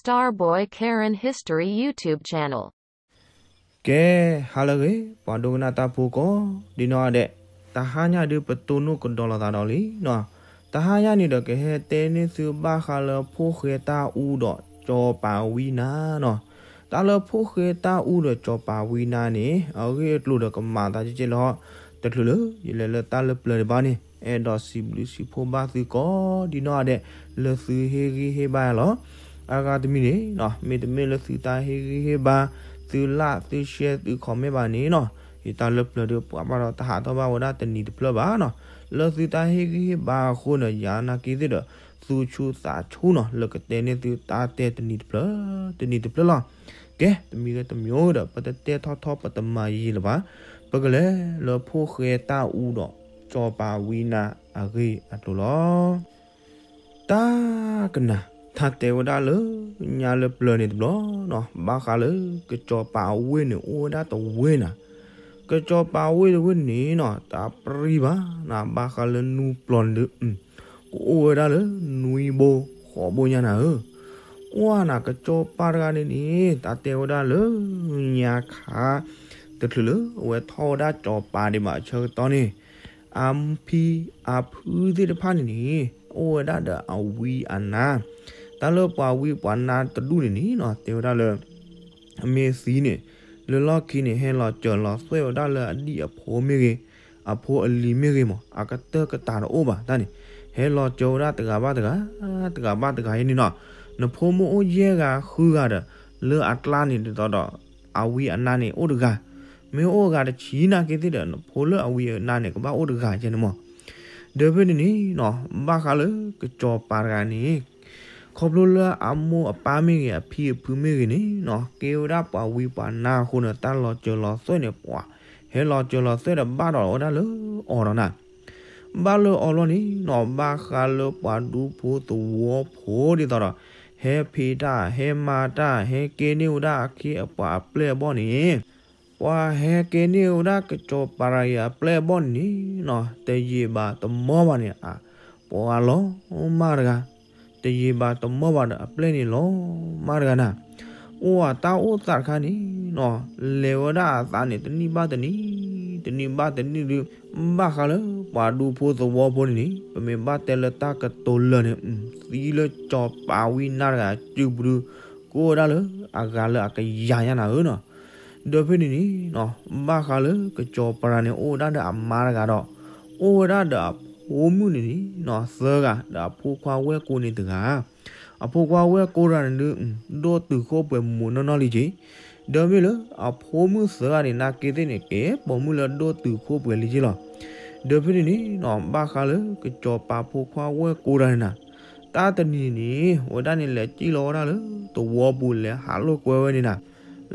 Starboy Karen History YouTube Channel. ကဲ, ဟါလၢအဂ့ၤ ပှၤဒိကနၣ်တၢ်ဖိကိးဒ်နီၢ်ဂၤဒဲး, တဟါညါဒုးပတိၢ်နီၣ်ကဒီးလိာ်သးဒီးလံနီၤ. တဟါညါန့ၣ်ဒီးကဟဲတဲန့ၢ်သုဘၣ်ဃးလၢဖိၣ်ဃဲတၢ်အူဒီးစီၤပၤဝံနါနီၤ. တၢ်လၢဖိၣ်ဃဲတၢ်အူဒီးစီၤပၤဝံနါန့ၣ် အဂ့ၢ်အကျိၤဒီးကမၤသးကဲကဲလီၤ. တချုးလၢယလဲၤလၢတၢ်လၢပျၢၤဒံးဘၣ်န့ၣ် အဲၣ်ဒိးစံးဘျုးစံးဖှိၣ်ဘၣ်သုကိးဒ်နီၢ်ဂၤဒဲး လၢသုဟ့ၣ်ဂံၢ်ဟ့ၣ်ဘါယၤလီၤ. အဂၤတမံၤန့ၣ်နီၤ မ့တမ့ၢ်လၢသုတၢ်ဟ့ၣ်ဂံၢ်ဟ့ၣ်ဘါ, သု like သု share သု comment ဘၣ်န့ၣ်နီၤ, ယတၢ်လၢပျၢၤဒုးပှၤဘၣ်ဒီးတဟးထီၣ်ဘၣ်ဝဲဒၣ်တနံၤတဖျၢၣ်ဘၣ်နီၤ. လၢသုတၢ်ဟ့ၣ်ဂံၢ်ဟ့ၣ်ဘါအဃိန့ၣ် ယၤနာ်က့သ့ၣ်ဒီး သူၣ်ဆူၣ်သးဆူၣ်နီၤ လၢကတဲန့ၢ်သုတၢ်တဲတနံၤတဖျၢၣ် တနံၤတဖျၢၣ်လီၤ. ကဲ, တမံၤဂ့ၤတမံၤဂ့ၤဒီး ပတတဲထီၣ်ထီၣ်ပတမၤယံာ်လၢၤဘၣ်. ပကလဲၤလၢဖိၣ်ဃဲတၢ်အူဒီးစီၤပၤဝံနါအဂ့ၢ်အကျိၤလီၤ. တၢ်ကနၣ်, ထါတဲဝဲဒၣ်လၢညါလၢပျၢၤန့ၣ်တဘျီနီၤ ဘၣ်ဃးလၢကစီၤပၤအဝ့ၢ်န့ၣ်အိၣ်ဝဲဒၣ်တဝ့ၢ်နၤ. ကစီၤပၤအဝ့ၢ်တဝ့ၢ်န့ၣ်နီၤ တၢ်ပြံဘၣ်နၤ ဘၣ်ဃးလၢနူပျီန့ၣ်ဒုး ကအိၣ်ဝဲဒၣ်လၢနွံဘိဃိးဘိညါနၤဧၢ. ကွၢ်နၤ ကစီၤပၤတဂၤန့ၣ်န့ၣ် တၢ်တဲဝဲဒၣ်လၢညါခါ တချုးလၢအဝဲထီၣ်ဝဲဒၣ်စီၤပၤဒံးဘၣ်အဆၢကတီၢ်န့ၣ် အဖံအဖုသ့ၣ်တဖၣ်န့ၣ်န့ၣ် အိၣ်ဝဲဒၣ်ဒီးအဝံအနါ, တၢ်လၢပှၤဝံပှၤနါတဒူၣ်န့ၣ်န့ၣ်နီၤ တဲဝဲဒၣ်လၢ အမ့ၢ်သံန့ၣ် လၢလီၢ်ခံန့ၣ် ဟဲလီၤစၢၤလီၤသွဲၣ်ဝဲဒၣ်လၢအဒံၣ်အဖိမ့ၢ်ဂ့ၤ, အဖိအလံၤမ့ၢ်ဂ့ၤမး အကတၢၢ်ကတၢၢ်တအိၣ်ဘၣ်တၢ်န့ၣ်, ဟဲလီၤစၢၤဝဲဒၣ်တဂၤဘၣ်တဂၤ, တဂၤဘၣ်တဂၤအံၤန့ၣ်နီၤ, နဖိမ့ၢ်အိၣ်ယဲၢ်ဂၤဃုဂၤဒီး လၢအကျါန့ၣ်ဒ်သိးဒီး အဝံအနါန့ၣ်အိၣ်တဂၤ, မ့ၢ်အိၣ်ဂၤတဆံနာ်က့သ့ၣ်ဒီး နဖိလၢအဝံအနါန့ၣ် ကဘၣ်အိၣ်တဂၤကဲန့ၣ်မး. ဒီးဖဲန့ၣ်န့ၣ်နီၤ ဘၣ်ဃးလၢကစီၤပၤတဂၤန့ၣ် ခီဖျိလၢအမိၢ်အပၢ်မ့ၢ်ဂ့ၤ အဖံအဖုမ့ၢ်ဂ့ၤန့ၣ်နီၤ ကဲဝဲဒၣ်ပှၤဝံပှၤနါအဃိန့ၣ် တၢ်လီၤစၢၤလီၤသွဲၣ်န့ၣ် ပှၤဟဲလီၤစၢၤလီၤသွဲၣ်ဒီးဘၣ်ဒီးဝဲဒၣ်လၢအီၤဒီးနၤ, ဘၣ်လၢအီၤလီၤန့ၣ်နီၤ ဘၣ်ဃးလၢပှၤဒူဖိသဝီဖိဒ်သိးဒီး ဟဲဖံးတၢ် ဟဲမၤတၢ် ဟဲကဲန့ၢ်ဝဲဒၣ်အခ့အပှၤအပျဲၢ်အဘီၣ်န့ၣ် ပှၤဟဲကဲန့ၢ်ဝဲဒၣ်ကစီၤပၤတဂၤအံၤအပျဲၢ်အဘီၣ်န့ၣ်နီၤ တယံာ်ဘၣ်တမီၢ်ဘၣ်န့ၣ် အပှၤလီၤမၢ်တဂၤ, တယံာ်ဘၣ်တမီၢ်ဘၣ်ဒီး အပျဲၢ်န့ၣ်လီၤမၢ်တဂၤနၤ, အိၣ်အတၢ်အိၣ်သးတခါန့ၣ်နီၤ လဲၤဝဲဒၣ်အသးန့ၣ် တနံၣ်ဘၣ်တနံၣ်, တနံၣ်ဘၣ်တနံၣ်ဒုး ဘၣ်ဃးလၢပှၤဒူဖိသဝီဖိန့ၣ်န့ၣ် ပမ့ၢ်ဘၣ်တဲလၢတၢ်ကတိၤလၢာ်န့ၣ် သံလၢစီၤပၤဝံနါတဂၤစုပူၤဒုး ကအိၣ်ဝဲဒၣ်လၢအဂၤလၢအကယၤညါနၤဧၢနီၤ. ဒီးဖဲန့ၣ်န့ၣ်နီၤ ဘၣ်ဃးလၢကစီၤပၤန့ၣ် အိၣ်ဝဲဒၣ်ဒီးအမါတဂၤဒီး အိၣ်ဝဲဒၣ်ဒီးအဖိမုၣ်န့ၣ်န့ၣ်နီၤ သၢဂၤ ဒီးအဖိခွါဝဲၢ်ကိန့ၣ်တဂၤ, အဖိခွါဝဲၢ်ကိတဂၤန့ၣ်ဒုး ဒိၣ်တုာ်ခိၣ်ပှဲၤမုာ်နီၢ်နီၢ်လံက့ၤ, ဒီးမ့ၢ်လၢအဖိမုၣ်သၢဂၤန့ၣ် နာ်က့သ့ၣ်န့ၣ် ကဲပိာ်မုၣ်လၢဒိၣ်တုာ်ခိၣ်ပှဲၤလံက့ၤလီၤ. ဒီးဖဲန့ၣ်န့ၣ်နီၤ ဘၣ်ဃးလၢကစီၤပၤဖိခွါဝဲၢ်ကိတဂၤန့ၣ်နၤ တၢ်တနံၤန့ၣ် ဝဲဒၣ်န့ၣ်လဲၤစံၣ်လီၤဝဲဒၣ်လၢသဝီပူၤ လဲၤဟးလိာ်ကွဲဝဲန့ၣ်နၤ,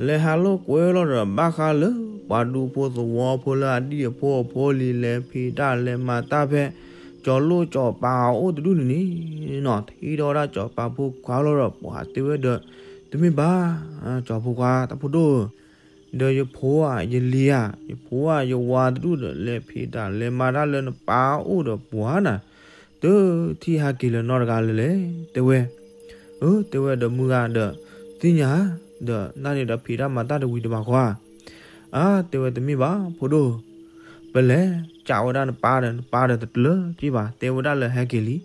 လဲၤဟးလိာ်ကွဲလီၤဒီး ဘၣ်ဃးလၢပှၤဒူဖိသဝီဖိလၢအဒံၣ်အဖိအဖိလံၤ လဲၤဖံးတၢ်လဲၤမၤတၢ်ဖဲ စီၤလိၣ်စီၤပၤအအိၣ်တဒူၣ်န့ၣ်န့ၣ်နီၤ ထံၣ်ထီၣ်ဝဲဒၣ်စီၤပၤဖိခွါလီၤဒီး ပှၤတဲဝဲဒီး တမ့ၢ်ဘၣ် စီၤဖိခွါတၢ်ဖိဒိၣ်ဧၢ ဒီးယဖိဧါ ယလံၤဧါ ယဖိဧါ ယဝၤတဒူၣ်ဒီး လဲၤဖံးတၢ်လဲၤမၤတၢ်လၢနပၢ်အအိၣ်ဒီးပှၤနၤ, တထံၣ်ဟဲက့ၤလၢၤနီတဂၤလၢၤလဲၣ် တဲဝဲ. အၢ တဲဝဲဒီးမုၢ်ဂၤဒီး သ့ၣ်ညါဧါ, ဒီးနၤန့ၣ်ဒီးဖံးတၢ်မၤတၢ်တဝံၤတဘၣ်ဃီဧါ. အါ တဲဝဲတမ့ၢ်ဘၣ်ဖိဒိၣ်ဧၢ, ပလဲၤစးဝဲဒၣ်နပၢ်ဒီး နပၢ်ဒီးတကျၢၤက့ၤဘၣ်, တဲဝဲဒၣ်လၢဟဲက့ၤလံ,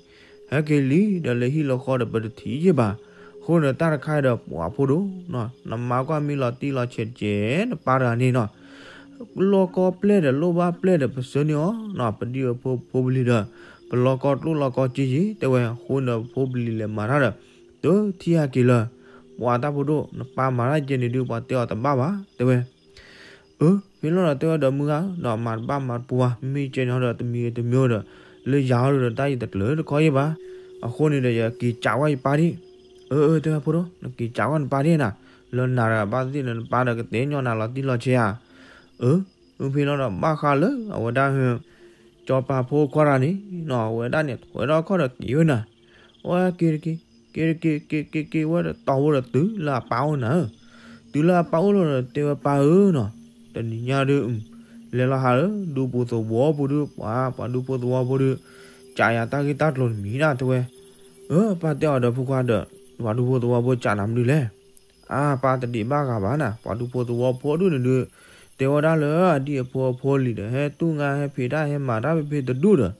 ဟဲက့ၤလံဒီးလၢဟံၣ်လၢဃီဒီးပတထံၣ်က့ၤဘၣ်, အဃိန့ၣ်တၢ်တခါဒီး ပှၤဖိဒိၣ်နီၤ နမၤကွၢ်မ့ၢ်လီၤတံၢ်လီၤဆဲးတကဲး နပၢ်တဂၤန့ၣ်နီၤ လီၢ်ကီပျဲၢ်ဒီးလိၣ်ဘၣ်ပျဲၢ်ဒီးပဆၢန့ၢ်အီၤနီၤ, ပဒံၣ်အဖိဖိပလံၤဒီး ပလီၢ်ကီကျိၣ်လီၢ်ကီစ့ယ့ၤ တဲဝဲ, အဃိန့ၣ်ဒီးဖိပလံၤလဲၤမၤတၢ်ဒီး တထံၣ်ဟဲက့ၤလၢၤ, ပှၤတၢ်ဖိဒိၣ် နပၢ်မၤတၢ်ကဲန့ၣ်ဒုး ပှၤတဲအီၤတဘၣ်ဘၣ် တဲဝဲ. အၢ ဖဲလီၤဒီးတဲဝဲဒီးမုၢ်ဂၤဧၢ, ဒီးမၤတဘၣ်မၤတပူၤဘၣ်, မ့ၢ်ကဲန့ၣ်ဟီဒီးတမံၤဂ့ၤတမံၤဒီး လၢယၤဟီဒီးတၢ်ယတကျၢၤတခီယ့ၢ်ဘၣ်, အဃိန့ၣ်ဒီးယက့ၤစးဝဲယပၢ်ဒံး, အၢ အၢ တဲဝဲဖိဒိၣ် နက့ၤစးဝဲနပၢ်ဒံးနၤ, လၢနၤတဂၤဘၣ်သ့ၣ်ဒီးနပၢ်ဒီးကတဲညီနၤလီၤတံၢ်လီၤဆဲးဧါ, အၢ ဖဲလီၤဒီးဘၣ်ဃးလၢအဝဲဒၣ် စီၤပၤဖိခွါတဂၤန့ၣ်နီၤ အဝဲဒၣ်န့ၣ် ထွဲထီၣ်ခီၣ်ဒီးက့ၤဝဲနၤ, ဝဲက့ၤတက့ၤ, က့ၤတက့ၤ က့ၤက့ၤက့ၤဝဲဒီးတီၢ်ဝဲဒီးတုၤလၢအပၢ်အိၣ်နၤဧၢ, တုၤလၢအပၢ်အိၣ်လီၤဒီးတဲဝဲပၢ်ဧၢနီၤ, တနံၤညါဒုး လဲၤလီၤဟးလၢဒူပူၤသဝီဖိဒုး ပှၤ ပှၤဒူဖိသဝီဖိဒုး ကးယၤတၢ်ဂ့ၢ်တၢ်ကျိၤတမံၤဒၣ်တဲဝဲ, အၢ ပၢ်တဲအီၤဒီးဖိခွါဒီး ပှၤဒူဖိသဝီဖိကးနၤမနုၤလဲၣ်. အါ ပၢ်တဒံးဘၣ်ဂၤဘၣ်နၤ, ပှၤဒူဖိသဝီဖိဒူၣ်န့ၣ်ဒုး တဲဝဲဒၣ်လၢအဒံၣ်အဖိအဖိလံၤဒီး ဟဲတူၢ်ငါ ဟဲဖံးတၢ်ဟဲမၤတၢ်ဖဲဖဲတဒူၣ်ဒီး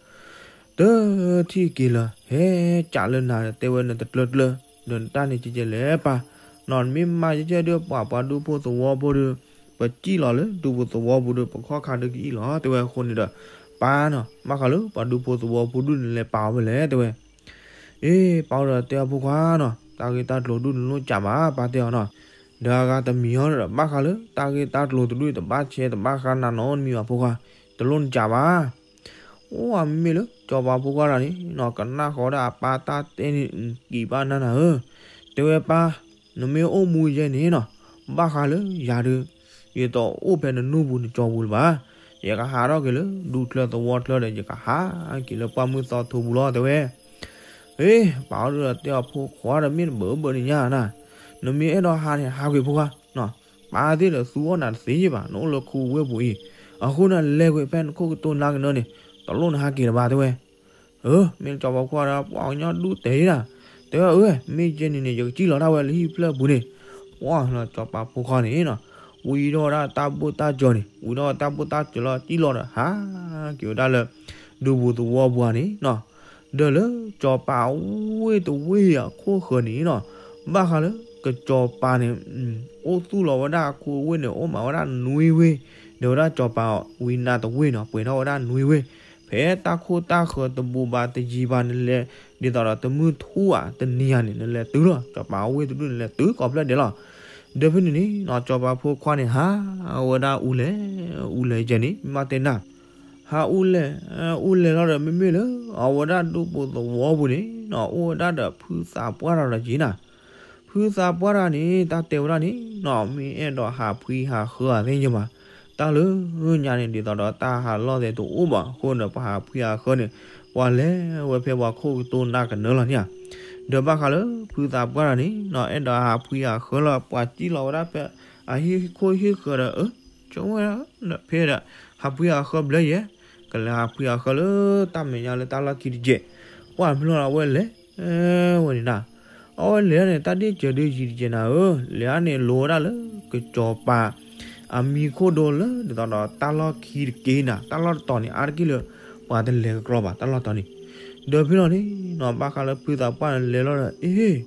တထံၣ်က့ၤလၢၤ ဟဲကးလၢနၤ တဲဝဲနတကျၢၤကျၢၤ ဒီးနတၢ်န့ၣ်ကဲကဲလဲၣ်ပၢ်, နီၢ်နမ့ၢ်မၤကဲကဲဒုး ပှၤပှၤဒူဖိသဝီဖိဒုး ပစံၣ်လီၤလၢဒူဖိသဝီပူၤဒီး ပခီၣ်ခါဒုးကအံၣ်လီၤ တဲဝဲအဃိန့ၣ်ဒီး ပၢ်နီၢ် ဘၣ်ဃးလၢပှၤဒူဖိသဝီဖိဒူၣ်န့ၣ်လဲၤပာ်အီၤဖဲလဲၣ် တဲဝဲ. အ့ ပၢ်အိၣ်ဒီးတဲအီၤဖိခွါနီၢ် တၢ်ဂ့ၢ်တၢ်ကျိၤဒူၣ်န့ၣ်လိၣ်ကးဘၣ် ပၢ်တဲအီၤနီၢ်, ဒီးအဂၤတမံၤအီၤဒီး ဘၣ်ဃးလၢတၢ်ဂ့ၢ်တၢ်ကျိၤတဒူၣ် တဘၣ်ဆဲးတဘၣ်ဃါနၤနီတမံၤဘၣ်ဖိခွါ, တလိၣ်နကးဘၣ်. အိၣ်အမ့မ့ၢ်လၢ စီၤပၤဖိခွါတဂၤန့ၣ်နီၢ် ကနၣ်ဃီၤဒၣ်အပၢ်တၢ်တဲန့ၣ် ကံးဘၣ်နၤနၤဧၢ, တဲဝဲပၢ်, နမ့ၢ်အိၣ်မူယဲန့ၣ်နီၢ် ဘၣ်ဃးလၢယၤဒုး ယတအိၣ်ဖဲနနူၢ်ပူၤနကၠီပူၤလၢၤဘၣ်. ယကဟးထီၣ်က့ၤလၢဒူချၢသဝီချၢဒီး ယကဟးက့ၤလၢပှၢ်မုၢ်သီထိပူၤလီၤ တဲဝဲ. အ့ ပၢ်အိၣ်ဒီးတဲအီၤဖိခွါဒီး မ့ၢ်တဘၣ်ဘၣ်န့ၣ်ညါနၤ, နမ့ၢ်အဲၣ်ဒိးဟးန့ၣ် ဟးကွံာ်ဖိခွါ, ပၢ်သ့ၣ်ဒီးသူအီၣ်နၤတသ့ဘၣ် နအိၣ်လၢခူဝ့ၢ်ပူၤအံၤ, အဃိန့ၣ်လဲၤကွံာ်ဖဲနခိၣ်ကတိၤနါကနၢန့ၣ် တလိၣ်နဟးက့ၤလၢၤဘၣ် တဲဝဲ. အၢ မ့ၢ်လၢစီၤပၤဖိခွါဒီး ပှၤကညီဒူၣ်တဲာ်ဒၣ်, တဲဝဲအၢ မ့ၢ်ကဲန့ၣ်န့ၣ် ယကစံၣ်လီၤဒၣ်ဝဲလၢဟံၣ်ဖျၢၣ်ပူၤန့ၣ်, ပှၢ်လၢစီၤပၤဖိခွါန့ၣ်နီၢ် ဝံထီၣ်ဝဲဒၣ်တၢ်ဘိၣ်တၢ်စၢၤန့ၣ်, ဝံထီၣ်ဝဲတၢ်ဘိၣ်တၢ်စၢၤလီၤ စံၣ်လီၤဒီး ဟးက့ၤဝဲဒၣ်လၢ ဒူပူၤသဝီပူၤဧါန့ၣ်နီၢ်, ဒီးလၢစီၤပၤအဝ့ၢ်တဝ့ၢ်အခိၣ်ဃၢၤန့ၣ်နီၢ်, ဘၣ်ဃးလၢကစီၤပၤန့ၣ် အိၣ်သူၣ်လီၤဝဲဒၣ်အခိၣ်အဝ့ၢ်န့ၣ် အိၣ်မးဝဲဒၣ်နွံဝ့ၢ်, ဒီးဝဲဒၣ်စီၤပၤဝံနါတဝ့ၢ်နီၢ် ပှဲၤထီၣ်ဝဲဒၣ်နွံဝ့ၢ်, ဖဲတၢ်ခိၣ်တၢ်ဃၢၤတဘူးဘၣ်တယံၤဘၣ်န့ၣ်လဲၤ, ဒ်သိးဒီးတမုၢ်ထူၣ်ဧါတနံၤဧါန့ၣ် နလဲၤတုၤလီၤ စီၤပၤအဝ့ၢ်တဒူၣ်န့ၣ် လဲၤတုၤကိးဖျၢၣ်ဒဲးလီၤ. ဒီးဖဲန့ၣ်န့ၣ်နီၢ် စီၤပၤဖိခွါန့ၣ် ဟးဝဲဒၣ်အူလဲၤ, အူလဲၤယဲန့ၣ် မ့ၢ်ဘၣ်တဲနၤ ဟးအူလဲၤ, အူလဲၤလီၤဒီး မ့မ့ၢ်လၢ အဝဲဒၣ်ဒူပူၤသဝီပူၤန့ၣ်နီၢ် အိၣ်ဝဲဒၣ်ဒီးဖုသးပှၢ်တဂၤဒီးက့ၤနၤ, ဖုသးပှၢ်တဂၤန့ၣ် တၢ်တဲဝဲဒၣ်န့ၣ်နီၢ် မ့ၢ်အဲၣ်ဒိးဟးဖှံဟးဃၢအသ့ၣ်ညါဘၣ်, တၢ်လၢညါန့ၣ် ဒ်သိးဒီးတၢ်ဟးလီၢ်သဲးတအိၣ်ဘၣ်အဃိန့ၣ် ပှၤဟးဖှံဟးဃၢန့ၣ် ပှၤလဲၤဝဲဖဲပှၤခိၣ်ကတိၤနါကနၢလီၤန့ၣ်ဧါ. ဒီးဘၣ်ဃးလၢဖုသးပှၢ်တဂၤန့ၣ်နီၢ် အဲၣ်ဒိးဟးဖှံဟးဃၢလီၤ ပှၤစံၣ်လီၤဝဲဒၣ်ဖဲ အဟံၣ်ခိၣ်ဟံၣ်ဃၢၤဒီး အၢ ဆိကမိၣ်ဝဲဒၣ် ဖဲဒီး ဟးဖှံဟးဃၢဘျဲယဲ, ကလဲၤဟးဖှံဟးဃၢလၢတၢ်မဲာ်ညါလၢတၢ်လီၢ်ခံတကဲး, ပှၢ်ဖဲလီၤဒီး အဝဲလဲၤဝဲန့ၣ်နၤ, အဝဲလဲၤန့ၣ် တၢ်ဒ့ၣ်စၢၤဒုးယံၤတကဲးနၤဧၢ, လဲၤန့ၣ်လိၤဝဲဒၣ်လၢကစီၤပၤ အမံၤခိၣ်ဒိလၢဒ်သိးဒီးတၢ်လီၢ်ခံတက့ၢ်နၤ, တၢ်လီၢ်တတီၤန့ၣ် အါတက့ၢ်လၢ ပှၤတလဲၤကကျီဘၣ် တၢ်လီၢ်တတီၤန့ၣ်. ဒီးဖဲလီၤန့ၣ်နီၢ် ဘၣ်ဃးလၢဖုသးပှၢ်န့ၣ်လဲၤလီၤဒီး အ့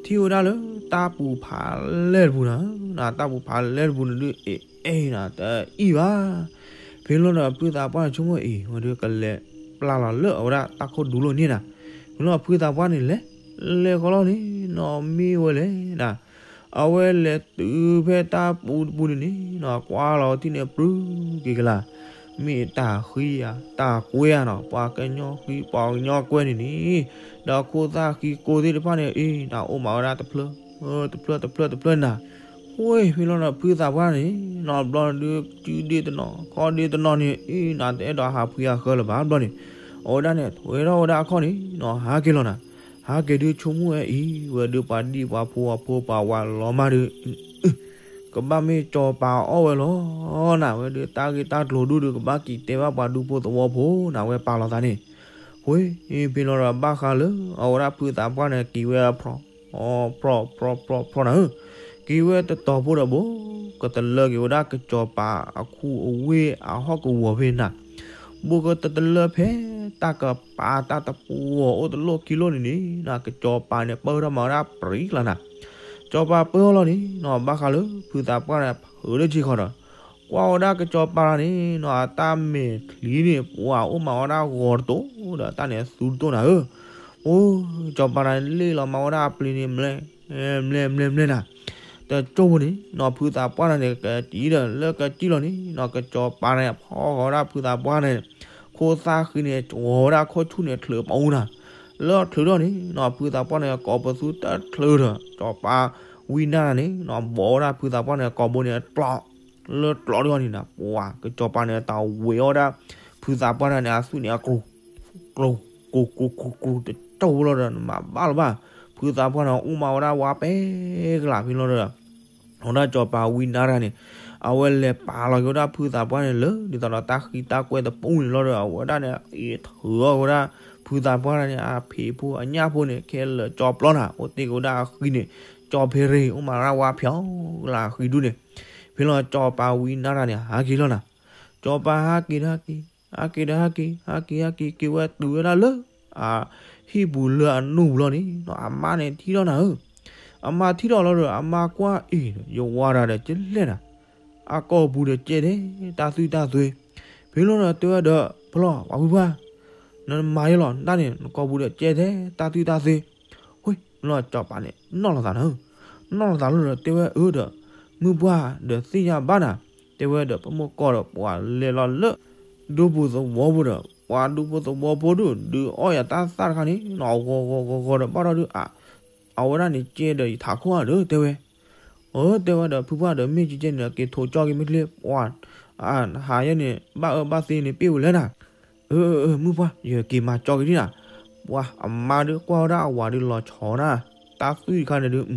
ထံၣ်ဝဲဒၣ်လၢတၢ်ပူၤဖးလဲၢ်တပူၤနၤ, တၢ်ပူၤဖးလဲၢ်တပူၤန့ၣ်ဒုး အ့ အဲၣ်နၤ တအံၣ်ဘၣ်. ဖဲလီၤဒီးဖုသးပှၢ်န့ၣ်ဆိကမိၣ်အံၤ ဝဲဒုးကလဲၤပျၢ်လီၤလၢအဝဲဒၣ်တၢ်ခိၣ်ဒူလိၣ်န့ၣ်နၤ. ဖဲလီၤဖုသးပှၢ်န့ၣ်လဲၤ လဲၤဃီလီၤန့ၣ်နီၢ် မ့ၢ်ဝဲလဲၣ်နၤ အဝဲလဲၤတုၤဖဲတၢ်ပူၤတပူၤန့ၣ်န့ၣ်နီၢ် ကွၢ်လီၤထံၣ်န့ၣ် ပြုက့ၤကလာ်, မ့ၢ်တၢ်ဃံဧါ တၢ်ကွဲဧါနီၢ် ပှၤကညီဃံ ပှၤကညီကွဲန့ၣ်န့ၣ်, ဒီးခိၣ်သၣ်ဃံကိသ့ၣ်တဖၣ်န့ၣ် အ့ နၤအိၣ်မးဝဲဒၣ်တဖျၢၣ် တဖျၢၣ်တဖျၢၣ်တဖျၢၣ်နၤ. ဃိ ဖဲလီၤဒီးဖုသးပှၢ်န့ၣ်နီၢ် ဘျီဒုး စုဒ့တနီၤ ခီၣ်ဒ့တနီၤန့ၣ် အ့ နၤတအဲၣ်ဒိးဟးဖှံဟးဃၢလၢၤဘၣ်ဘျီန့ၣ်, အဝဲဒၣ်န့ၣ် ထွဲထီၣ်ဝဲဒၣ်အခီၣ်န့ၣ်နီၢ် ဟးက့ၤလီၤနၤ. ဟးက့ၤဒုးဆိကမိၣ်ဝဲအံၤ ဝဲဒုးပှၤဒံၣ်ပှၤဖိအဖိပှၤဝၤလီၤမၢ်ဒုး ကဘၣ်မ့ၢ်စီၤပၤအီၣ်ဝဲလီၤနၤ ဝဲဒုးတၢ်ဂ့ၢ်တၢ်ကျိၤဒူၣ်ဒုး ကဘၣ်က့ၤတဲဘၣ်ပှၤဒူဖိသဝီဖိနၤ ဝဲပာ်လီၤသးန့ၣ်. ဃိ ဖဲလီၤဒီးဘၣ်ဃးလၢ အဝဲဒၣ်ဖုသးပှၢ်န့ၣ် က့ၤဝဲဖျီ ဖျီ ဖျီ ဖျီ ဖျီနၤဧၢ, က့ၤဝဲတတီၤဖိဒီးဘိ ကတလၢက့ၤဝဲဒၣ်ကစီၤပၤအခူအဝ့ၢ်အဟီၣ်ကဝီၤဖဲနၤ, ဘိကတတလၢဖဲ တၢ်ကပၤတၢ်တပူၤအီၤအိၣ်တလိၣ်ခံလိၣ်န့ၣ်န့ၣ် ကစီၤပၤန့ၣ် ပၢထီၣ်မၤဝဲဒၣ်ပြံကျါနၤ. စီၤပၤပၢထီၣ်လီၤန့ၣ်နီၢ် ဘၣ်ဃးလၢဖုသးပှၢ်န့ၣ် ဖုးလၢဆံဃီဒီး ကွၢ်ဝဲဒၣ်ကစီၤပၤန့ၣ်နီၢ် အတၢ်မဲာ်ချံန့ၣ် ပှၤအိၣ်မးဝဲဒၣ်ဂီၤတတိၢ်ဒီး တၢ်န့ၣ်သူတတိၢ်နၤဧၢ. အိ စီၤပၤန့ၣ်လ့ၣ်လီၤမၤဝဲဒၣ်အပျ့ၤန့ၣ် မျဲ မျဲ မျဲ မျဲနၤ. တကၠိဖိန့ၣ်နီၢ် ဖုသးပှၢ်န့ၣ် ကစံၣ်ဒီး လၢကစံၣ်လီၤန့ၣ်နီၢ် ကစီၤပၤန့ၣ် ဖီဂီၤဝဲဒၣ်ဖုသးပှၢ်န့ၣ် ခိၣ်သၣ်ဃံန့ၣ် ဂီၤဝဲဒၣ်ခိၣ်ဆူၣ်န့ၣ် ချုးပူၤနၤ. လၢချုးထီၣ်န့ၣ်နီၢ် ဖုသးပှၢ်န့ၣ် ကိးပသူတချုးဒီး စီၤပၤဝံနါန့ၣ်နီၢ် ဘီးဝဲဒၣ်ဖုသးပှၢ်န့ၣ် ကိာ်ဘိန့ၣ် ကျီ လၢကျီဒ်အီၤန့ၣ်နၤ ပှၤကစီၤပၤန့ၣ် တၢ်ဝဲၤအီၣ်ဒၣ် ဖုသးပှၢ်န့ၣ် အသွံၣ်န့ၣ် အကျိၤ ကျိၤ ကျိၤ ကျိၤ ကျိၤ ကျိၤ တကၠိဖိလီၤဒီး နမၤဘၣ်လၢၤဘၣ်. ဖုသးပှၢ်န့ၣ် အိၣ်မးဝဲဒၣ်ဝါပဲကလးဖဲလီၤဒီး အဝဲဒၣ်စီၤပၤဝံနါတဂၤန့ၣ် အဝဲလဲၤပာ်လီၤက့ၤဝဲဒၣ်ဖုသးပှၢ်န့ၣ်လၢ ဒ်သိးဒီးတၢ်ဃံတၢ်ကွဲတပူၤန့ၣ်လီၤဒီး အဝဲဒၣ်န့ၣ် အ့ၣ်ထုးအီၣ်ဝဲဒၣ် ဖု ဖုသးပှၢ်တဂၤန့ၣ် အဖံးဖိအညၣ်ဖိန့ၣ် ခဲလၢာ်ကၠီပျီနၤ အိၣ်တ့ၢ်က့ၤဝဲဒၣ်အဃံန့ၣ် ကၠီဖဲရ့ၣ် အိၣ်မၤရၣ်ဝါဖျီလၢအဃံဒူၣ်န့ၣ်, ဖဲလီၤကၠီၤပၤဝံနါတၢ်န့ၣ် ဟးက့ၤလီၤနၤ, ကၠီၤပၤဟးက့ၤတဟးက့ၤ, ဟးက့ၤတဟးက့ၤ, ဟးက့ၤဟးက့ၤ က့ၤဝဲတုၤဝဲဒၣ်လၢ အဟံၣ်ပူၤလၢအနိၣ်ပူၤလီၤန့ၣ် အမါန့ၣ်ထံၣ်ထီၣ်နၤဧၢ, အမါထံၣ်ထီၣ်လီၤဒီး အမါကွၢ်အ့ၣ် ယဝၤတၢ်ဒီးကဲလဲၣ်နၤ, အကိာ်ပူၤဒီးကဲထဲတၢ်သွံၣ်တၢ်သွဲ, ဖဲလီၤဒီးတဲဝဲဒီး ဖျီ ပှၤဖုပှၢ် နမၤယဲလီၤ တၢ်န့ၣ် နကိာ်ပူၤဒီးကဲထဲတၢ်သွံၣ်တၢ်သွဲ, ဝ့ၢ် လီၤကၠီၤပၤန့ၣ် နီၣ်လီၤသးနၤဧၢ, နီၣ်လီၤသးလီၤဒီးတဲဝဲအၢဒီး မုၢ်ပှၢ်ဒီးသ့ၣ်ညါဘၣ်နၤ, တဲဝဲဒီး ပမိၢ်ကီၢ်ဒီးပှၤလဲၤလီၤလၢ ဒူပူၤသဝီဖိဒီး ပှၤဒူပူၤသဝီဖိဒုး ဒုးအီၣ်ယၤတၢ်သၣ်တခါန့ၣ် နီၣ်ဂီၤဂီၤဂီၤဂီၤဒီးဘၣ်ထီၣ်ဒုး အဝဲဒၣ်န့ၣ် ကဲဒီးယထးခိၣ်ဧါဒီး တဲဝဲ, အၢ တဲဝဲဒီး ဖုပှၢ်ဒီး မ့ၢ်ကဲကဲန့ၣ်ဒီး က့ၤထိးကၠီက့ၤမ့ၢ်ချ့ ပှၤ နဟးယဲန့ၣ် ဘၣ်အၢဘၣ်သီန့ၣ် ပ့ၢ်ဝဲလဲၣ်နၤ, အၢ အၢ မုၢ်ပှၢ် ယက့ၤမၤကၠီက့ၤဒံနၤ, ပှၤအမါဒုးကွၢ်ဝဲဒၣ်အဝၤဒုးလီၤဆီဒၣ် တၢ်သွံၣ်တခါန့ၣ်ဒုး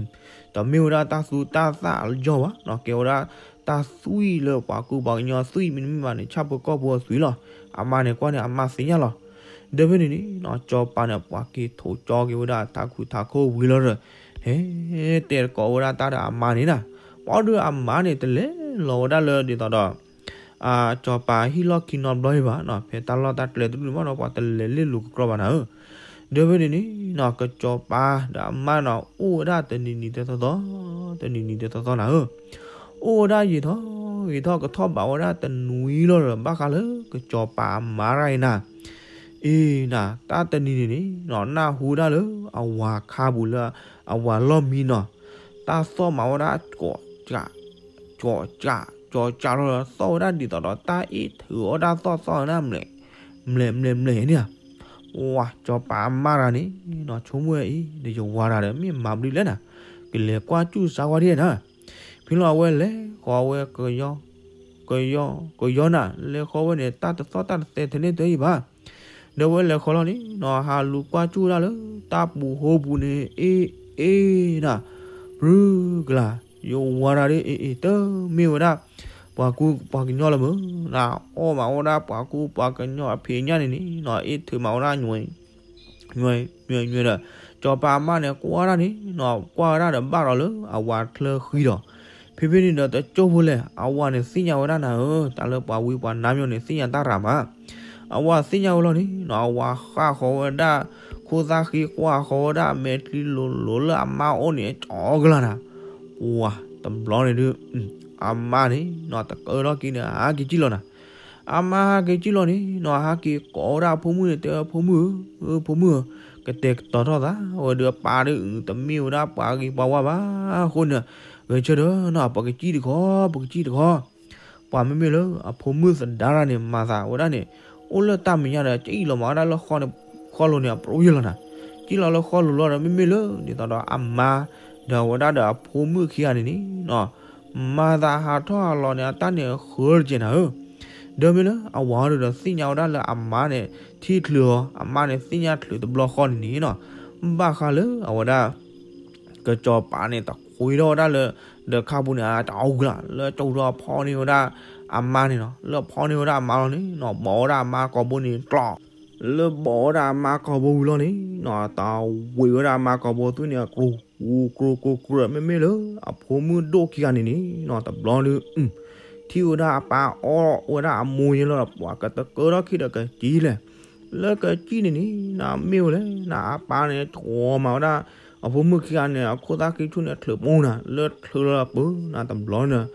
တမ့ၢ်ဝဲဒၣ်တၢ်သူတၢ်သၣ်အလၢယီၤဘၣ်နီၤ ကဲဝဲဒၣ်တၢ်သွံၣ်လၢပှၤကူပှၤကညီသွံၣ်မ့တမ့ၢ်ဘၣ်န့ၣ် ဆၣ်ဖိကီၢ်ဖိအသွံၣ်လီၤ, အမါန့ၣ်ကွၢ်န့ၣ် အမါသ့ၣ်ညါလီၤ, ဒီးဖဲန့ၣ်န့ၣ်နီၤ ကၠီၤပၤန့ၣ် ပှၤက့ၤထိးကၠီက့ၤဝဲဒၣ်ထးခုးထးခိၣ်ဝံၤလီၤဒီး ဟဲတဲတကိးဝဲဒၣ်တၢ်ဒီးအမါန့ၣ်နၤ, ပှၤဒုးအမါန့ၣ် တလဲၤလီၤဝဲဒၣ်လၢဒ်သိးဒီး ကၠီၤပၤဟံၣ်လီၢ်ခံနီတဘျီအံၤဘၣ်နီၤ ဖဲတၢ်လီၢ်တၢ်ကျဲတဒူၣ်န့ၣ်ဘၣ်နီၤ ပှၤတလဲၤလ့ၣ်လိၤကကြီဘၣ်နၤဧၢ, ဒီးဖဲန့ၣ်န့ၣ်နီၤ ကၠီၤပၤဒီးအမါနီၤ အိၣ်ဝဲဒၣ်တနံၤနံၤတသီသီ, တနံၤနံၤတသီသီနၤဧၢ, အိၣ်ဝဲဒၣ်ယံာ်ထီၣ် ယံာ်ထီၣ်ကထီၣ်ဘးဝဲဒၣ်တနွံလီၤဒီး ဘၣ်ဃးလၢကၠီၤပၤအမါတဂၤအံၤနၤ, အ့နၤ တၢ်တနံၤန့ၣ်န့ၣ်နီၤ နၢ်ဟူဒၣ်လၢအဝၤခါပူၤလၢ အဝၤလီၢ်မံနီၤ တၢ်သီၣ်မၤဝဲဒၣ် ကၠီၤကၠး ကၠီၤကၠးလီၤဒီး သီၣ်ဝဲဒၣ်ဒ်သိးဒီး တၢ်အ့ၣ်ထုးအီၣ်တၢ်သီၣ်သီၣ်ဝဲဒၣ် မလဲၤ မလဲၤ မလဲၤ မလဲၤန့ၣ်ဧါ, ဝၤ ကၠီၤပၤအမါတဂၤန့ၣ်နီၤ ဆိကမိၣ်ဝဲအံၤ ဒီးယဝၤတၢ်ဒီး မ့ၢ်မၤဘျုးလဲၣ်နၤ, ကလဲၤကွၢ်စူၣ်စါဝဲဒ်နၤ, ဖဲလီၤအဝဲလဲၤဃီၤဝဲ ကယီ ကယီ ကယီနၤ လဲၤဃီၤဝဲန့ၣ် တၢ်တသီၣ်တၢ်တသဲထဲန့ၣ်တအံၤဘၣ်, ဒီးဝဲလဲၤဃီၤလီၤန့ၣ်နီၤ ဟးလူၤကွၢ်စူၣ်ဒၣ်လၢ တၢ်ပူၤဟိပူၤန့ၣ် အ့ၣ် အ့ၣ်နၤ ပြူၤကလၤ ယဝၤတၢ်ဒီး အ့ၣ် အ့ၣ် တမ့ၢ်ဝဲဒၣ် ပှၤကူပှၤကညီလၢမုၢ် နအီၣ်မးဝဲဒၣ်ပှၤကူပှၤကညီအဖံးအညၣ်န့ၣ်န့ၣ်နီၤ အ့ၣ်ထုးမးဝဲဒၣ် ညွဲ ညွဲ ညွဲဒီး ကၠီၤပၤအမါန့ၣ် ကွၢ်ဒၣ်န့ၣ်နီၤ ကွၢ်ဝဲဒၣ်ဒီးဘၣ်ဒီးလၢအဝၤချၢဃံဒီး ဖဲဖဲန့ၣ်ဒီးတကၠိဖိလဲၣ် အဝၤန့ၣ်သ့ၣ်ညါဝဲဒၣ်နၤဧၢ တၢ်လၢပှၤဝံပှၤနါမ့ၢ်န့ၣ် သ့ၣ်ညါတၢ်ရၤမး, အဝၤသ့ၣ်ညါဝဲလီၤန့ၣ်နီၤ အဝၤဃၣ်ဃီၤဝဲဒၣ် ခိၣ်သၣ်ဃံကွၢ်ဃီၤဝဲဒၣ် မဲာ်ချံလိၤလိၤလၢအမါအိၣ်န့ၣ် ကၠီကလၤနၤ, ပှၤတဘျီန့ၣ်ဒုး အမါန့ၣ်နီၤ တကၢထီၣ်က့ၤန့ၣ် ဟးက့ၤကံၣ်လီၤနၤ, အမါဟးက့ၤကံၣ်လီၤန့ၣ်နီၤ ဟးက့ၤကိးဝဲဒၣ်အဖိမုၣ်န့ၣ် တဲဝဲဖိမုၣ်ဧၢ ဖိမုၣ်ဧၢ ကတဲာ်ကတီၤထီၣ်သးဝဲဒီးအပၢ်ဒီး တမ့ၢ်ဝဲဒၣ်ပှၤဂ့ၤပှၤဝါဘၣ်အဃိန့ၣ် ဂဲၤဆၢထၢၣ်နီၤ ပကစံၣ်တခီ ပကစံၣ်တခီ ပှၤမ့မ့ၢ်လၢအဖိမုၣ်သဒါတၢ်န့ၣ် မၤသးဝဲဒၣ်န့ၣ် အိၣ်လၢတၢ်မဲာ်ညါဒီး ကံၣ်လီၤမးဝဲဒၣ်လၢဃီလိၤန့ၣ် အပျိယဲၢ်လီၤနၤ, ကံၣ်လီၤလၢဃီလိၤလီၤဒီး မ့မ့ၢ်လၢ ဒ်သိးဒီးအမါ ဒီးဝဲဒၣ်ဒီးအဖိမုၣ်ခံဂၤန့ၣ်န့ၣ်နီၤ မၤသးဟးထီၣ်ဟးလီၤန့ၣ် အတၢ်န့ၣ်ဃၢတကဲးနၤဧၢ, ဒီးမ့ၢ်လၢအဝၤဒီးသ့ၣ်ညါဝဲဒၣ်လၢအမါန့ၣ် ထံၣ်ချုးအီၤ အမါန့ၣ်သ့ၣ်ညါချုးတဘျီဃီန့ၣ်န့ၣ်နီၤ ဘၣ်ဃးလၢအဝဲဒၣ် ကစီၤပၤန့ၣ် တခွ့ထီၣ်ဝဲဒၣ်လၢ ဒီးခါပူၤန့ၣ် အတၢ်အိၣ်ကျါ လၢကၠိထီၣ်အဖီန့ၢ်ဝဲဒၣ်အမါန့ၣ်နီၤ လၢဖီန့ၢ်ဝဲဒၣ်အမါလီၤန့ၣ်နီၤ ဘိးဝဲဒၣ်အမါကိာ်ဘိန့ၣ်ကျီၢ် လၢဘိးဝဲဒၣ်အမါကိာ်ဘိဝံၤလီၤန့ၣ်နီၤ တၢ်ဝံၤဝဲဒၣ်အမါကိာ်ဘိသွံၣ်န့ၣ် ကျိၤကျိၤကျိၤကျိၤ မ့မ့ၢ်လၢ အဖိမုၣ်ဒိၣ်ခံဂၤန့ၣ်န့ၣ်နီၤ တဘျီဒီး ထံၣ်ဝဲဒၣ်အပၢ်အီၣ်ဝဲဒၣ်အမိၢ်ယဲလီၤဒီး ပှၤကတကၢထီၣ်ခံဒီးကစံၣ်လဲၣ် လၢကစံၣ်န့ၣ်န့ၣ် နမ့ၢ်ဝဲလဲၣ် နအပၢ်န့ၣ် တြီမးဝဲဒၣ် အဖိမုၣ်ခံဂၤန့ၣ် အခိၣ်သၣ်ခံဆူၣ်န့ၣ် ချုးပူၤနၤ လၢချုးလီၤပူၤနၤ တဘျီန့ၣ်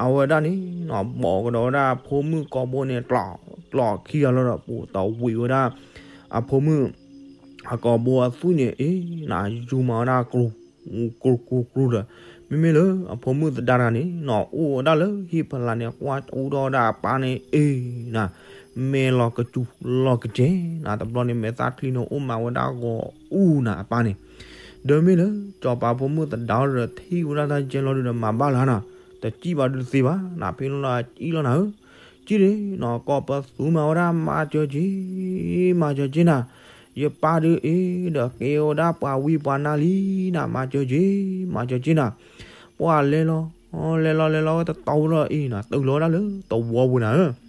အဝဲဒၣ်န့ၣ်နီၤ ဘိးကဒီးဝဲဒၣ်အဖိမုၣ်ကိာ်ဘိန့ၣ် ကျီၢ် ကျီၢ်ခံဂၤလီၤဒီး ပူၤတဝံၤဝဲဒၣ် အဖိမုၣ် အကိာ်ဘိအသွံၣ်န့ၣ် အ့ၣ် နယူၤမးဝဲဒၣ်ကျိၤ ကျိၤကျိၤကျိၤဒီး မ့မ့ၢ်လၢအဖိမုၣ်သဒါတဂၤန့ၣ်နီၤ အိၣ်ဝဲဒၣ်လၢဟံၣ်ဖီလာ်န့ၣ် ကွၢ်ကၠူထီၣ်ဝဲဒၣ်အပၢ်န့ၣ် အ့ၣ် နၤ မဲာ်လီၤကစူၤလီၤကစဲၤနၤ တဘျီန့ၣ် မဲာ်သၣ်ချံန့ၣ် အိၣ်မးဝဲဒၣ်ဂီၤအူနၤအပၢ်န့ၣ် ဒီးမ့ၢ်လၢ စီၤပၤဖိမုၣ်သဒါဒီး ထံၣ်ဝဲဒၣ်တၢ်ကဲလီၤဒုးဒီး မၤဘၣ်လၢနၤ တစံၣ်ဘၣ်ဒုးတသ့ဘၣ်နၤ ဖဲလီၤလၢအအံၣ်လီၤနၤဧၢ ကံၣ်န့ၣ်နီၤ ကိးပသူမၤဝဲဒၣ် မၤစၢၤက့ၤ မၤစၢၤက့ၤနၤ ယပၢ်ဒုးအ့ၣ်ဒီးကဲဝဲဒၣ်ပှၤဝံပှၤနါလံနၤ မၤစၢၤက့ၤ မၤစၢၤက့ၤနၤ ပှၤလဲၤလီၤ လဲၤလီၤလဲၤလီၤဝဲတတီၤဝဲလီၤအံၤနၤ တုၤလီၤဝဲဒၣ်လၢသဝီပူၤနၤဧၢ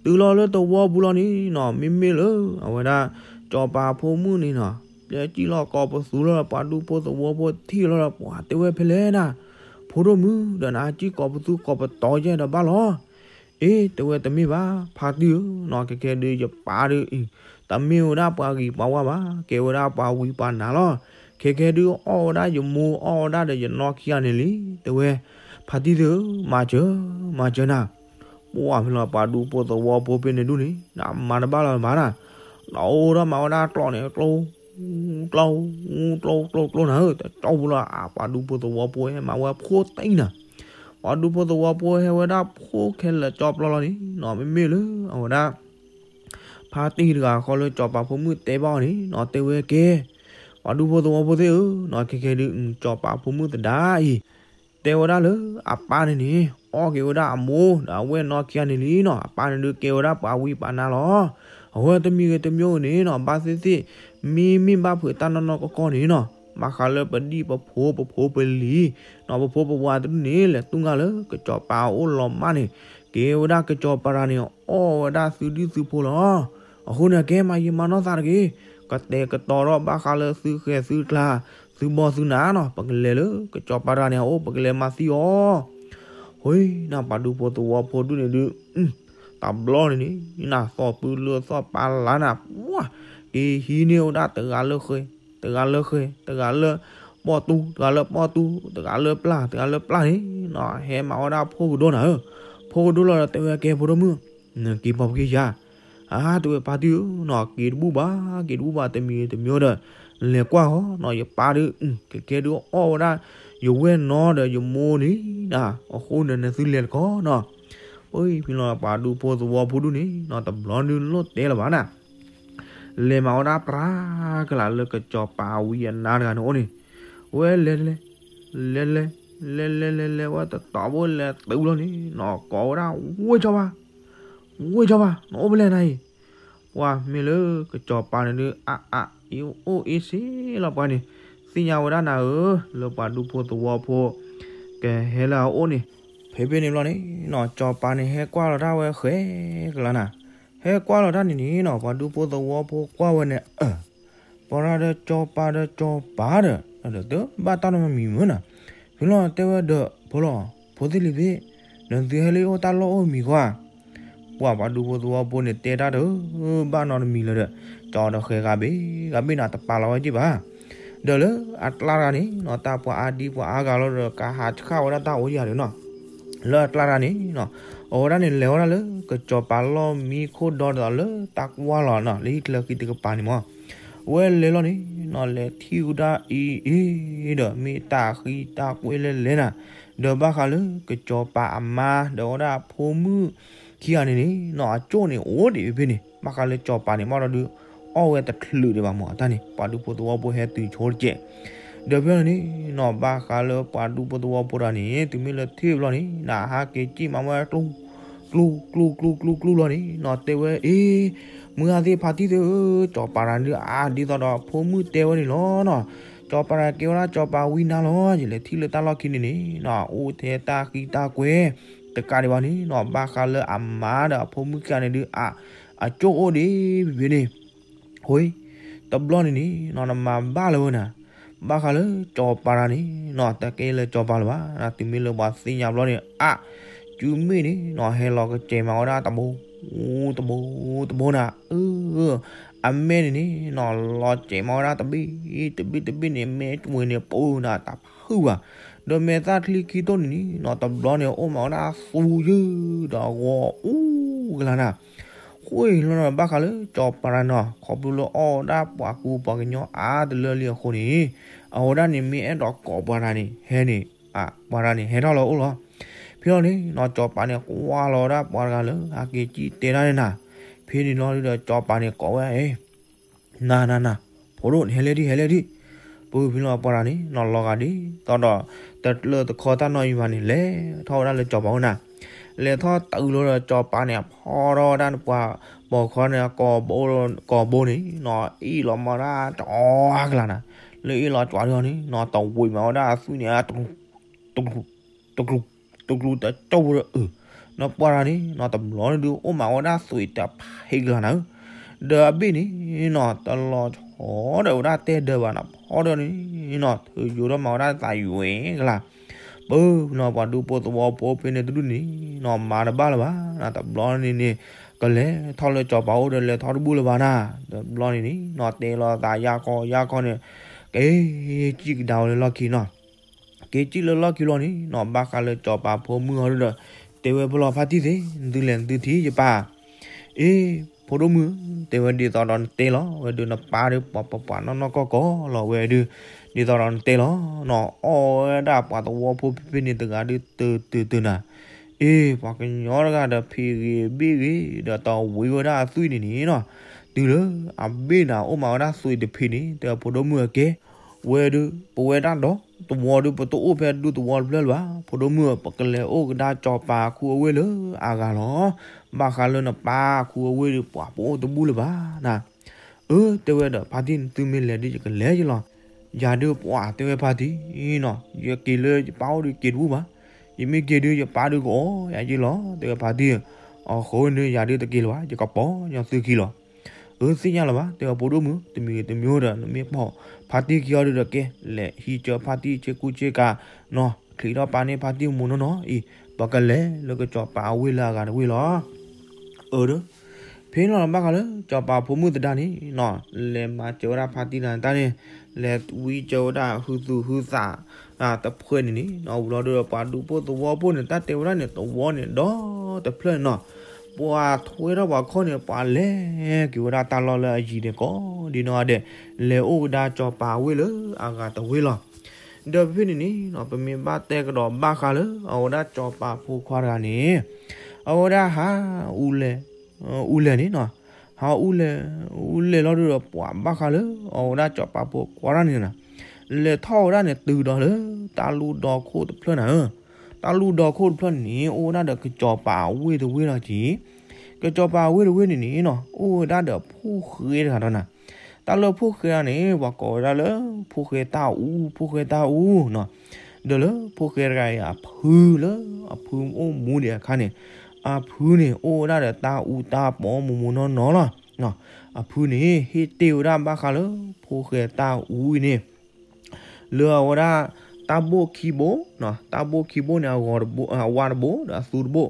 တုၤလီၤလၢသဝီပူၤလီၤန့ၣ်နီၤ မ့မ့ၢ်လၢ အဝဲဒၣ် က ကၠီၤပၤဖိမုၣ်န့ၣ်နီၤ တဲစံၣ်လီၤကိးပသူလီၤဒီး ပှၤဒူဖိသဝီဖိထံၣ်လီၤဒီး ပှၤတဲဝဲဖဲလဲၣ်နၤ, ဖိဒိၣ်မုၣ်ဒီး နၤစံၣ်ကိးပသူကိးပတီၤယဲဒီးဘၣ်လီၤ. အ့ တဲဝဲတမ့ၢ်ဘၣ် ဖါတံၢ်ဧၢနီၤ, ခဲခဲဒုးယပၢ်ဒုးအံၤ တမ့ၢ်ဝဲဒၣ်ပှၤဂံၢ်ပှၤဝါဘၣ်, ကဲဝဲဒၣ်ပှၤဝံပှၤနါလီၤ. ခဲခဲဒုးအီၣ်ဝဲဒၣ်ယမိၢ် အီၣ်ဝဲဒၣ်ဒီးယနီၢ်ခံဂၤန့ၣ်လံ, တဲဝဲ. ဖါတံၢ်သ့ၣ်ဧၢ, မၤစၢၤ, မၤစၢၤနၤ. ပှၤဖဲလီၤ ပှၤဒူဖိသဝီဖိဖဲန့ၣ်ဒုးန့ၣ် နမၤတဘၣ်လၢၤဘၣ်နၤ, နအိၣ်ဒီးမၤဝဲဒၣ်ကျိာ်န့ၣ် ကျိ ကျိ ကျိ ကျိ ကျိနၤဧၢ, တကၠီဖိလီၤ. အပှၤဒူဖိသဝီဖိဟဲမၤဝဲဖိတံၢ်နၤ, ပှၤဒူဖိသဝီဖိဟဲဝဲဒၣ်ဖိခဲလၢာ်ကၠီပျီလီၤန့ၣ်နီၤ, မ့မ့ၢ်လၢအဝဲဒၣ် ဖါတံၢ်တဂၤဃီလၢကၠီၤပၤဖိမုၣ်တဲဘၣ်အီၤန့ၣ်နီၤ, တဲဝဲကဲ ပှၤဒူဖိသဝီဖိသ့ၣ်ဧၢနီၤ, ခဲခဲဒုး ကၠီၤပၤဖိမုၣ်သဒါအံၤ တဲဝဲဒၣ်လၢအပၢ်န့ၣ်န့ၣ် အီၣ်က့ၤဝဲဒၣ်အမိၢ်ဒီးအဝဲၢ်နီၢ်ခံဂၤန့ၣ်လံနီၤ, အပၢ်န့ၣ်ဒုးကဲဝဲဒၣ်ပှၤဝံပှၤနါလီၤ. အဝဲတမံၤဂ့ၤတမံၤဂ့ၤန့ၣ်နီၤ, ဘၣ်သ့ၣ်သ့ၣ် မ့မ့ၢ်ဘၣ်ဖုးတၢ်နီၢ်နီၢ်ကီၢ်ကီၢ်န့ၣ်နီၤ, ဘၣ်ဃးလၢပဒံၣ်ပဖိပဖိပလံၤနီၤ, ပဖိပဝၤတဒူၣ်န့ၣ် လဲၤတူၢ်ငါလၢကၠီၤပၤအအိၣ်လီၤမၢ်န့ၣ်, ကဲဝဲဒၣ်ကၠီၤပၤတဂၤန့ၣ် အီၣ်ဝဲဒၣ်သုဒံၣ်သုဖိလီၤ. အဃိန့ၣ် ကဲမၤယံာ်မၤနီၢ်သးတဂ့ၤ, ကတဲာ်ကတီၤထီၣ်ဘၣ်ဃးလၢသုဃဲၤသုကျါ သုဘီၣ်သုနၤနီၤ, ပကလဲၤလၢကၠီၤပၤတဂၤန့ၣ်အအိၣ် ပကလဲၤမၤသံအီၤ. ဟိနၤ ပှၤဒူဖိသဝီဖိဒူၣ်န့ၣ်ဒုး တဘျီန့ၣ်န့ၣ် နၤသီၣ်ပုၢ်လၢသီၣ်ပာ်လၢနၤ, ပှၤ က့ၤဟံးန့ၢ်ဝဲဒၣ်တဂၤလၢဃဲၤ, တဂၤလၢဃဲၤ, တဂၤလၢပီၣ်တူ, တဂၤလၢပီၣ်တူ, တဂၤလၢပျၢ်, တဂၤလၢပျၢ်န့ၣ်နီၤ, ဟဲမၤဝဲဒၣ်ဖိကဒိၣ်နၤဧၢ, ဖိကဒိၣ်လီၤဒီး တဲဝဲကဲဖိဒိၣ်မုၣ် နက့ၤပိာ်ပက့ၤယၤ, အါ တဲဝဲဖါတံၢ်ဧၢနီၤ, က့ၤတဘူၣ်ဘၣ်, က့ၤတဘူၣ်ဘၣ်, တမံၤတမံၤဒီး လဲၤကွၢ်ဃီနီၤ, ယပၢ်ဒုး ကကဲဒုးအီၣ်ဝဲဒၣ် ယဝဲၢ်နီၤဒီးယမိၢ်န့ၣ်နၤ, အဃိန့ၣ် နသုလဲၤတခီနီၤ. ပဖဲလီၤ ပှၤဒူဖိသဝီဖိဒူၣ်န့ၣ်နီၤ တဘျီဒုးလိၣ်တဲလၢၤဘၣ်နၤ, လဲၤမၤဝဲဒၣ်ပြးကလာ်လၢကစီၤပၤဝံအနါတဂၤန့ၣ်အိၣ်န့ၣ်, ဝဲလဲၤလဲၤ လဲၤလဲၤ လဲၤလဲၤလဲၤလဲၤဝဲတတီၤဖိလဲၤတုၤလီၤန့ၣ်နီၤ, ကိးဝဲဒၣ်ဝ့ၢ်စီၤပၤ, ဝ့ၢ်စီၤပၤ နအိၣ်ဖဲလဲၣ်နၤအံၤ, ပှၤမ့ၢ်လၢကစီၤပၤန့ၣ်ဒုး အါအါ အ့ၣ်အိၣ်အ့ၣ်စ့လီၤပှၤန့ၣ်, သ့ၣ်ညါဝဲဒၣ်နၤဧၢ, လၢပှၤဒူဖိသဝီဖိ ကဟဲလၢအအိၣ်န့ၣ်, ဖဲဖဲန့ၣ်ဘျီန့ၣ်နီၤ စီၤပၤန့ၣ်ဟဲကွၢ်လီၤတၢ်ဝဲဃဲကလါနၤ, ဟဲကွၢ်လီၤတၢ်န့ၣ်န့ၣ်နီၤ ပှၤဒူဖိသဝီဖိကွၢ်ဝဲန့ၣ် အၢ ပှၤရၤဒီးစီၤပၤဒီးစီၤပၤဒီး တဘၣ်တၢ်နီတမံၤမုၢ်နၤ, ဖဲလီၤတဲဝဲဒီး ဖိလီၤ ဖိသ့ၣ်လံၤသ့ၣ်, နသုဟဲလၢယအိၣ်တၢ်လီၢ်အိၣ်မံၤကွၢ်, ပှၤပှၤဒူဖိသဝီဖိန့ၣ်တဲတၢ်တဘၣ်နီတမံၤလၢၤဒီး ကၠီဒီးဃဲၤဂၤဘ့ၣ်ဂၤဘ့ၣ်နၤ တပာ်လီၤဝဲက့ၢ်ဘၣ်, ဒီးလၢအကျါတဂၤန့ၣ်နီၤ တၢ်ပှၤအါဒံပှၤအါဂၤလီၤဒီး ကဟးဆှၣ်ဝဲဒၣ်တၢ်အိၣ်ယၤဒီးနီၤ, လၢအကျါတဂၤန့ၣ်နီၤ အဝဲဒၣ်န့ၣ်လဲၤဝဲဒၣ်လၢကစီၤပၤလီၢ်မံခိၣ်ဒီဒ်သိးလၢတၢ်ကွၢ်လီၤနီၤ လၢဟံၣ်ချၢဃံတကပၤန့ၣ်မး, ဝဲလဲၤလီၤန့ၣ်နီၤ လဲၤထံၣ်ဝဲဒၣ်အံၤအံၤဒီး မ့ၢ်တၢ်ဃံတၢ်ကွဲလဲၤလဲၤနၤ, ဒီးဘၣ်ဃးလၢကစီၤပၤအမါ ဒီးဝဲဒၣ်ဖိမုၣ်ခံဂၤန့ၣ်န့ၣ်နီၤ အကၠိၣ်န့ၣ်အိၣ်ဒံးဖဲန့ၣ် ဘၣ်ဃးလၢကစီၤပၤန့ၣ် မ့ၢ်ဒီးဒုး အီၣ်ဝဲတချုးဒံးဘၣ်မး အတၢ်န့ၣ် ပှၤဒူဖိသဝီဖိဟဲတုၤဆိတကဲး, ဒီးဖဲန့ၣ်နီၤ ဘၣ်ဃးလၢပှၤဒူဖိသဝီဖိတဂၤန့ၣ် တုၤမ့ၢ်လၢထံၣ်ဘျီန့ၣ် နဟးက့ၤကံၣ်မးဝဲကျူ ကျူ ကျူ ကျူ ကျူ ကျူ လီၤန့ၣ်နီၤ တဲဝဲအ့ၣ် မုၢ်ဂၤသ့ၣ်ဖါတံၢ်သ့ၣ်ဧၢ, စီၤပၤတဂၤဒုးအါဒ်သိးဒီးဖိမုၣ်တဲဝဲန့ၣ်လီၤနီၤ, စီၤပၤတဂၤကဲဝဲဒၣ်စီၤပၤဝံနါလီၤ, ယလဲၤထံၣ်လၢတၢ်လီၢ်ခံန့ၣ်န့ၣ်နီၤ အိၣ်ထဲတၢ်ဃံတၢ်ကွဲ တကးဒံးဘၣ်န့ၣ်နီၤ ဘၣ်ဃးလၢအမါဒီးအဖိမုၣ်ခံဂၤန့ၣ်ဒုး အ အကၠိၣ်အိၣ်ဒံးဖဲန့ၣ် ဃိ တဘျီန့ၣ်န့ၣ်နီၤ နမၤဘၣ်လၢၤဝဲနၤ, ဘၣ်ဃးလၢစီၤပၤတဂၤန့ၣ်နီၤ တကဲလၢစီၤပၤလၢၤဘၣ်, တုၤမ့ၢ်လၢပှၤသ့ၣ်ညါဘျီန့ၣ် အါ စုမ့ၣ်န့ၣ်နီၤ ဟဲလီၤကစဲးမးဝဲဒၣ်တဘိ တဘိ တဘိနၤ, အၢ အမဲန့ၣ်န့ၣ်နီၤ လီၤစဲးမးဝဲဒၣ်တဘ့ၣ် တဘ့ၣ်တဘ့ၣ်န့ၣ် မဲတဝ့ၤန့ၣ် ပၢနၤတဖုဘၣ်, ဒီးမဲာ်သၣ်ချံခံတိၢ်န့ၣ်န့ၣ်နီၤ တဘျီန့ၣ် အိၣ်မးဝဲဒၣ်သူယုၢ်ဒီးဂီၤအူကလါနၤ ဃိလီၤ ဘၣ်ဃးလၢစီၤပၤတဂၤနီၤ ခီဖျိလၢအီၣ်ဝဲဒၣ်ပှၤကူပှၤကညီအါတလၢလံအဃိန့ၣ်, အဝဲဒၣ်န့ၣ် မ့ၢ်အဲၣ်ဒိးကိးပှၤတဂၤန့ၣ် ဟဲန့ၣ် အ ပှၤတဂၤန့ၣ် ဟဲထီၣ်လီၤအိၣ်လီၤ. ဖဲလီၤန့ၣ်နီၤ စီၤပၤန့ၣ် ကွၢ်လီၤဝဲဒၣ်ပှၤတဂၤလၢ ဟဲက့ၤကံၣ်တဲတၢ်န့ၣ်နၤ, ဖဲန့ၣ်လီၤဒီး စီၤပၤန့ၣ် ကိးဝဲ နၤနၤနၤ ဖိဒိၣ်န့ၣ် ဟဲလဲၣ်ဒံး ဟဲလဲၣ်ဒံး, ပဖဲလီၤပှၤတဂၤန့ၣ်နီၤ လီၤဂာ်ဒ်သိးဒီး တကျၢၢ်တခီတၢ်နီၢ်အံၤဘၣ်န့ၣ် လဲၤထီၣ်ဝဲဒၣ်လၢစီၤပၤအိၣ်နၤ, လဲၤထီၣ်တုၤလီၤဒီး စီၤပၤန့ၣ် ဖီထီၣ်ဝဲဒၣ်ပှၤပိာ်ခွါန့ၣ် ကိာ်ဘိန့ၣ်နီၤ အ့ၣ်လီၤမးဒၣ်ကၠီကလါနၤ, လၢအ့ၣ်လီၤကၠီဒ်န့ၣ်နီၤ တဝံၤမးဝဲဒၣ်အသွံၣ်န့ၣ် တကျူၤ တကျူၤ တကျူၤ တကျူၤတကၠိၢ်ဖိဒီးအၢ, နီၤပှၤတဂၤန့ၣ်နီၤ တဘျီန့ၣ်ဒုး အိၣ်မးဝဲဒၣ်သွံၣ်တဖးဟ့ကလါနၤဧၢ, ဒီးအဘ့ၣ်န့ၣ်နီၤ တလီၤဆီဒီးဝဲဒၣ်တဲဒၢးဘၣ်နီၤ ဖီဒီးန့ၣ်နီၤ ထုးယိၤထီၣ်မၤဝဲဒၣ်သးယွဲကလါ ပၢနီၤ ပှၤဒူဖိသဝီဖိဖဲန့ၣ်တဒူၣ်န့ၣ်နီၤ မၤတဘၣ်လၢၤဘၣ်နီၤ တဘျီန့ၣ်န့ၣ် ကလဲၤထီၣ်လၢစီၤပၤအိၣ်ဒီးလဲၤထီၣ်တဘူၣ်လၢၤဘၣ်နီၤ တဘျီန့ၣ်န့ၣ်နီၤ တဲလီၤသးယၢ်ခီယၢ်ခီန့ၣ် က့ၤစံၣ်ကဒါဝဲလၢလီၢ်ခံနီၤ က့ၤစံၣ်လၢလီၢ်ခံလီၤန့ၣ်နီၤ ဘၣ်ဃးလၢစီၤပၤဖိမုၣ်ဟီဒုဒီး တဲဝဲဖဲလီၤဖါတံၢ်သ့ၣ် နသုလဲၤနသုထံၣ်ယပၢ် အ့ ဖိဒိၣ်မုၣ် တဲဝဲဒ်သိးဒီးနတဲလီၤ ဝဲဒုးနပၢ်ဒုးပှၤပှၤပှၤနီၢ်နီၢ်ကီၢ်ကီၢ်လီၤဝဲဒုး ဒ်သိးဒီးနတဲလီၤနီၤ အီၣ်ဝဲဒၣ်ပှၤသဝီဖိဖဲဖဲန့ၣ်တဂၤဒုးတၢၤတၢၤတၢၤနၤ အ့ ပှၤကညီတဂၤဒီးဖံးဂ့ၤဘ့ၣ်ဂ့ၤ ဒီးတဝံဝဲဒၣ်အသွံၣ်န့ၣ်န့ၣ်နီၤ တုၤလၢအဘ့ၣ်နၤအိၣ်မးဝဲဒၣ်သွံၣ်တဖံးန့ၣ် တဲဖိဒိၣ်မုၣ်အကဲ ဝဲဒုး ပဝဲဒၣ်ဒီသဝီဒုး ပတအိၣ်ဖဲဒူသဝီတဖျၢၣ်လၢၤဘၣ် ဖိဒိၣ်မုၣ်ဧၢ ပကလဲၤအိၣ်ကဒါစီၤပၤခူအဝ့ၢ်လၢအဂၤလီၤ ဘၣ်ဃးလၢနပၢ်ခူအဝ့ၢ်ဒုး ပှၤပအိၣ်တဘူၣ်လၢၤဘၣ်နၤ အၢ တဲဝဲဒီးဖါတံၢ် နသုမ့ၢ်လဲၤဒုး ယကလဲၤယလီၤ ယၤဒုးပှၤတဲဝဲဖါတံၢ်နီၤ ယက့ၤလၢယပၢ်အိၣ်ဒုးက့ၤတဘူၣ်ဘၣ် ယမ့ၢ်က့ၤဒုး ယပၢ်ဒုးကအီၣ်ယၤယ့လီၤ တဲဝဲဖါတံၢ်ဧၢ အဃိန့ၣ် ယၤဒုးတက့ၤလၢၤဘၣ် ယကပိာ်ညီသုခံလီၤ အၢ သ့ၣ်ညါလၢၤဘၣ် တဲဝဲဖိဒိၣ်မုၣ် တမံၤဂ့ၤတမံၤဂ့ၤဒီး နမ့ၢ်ပိာ်ဖါတံၢ်ခံအီၤဒုးဒီးကဲ လဲၤဟံးကၢဖါတံၢ်ဆ့ကူဆ့ကၤနီၤ ချံးထီၣ်ပာ်န့ၢ်ဖါတံၢ်မူနီၢ်နီၢ်အံၤ ပကလဲၤလၢကစီၤပၤအဝ့ၢ်လၢအဂၤတဝ့ၢ်လီၤ အၢ ဒီး ဖဲန့ၣ်လီၤ ဘၣ်ဃးလၢစီၤပၤဖိမုၣ်သဒါန့ၣ်နီၤ လဲၤမၤစၢၤဝဲဒၣ်ဖါတံၢ်တၢ်န့ၣ် လဲၤဝံစၢၤဝဲဒၣ်ဟုသူၣ်ဟုသး တဖှဲးန့ၣ်န့ၣ်နီၤ ဝံၤလီၤဒုးဒီးပှၤဒူဖိသဝီဖိန့ၣ် တၢ်တဲဝဲဒၣ်န့ၣ် သဝီန့ၣ်ဒီတဖျၢၣ်န့ၣ်နီၤ ပှၤထွဲထီၣ်ပှၤခီၣ်န့ၣ် ပှၤလဲၤက့ၤဝဲဒၣ်တၢ်လီၢ်လၢအယံၤန့ၣ်ကိးဒ်နီၢ်ဂၤဒဲး လဲၤအိၣ်ကဒါစီၤပၤဝ့ၢ်လၢအဂၤတဝ့ၢ်လီၤ ဒီးဖဲန့ၣ်န့ၣ်နီၤ ပမ့ၢ်ဘၣ်တဲကဒီးဘၣ်ဃးလၢ အဝဲဒၣ်စီၤပၤဖိခွါတဂၤန့ၣ် အဝဲဒၣ်ဟးအူလဲၣ် အူလဲၣ်န့ၣ်နီၤ ဟးအူလဲၣ် အူလဲၣ်လီၤဒုးဒီးပှၤဘၣ်ဃးလၢ အဝဲဒၣ်စီၤပၤဖိခွါတဂၤန့ၣ်နီၤ လဲၤထီၣ်ဝဲဒၣ်န့ၣ်တုၤဒီးလၢ တၢ်လူၢ်ဒီခိၣ်တဖျၢၣ်နၤဧၢ တၢ်လူၢ်ဒီခိၣ်တဖျၢၣ်န့ၣ်န့ၣ် အိၣ်ဝဲဒၣ်ဒီးကစီၤပၤအဝ့ၢ်တဝ့ၢ်လီၤက့ၤ ကစီၤပၤအဝ့ၢ်တဝ့ၢ်န့ၣ်န့ၣ်နီၤ အိၣ်ဝဲဒၣ်ဒီးဖိၣ်ဃဲတဂၤဒီးနၤ တၢ်လၢဖိၣ်ဃဲတဂၤန့ၣ် ပှၤကိးဝဲဒၣ်လၢ ဖိၣ်ဃဲတၢ်အူ ဖိၣ်ဃဲတၢ်အူနီၤ ဒီးလၢဖိၣ်ဃဲတဂၤအံၤအဖုလၢ အဖုအိၣ်မူဒံးအခါန့ၣ် အဖုန့ၣ် အိၣ်ဝဲဒၣ်ဒီးတၢ်အူတၢ်ပီမူမူနီၢ်နီၢ်လီၤ အဖုန့ၣ် ဟ့ၣ်တ့ၢ်ဝဲဒၣ်ဘၣ်ဃးလၢ ဖိၣ်ဃဲတၢ်အူအံၤန့ၣ် လၢအဝဲဒၣ် တၢ်ဘိၣ်ခံဘိ, တၢ်ဘိၣ်ခံဘိန့ၣ် အဝါတဘိ ဒီးအသူတဘိ,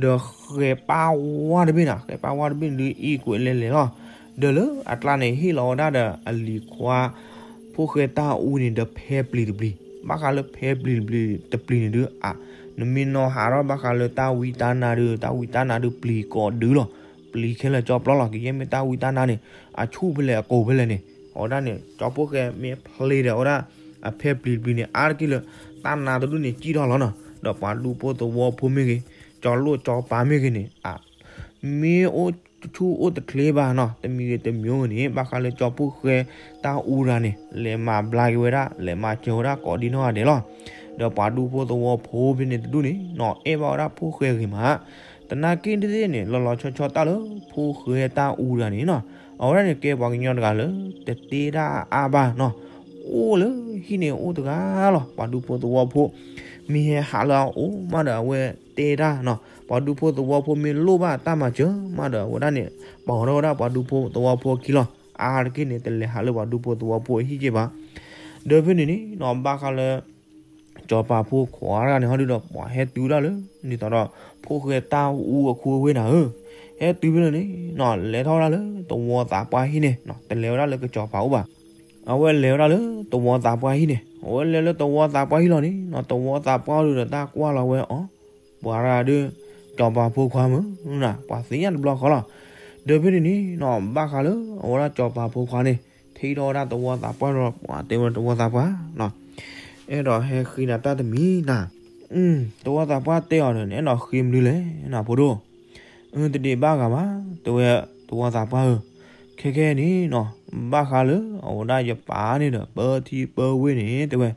ဒီးဃဲၤပၢ်ဝါတဘ့ၣ်န့ၣ်, ဃဲၤပၢ်ဝါတဘ့ၣ်န့ၣ်ဒုးအံၤကွဲးလဲၤလဲၤလီၤ. ဒီးလၢအကျါန့ၣ် ဟ့ၣ်လီၤဝဲဒၣ်ဒီးအလံၤခွါ ဖိၣ်ဃဲတၢ်အူန့ၣ်ဒီးဖဲပျံၤတပျံၤ,ဘၣ်ဃးလၢဖဲပျံၤတပျံၤတပျံၤန့ၣ်ဒုး နမ့ၢ်နီၢ်ဟးထီၣ်ဘၣ်ဃးလၢတၢ်ဝံတၢ်နါဒုး တၢ်ဝံတၢ်နါဒုးပျံၤကိးဒုလီၤ. ပျံၤခဲလၢာ်ကၠီပျီလီၤ. ကယဲၢ်မ့ၢ်တၢ်ဝံတၢ်နါန့ၣ် အဆူၣ်ဖဲလဲၣ်အကိၤဖဲလဲၣ်န့ၣ် အဝဲဒၣ်န့ၣ် ကၠီဖိၣ်ဃဲမ့ၢ်ဖျ့ဒီးအဝဲဒၣ် အဖဲပျံၤတပျံၤန့ၣ် အါတက့ၢ်လၢ တၢ်နါတဒူၣ်န့ၣ်စံၣ်ထီၣ်လီၤနီၤ. ဒီးပှၤဒူဖိသဝီဖိမ့ၢ်ဂ့ၤ ကၠီလိၣ်ကၠီပၤမ့ၢ်ဂ့ၤန့ၣ် မ့ၢ်အိၣ်ဆူၣ်အိၣ်တချ့ဘၣ်နီၤ တမံၤဂ့ၤတမံၤဂ့ၤန့ၣ် ဘၣ်ဃးလၢကၠီဖိၣ်ဃဲတၢ်အူတဂၤန့ၣ် လဲၤမၤဘျါက့ၤဝဲဒၣ် လဲၤမၤစၢၤဝဲဒၣ်ကိးဒ်နီၢ်ဂၤဒဲးလီၤ. ဒီးပှၤဒူဖိသဝီဖိဖဲန့ၣ်တဒူၣ်န့ၣ်နီၤ အဲၣ်ဘၣ်ဝဲဒၣ်ဖိၣ်ဃဲဂ့ၤမး သနာ်က့ဒ်န့ၣ် လီၤလီၤဆီဆီတၢ်လၢဖိၣ်ဃဲတၢ်အူတဂၤန့ၣ်နီၤ အဝဲဒၣ်န့ၣ်ကဲပှၤကညီတဂၤလၢ တတဲတၢ်အါဘၣ်နီၤ အိၣ်လၢဟံၣ်န့ၣ်အိၣ်တဂၤလီၤ. ပှၤဒူဖိသဝီဖိ မ့ၢ်ဟဲဟးလၢအအိၣ်မးဒီးအဝဲတဲတၢ်နီၤ ပှၤဒူဖိသဝီဖိမ့ၢ်လိၣ်ဘၣ်တၢ်မၤစၢၤမးဒီးအဝဲဒၣ်န့ၣ် ပိာ်ထီၣ်ဝဲဒၣ်ပှၤဒူဖိသဝီဖိအခံလီၤ. အါတက့ၢ်န့ၣ် တလဲၤဟးလၢပှၤဒူဖိသဝီဖိအဟံၣ်က့ဘၣ်. ဒီးဖဲန့ၣ်န့ၣ်နီၤ ဘၣ်ဃးလၢ စီၤပၤဖိခွါတဂၤန့ၣ် ဟီဒုဒီးပှၤဟဲတုၤဒၣ်လၢ ဒ်သိးဒီး ဖိၣ်ဃဲတၢ်အူအခိအဝ့ၢ်နၤဧၢ, ဟဲတုၤဖဲန့ၣ်န့ၣ်နီၤ လဲၤထီၣ်ဝဲဒၣ်လၢသဝီသးပှၢ်ဟံၣ်န့ၣ်နီၤ တလဲၤဝဲဒၣ်လၢကစီၤပၤအိၣ်ဘၣ်. အဝဲလဲၤဝဲဒၣ်လၢသဝီသးပှၢ်ဟံၣ်န့ၣ် အဝဲလဲၤလၢသဝီသးပှၢ်ဟံၣ်လီၤန့ၣ်နီၤ သဝီသးပှၢ်ဟီဒုဒီးတၢ်ကွၢ်လီၤဝဲအီၤ ပှၤတဂၤဒုး စီၤပၤဖိခွါမုၢ်နၤ ပှၤသ့ၣ်ညါတဘျီဃီလီၤ. ဒီးဖဲန့ၣ်န့ၣ်နီၤ ဘၣ်ဃးလၢအဝဲဒၣ်စီၤပၤဖိခွါန့ၣ် ထံၣ်ထီၣ်ဝဲဒၣ်သဝီသးပှၢ်ဒီး ပှၤတဲဝဲသဝီသးပှၢ်နီၤ အဲၣ်ဒိးဟဲဃ့နၤတၢ်တမံၤနၤ. သဝီသးပှၢ်တဲအီၤဒီး နအဲၣ်ဒိးဃ့မနုၤလဲၣ်နၤဖိဒိၣ် အၢ တဒံးဘၣ်ဂၤဘၣ် တဲဝဲသဝီသးပှၢ်ဧၢ, ခဲခဲန့ၣ်နီၤ ဘၣ်ဃးလၢအဝဲဒၣ်ယပၢ်န့ၣ်ဒီး ပၢထံပၢဝ့ၢ်န့ၣ် တဲဝဲ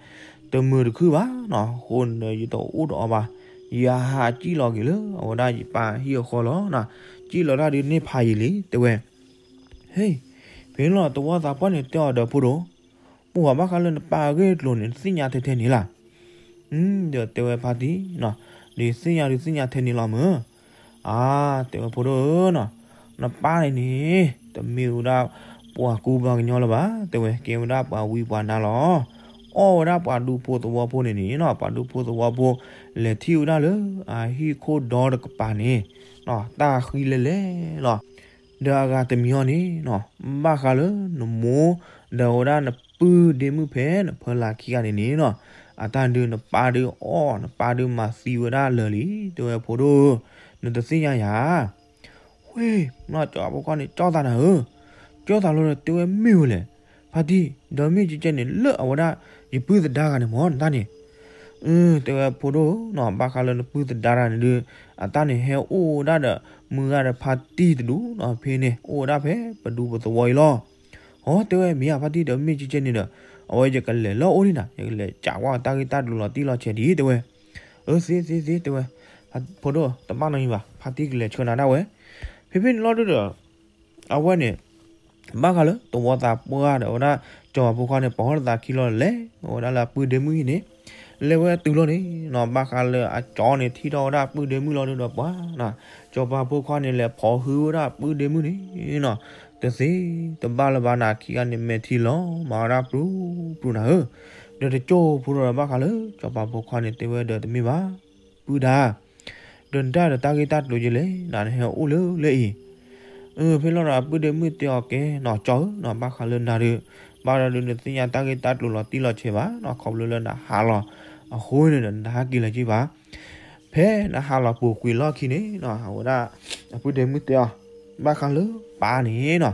တမုာ်တခုၣ်ဘၣ်နီၤ အဃိန့ၣ်ဒီး ယတအိၣ်ဒီးအီၤဘၣ်, ယဟးစံၣ်လီၤက့ၤလၢအဝဲဒၣ်ယပၢ်ဟံၣ်အဃီလီၤနီၤ, စံၣ်လီၤတၢ်ဒုးန့ၢ်ဖးယံာ်လံ တဲဝဲ ဟ့ၣ်, ဖဲန့ၣ်လီၤ သဝီသးပှၢ်န့ၣ်တဲအီၤဒီးဖိဒိၣ်, ပှၤဘၣ်ဃးလၢနပၢ်အဂ့ၢ်အကျိၤန့ၣ် နသ့ၣ်ညါထဲထဲန့ၣ်လၢ် ဒီးတဲဝဲဖါတံၢ်နီၤ, ဒ်သ့ၣ်ညါဒုးသ့ၣ်ညါထဲန့ၣ်လီၤမုၢ်, အါ, တဲဝဲဖိဒိၣ်ဧၢနီၤ, နပၢ်န့ၣ်န့ၣ် တမ့ၢ်ဝဲဒၣ်ပှၤကူပှၤကညီလၢၤဘၣ် တဲဝဲ, ကဲဝဲဒၣ်ပှၤဝံပှၤနါလီၤ. အီၣ်ဝဲဒၣ်ပှၤဒူဖိသဝီဖိန့ၣ်န့ၣ်နီၤ, ပှၤဒူဖိသဝီဖိ လဲၤထံၣ်ဝဲဒၣ်လၢအဟံၣ်ခိၣ်ဒီတကပၤန့ၣ် တၢ်ဃံလဲၤလဲၤလီၤ. ဒီးအဂၤတမံၤအီၤန့ၣ်နီၤ, ဘၣ်ဃးလၢနမိၢ် ဒီးဝဲဒၣ်နပုၢ်ဒ့မုၣ်ဖဲနဖၢလၢခံဂၤန့ၣ်န့ၣ်နီၤ, အတၢ်ဒုးနပၢ်ဒုးအီၣ် နပၢ်ဒုးမၤသံဝဲဒၣ်လၢာ်လံ တဲဝဲ, ဖိဒိၣ်ဧၢ, နတသ့ၣ်ညါယၤ ဝ့ၢ်နီၤ, စီၤပၤဖိခွါန့ၣ် ကၠီသးနၤဧၢ, ကၠီသးလီၤဒီး တဲဝဲမ့ၢ်ဝဲလဲၣ်, ဖါတံၢ်, ဒီးမ့ၢ်ကဲကဲန့ၣ် လၢအဝဲဒၣ် ယပုၢ်သဒါဂၤန့ၣ်မ့ၢ်နတၢ်န့ၣ်, အၢ တဲဝဲ, ဖိဒိၣ်ဧၢနီၤ, ဘၣ်ဃးလၢနပုၢ်သဒါတဂၤန့ၣ်ဒုး အတၢ်န့ၣ်ဟဲအိၣ်ဝဲဒၣ်ဒီး မုၢ်ဂၤဒီးဖါတံၢ်တဒူၣ်နီၤ, ဖဲန့ၣ် အိၣ်ဝဲဒၣ်ဖဲပဒူပသဝီအံၤလီၤ. အီ တဲဝဲ, မ့ၢ်ဧါဖါတံၢ်, ဒီးမ့ၢ်ကဲကဲန့ၣ်ဒီး အဝဲယကလဲၤလၢအအိၣ်န့ၣ်နၤ, ယကလဲၤကးကွၢ်တၢ်ဂ့ၢ်တၢ်ကျိၤလီၤတံၢ်လီၤဆဲးဒံး တဲဝဲ. အၢ သ့သ့သ့ တဲဝဲ, ဖိဒိၣ်တဘၣ်နီတမံၤဘၣ်, ဖါတံၢ်ကလဲၤဆှၢနၤဒၣ်ဝဲ. ဖဲဖဲန့ၣ်လီၤဒုးဒီး အဝဲန့ၣ် ဘၣ်ဃးလၢသဝီသးပှၢ်ဒီး အဝဲဒၣ်စီၤပၤဖိခွါန့ၣ် ပိာ်ထီၣ်သးခံလီၤလဲၤ အဝဲဒၣ်လၢအပုၢ်ဒ့မုၣ်အံၤန့ၣ် လဲၤဝဲတုၤလီၤန့ၣ်နီၤ, ဘၣ်ဃးလၢအကၠီန့ၣ် ထံၣ်ထီၣ်ဝဲဒၣ်အပုၢ်ဒ့မုၣ်လီၤဒုးဒီးပှၤနီၤ, စီၤပၤဖိခွါန့ၣ် လဲၤဖိးဟုဝဲဒၣ်အပုၢ်ဒ့မုၣ်န့ၣ်နီၤ, တသ့တဘၣ်လၢၤဘၣ်နၤ, ခံဂၤန့ၣ် မဲာ်ထံလီၤမၤဝဲဒၣ်ပြူပြူနၤဧၢ, ဒီးတကၠိဖိဒီး ဘၣ်ဃးလၢစီၤပၤဖိခွါန့ၣ် တဲဝဲဒီးတမ့ၢ်ဘၣ် ပုၢ်ဒါ ဒီးနတၢ်ဒီးတၢ်ဂ့ၢ်တၢ်ကျိၤယဲလဲၣ် နဟဲအိၣ်လၢလၢအံၤ. အၢ ဖဲလီၤဒီးအပုၢ်ဒ့မုၣ်တဲအီၤကဲနီၤ, ကၠီဧၢနီၤ, ဘၣ်ဃးလၢနၤဒီး ဘၣ်ဒီးဒုးနသ့ၣ်ညါတၢ်ဂ့ၢ်တၢ်ကျိၤလီၤတံၢ်လီၤဆဲးဘၣ်နီၤ, ခီဖျိလၢနဟးလီၤအဃိန့ၣ်ဒီး နတဟးက့ၤလၢၤက့ၤဘၣ်. ဖဲနဟးလီၤပူၤကွံာ်လီၢ်ခံန့ၣ်နီၤ, အဝဲဒၣ်အပုၢ်ဒ့မုၣ်တဲအီၤ, ဘၣ်ဃးလၢပၢ်န့ၣ်နီၤ,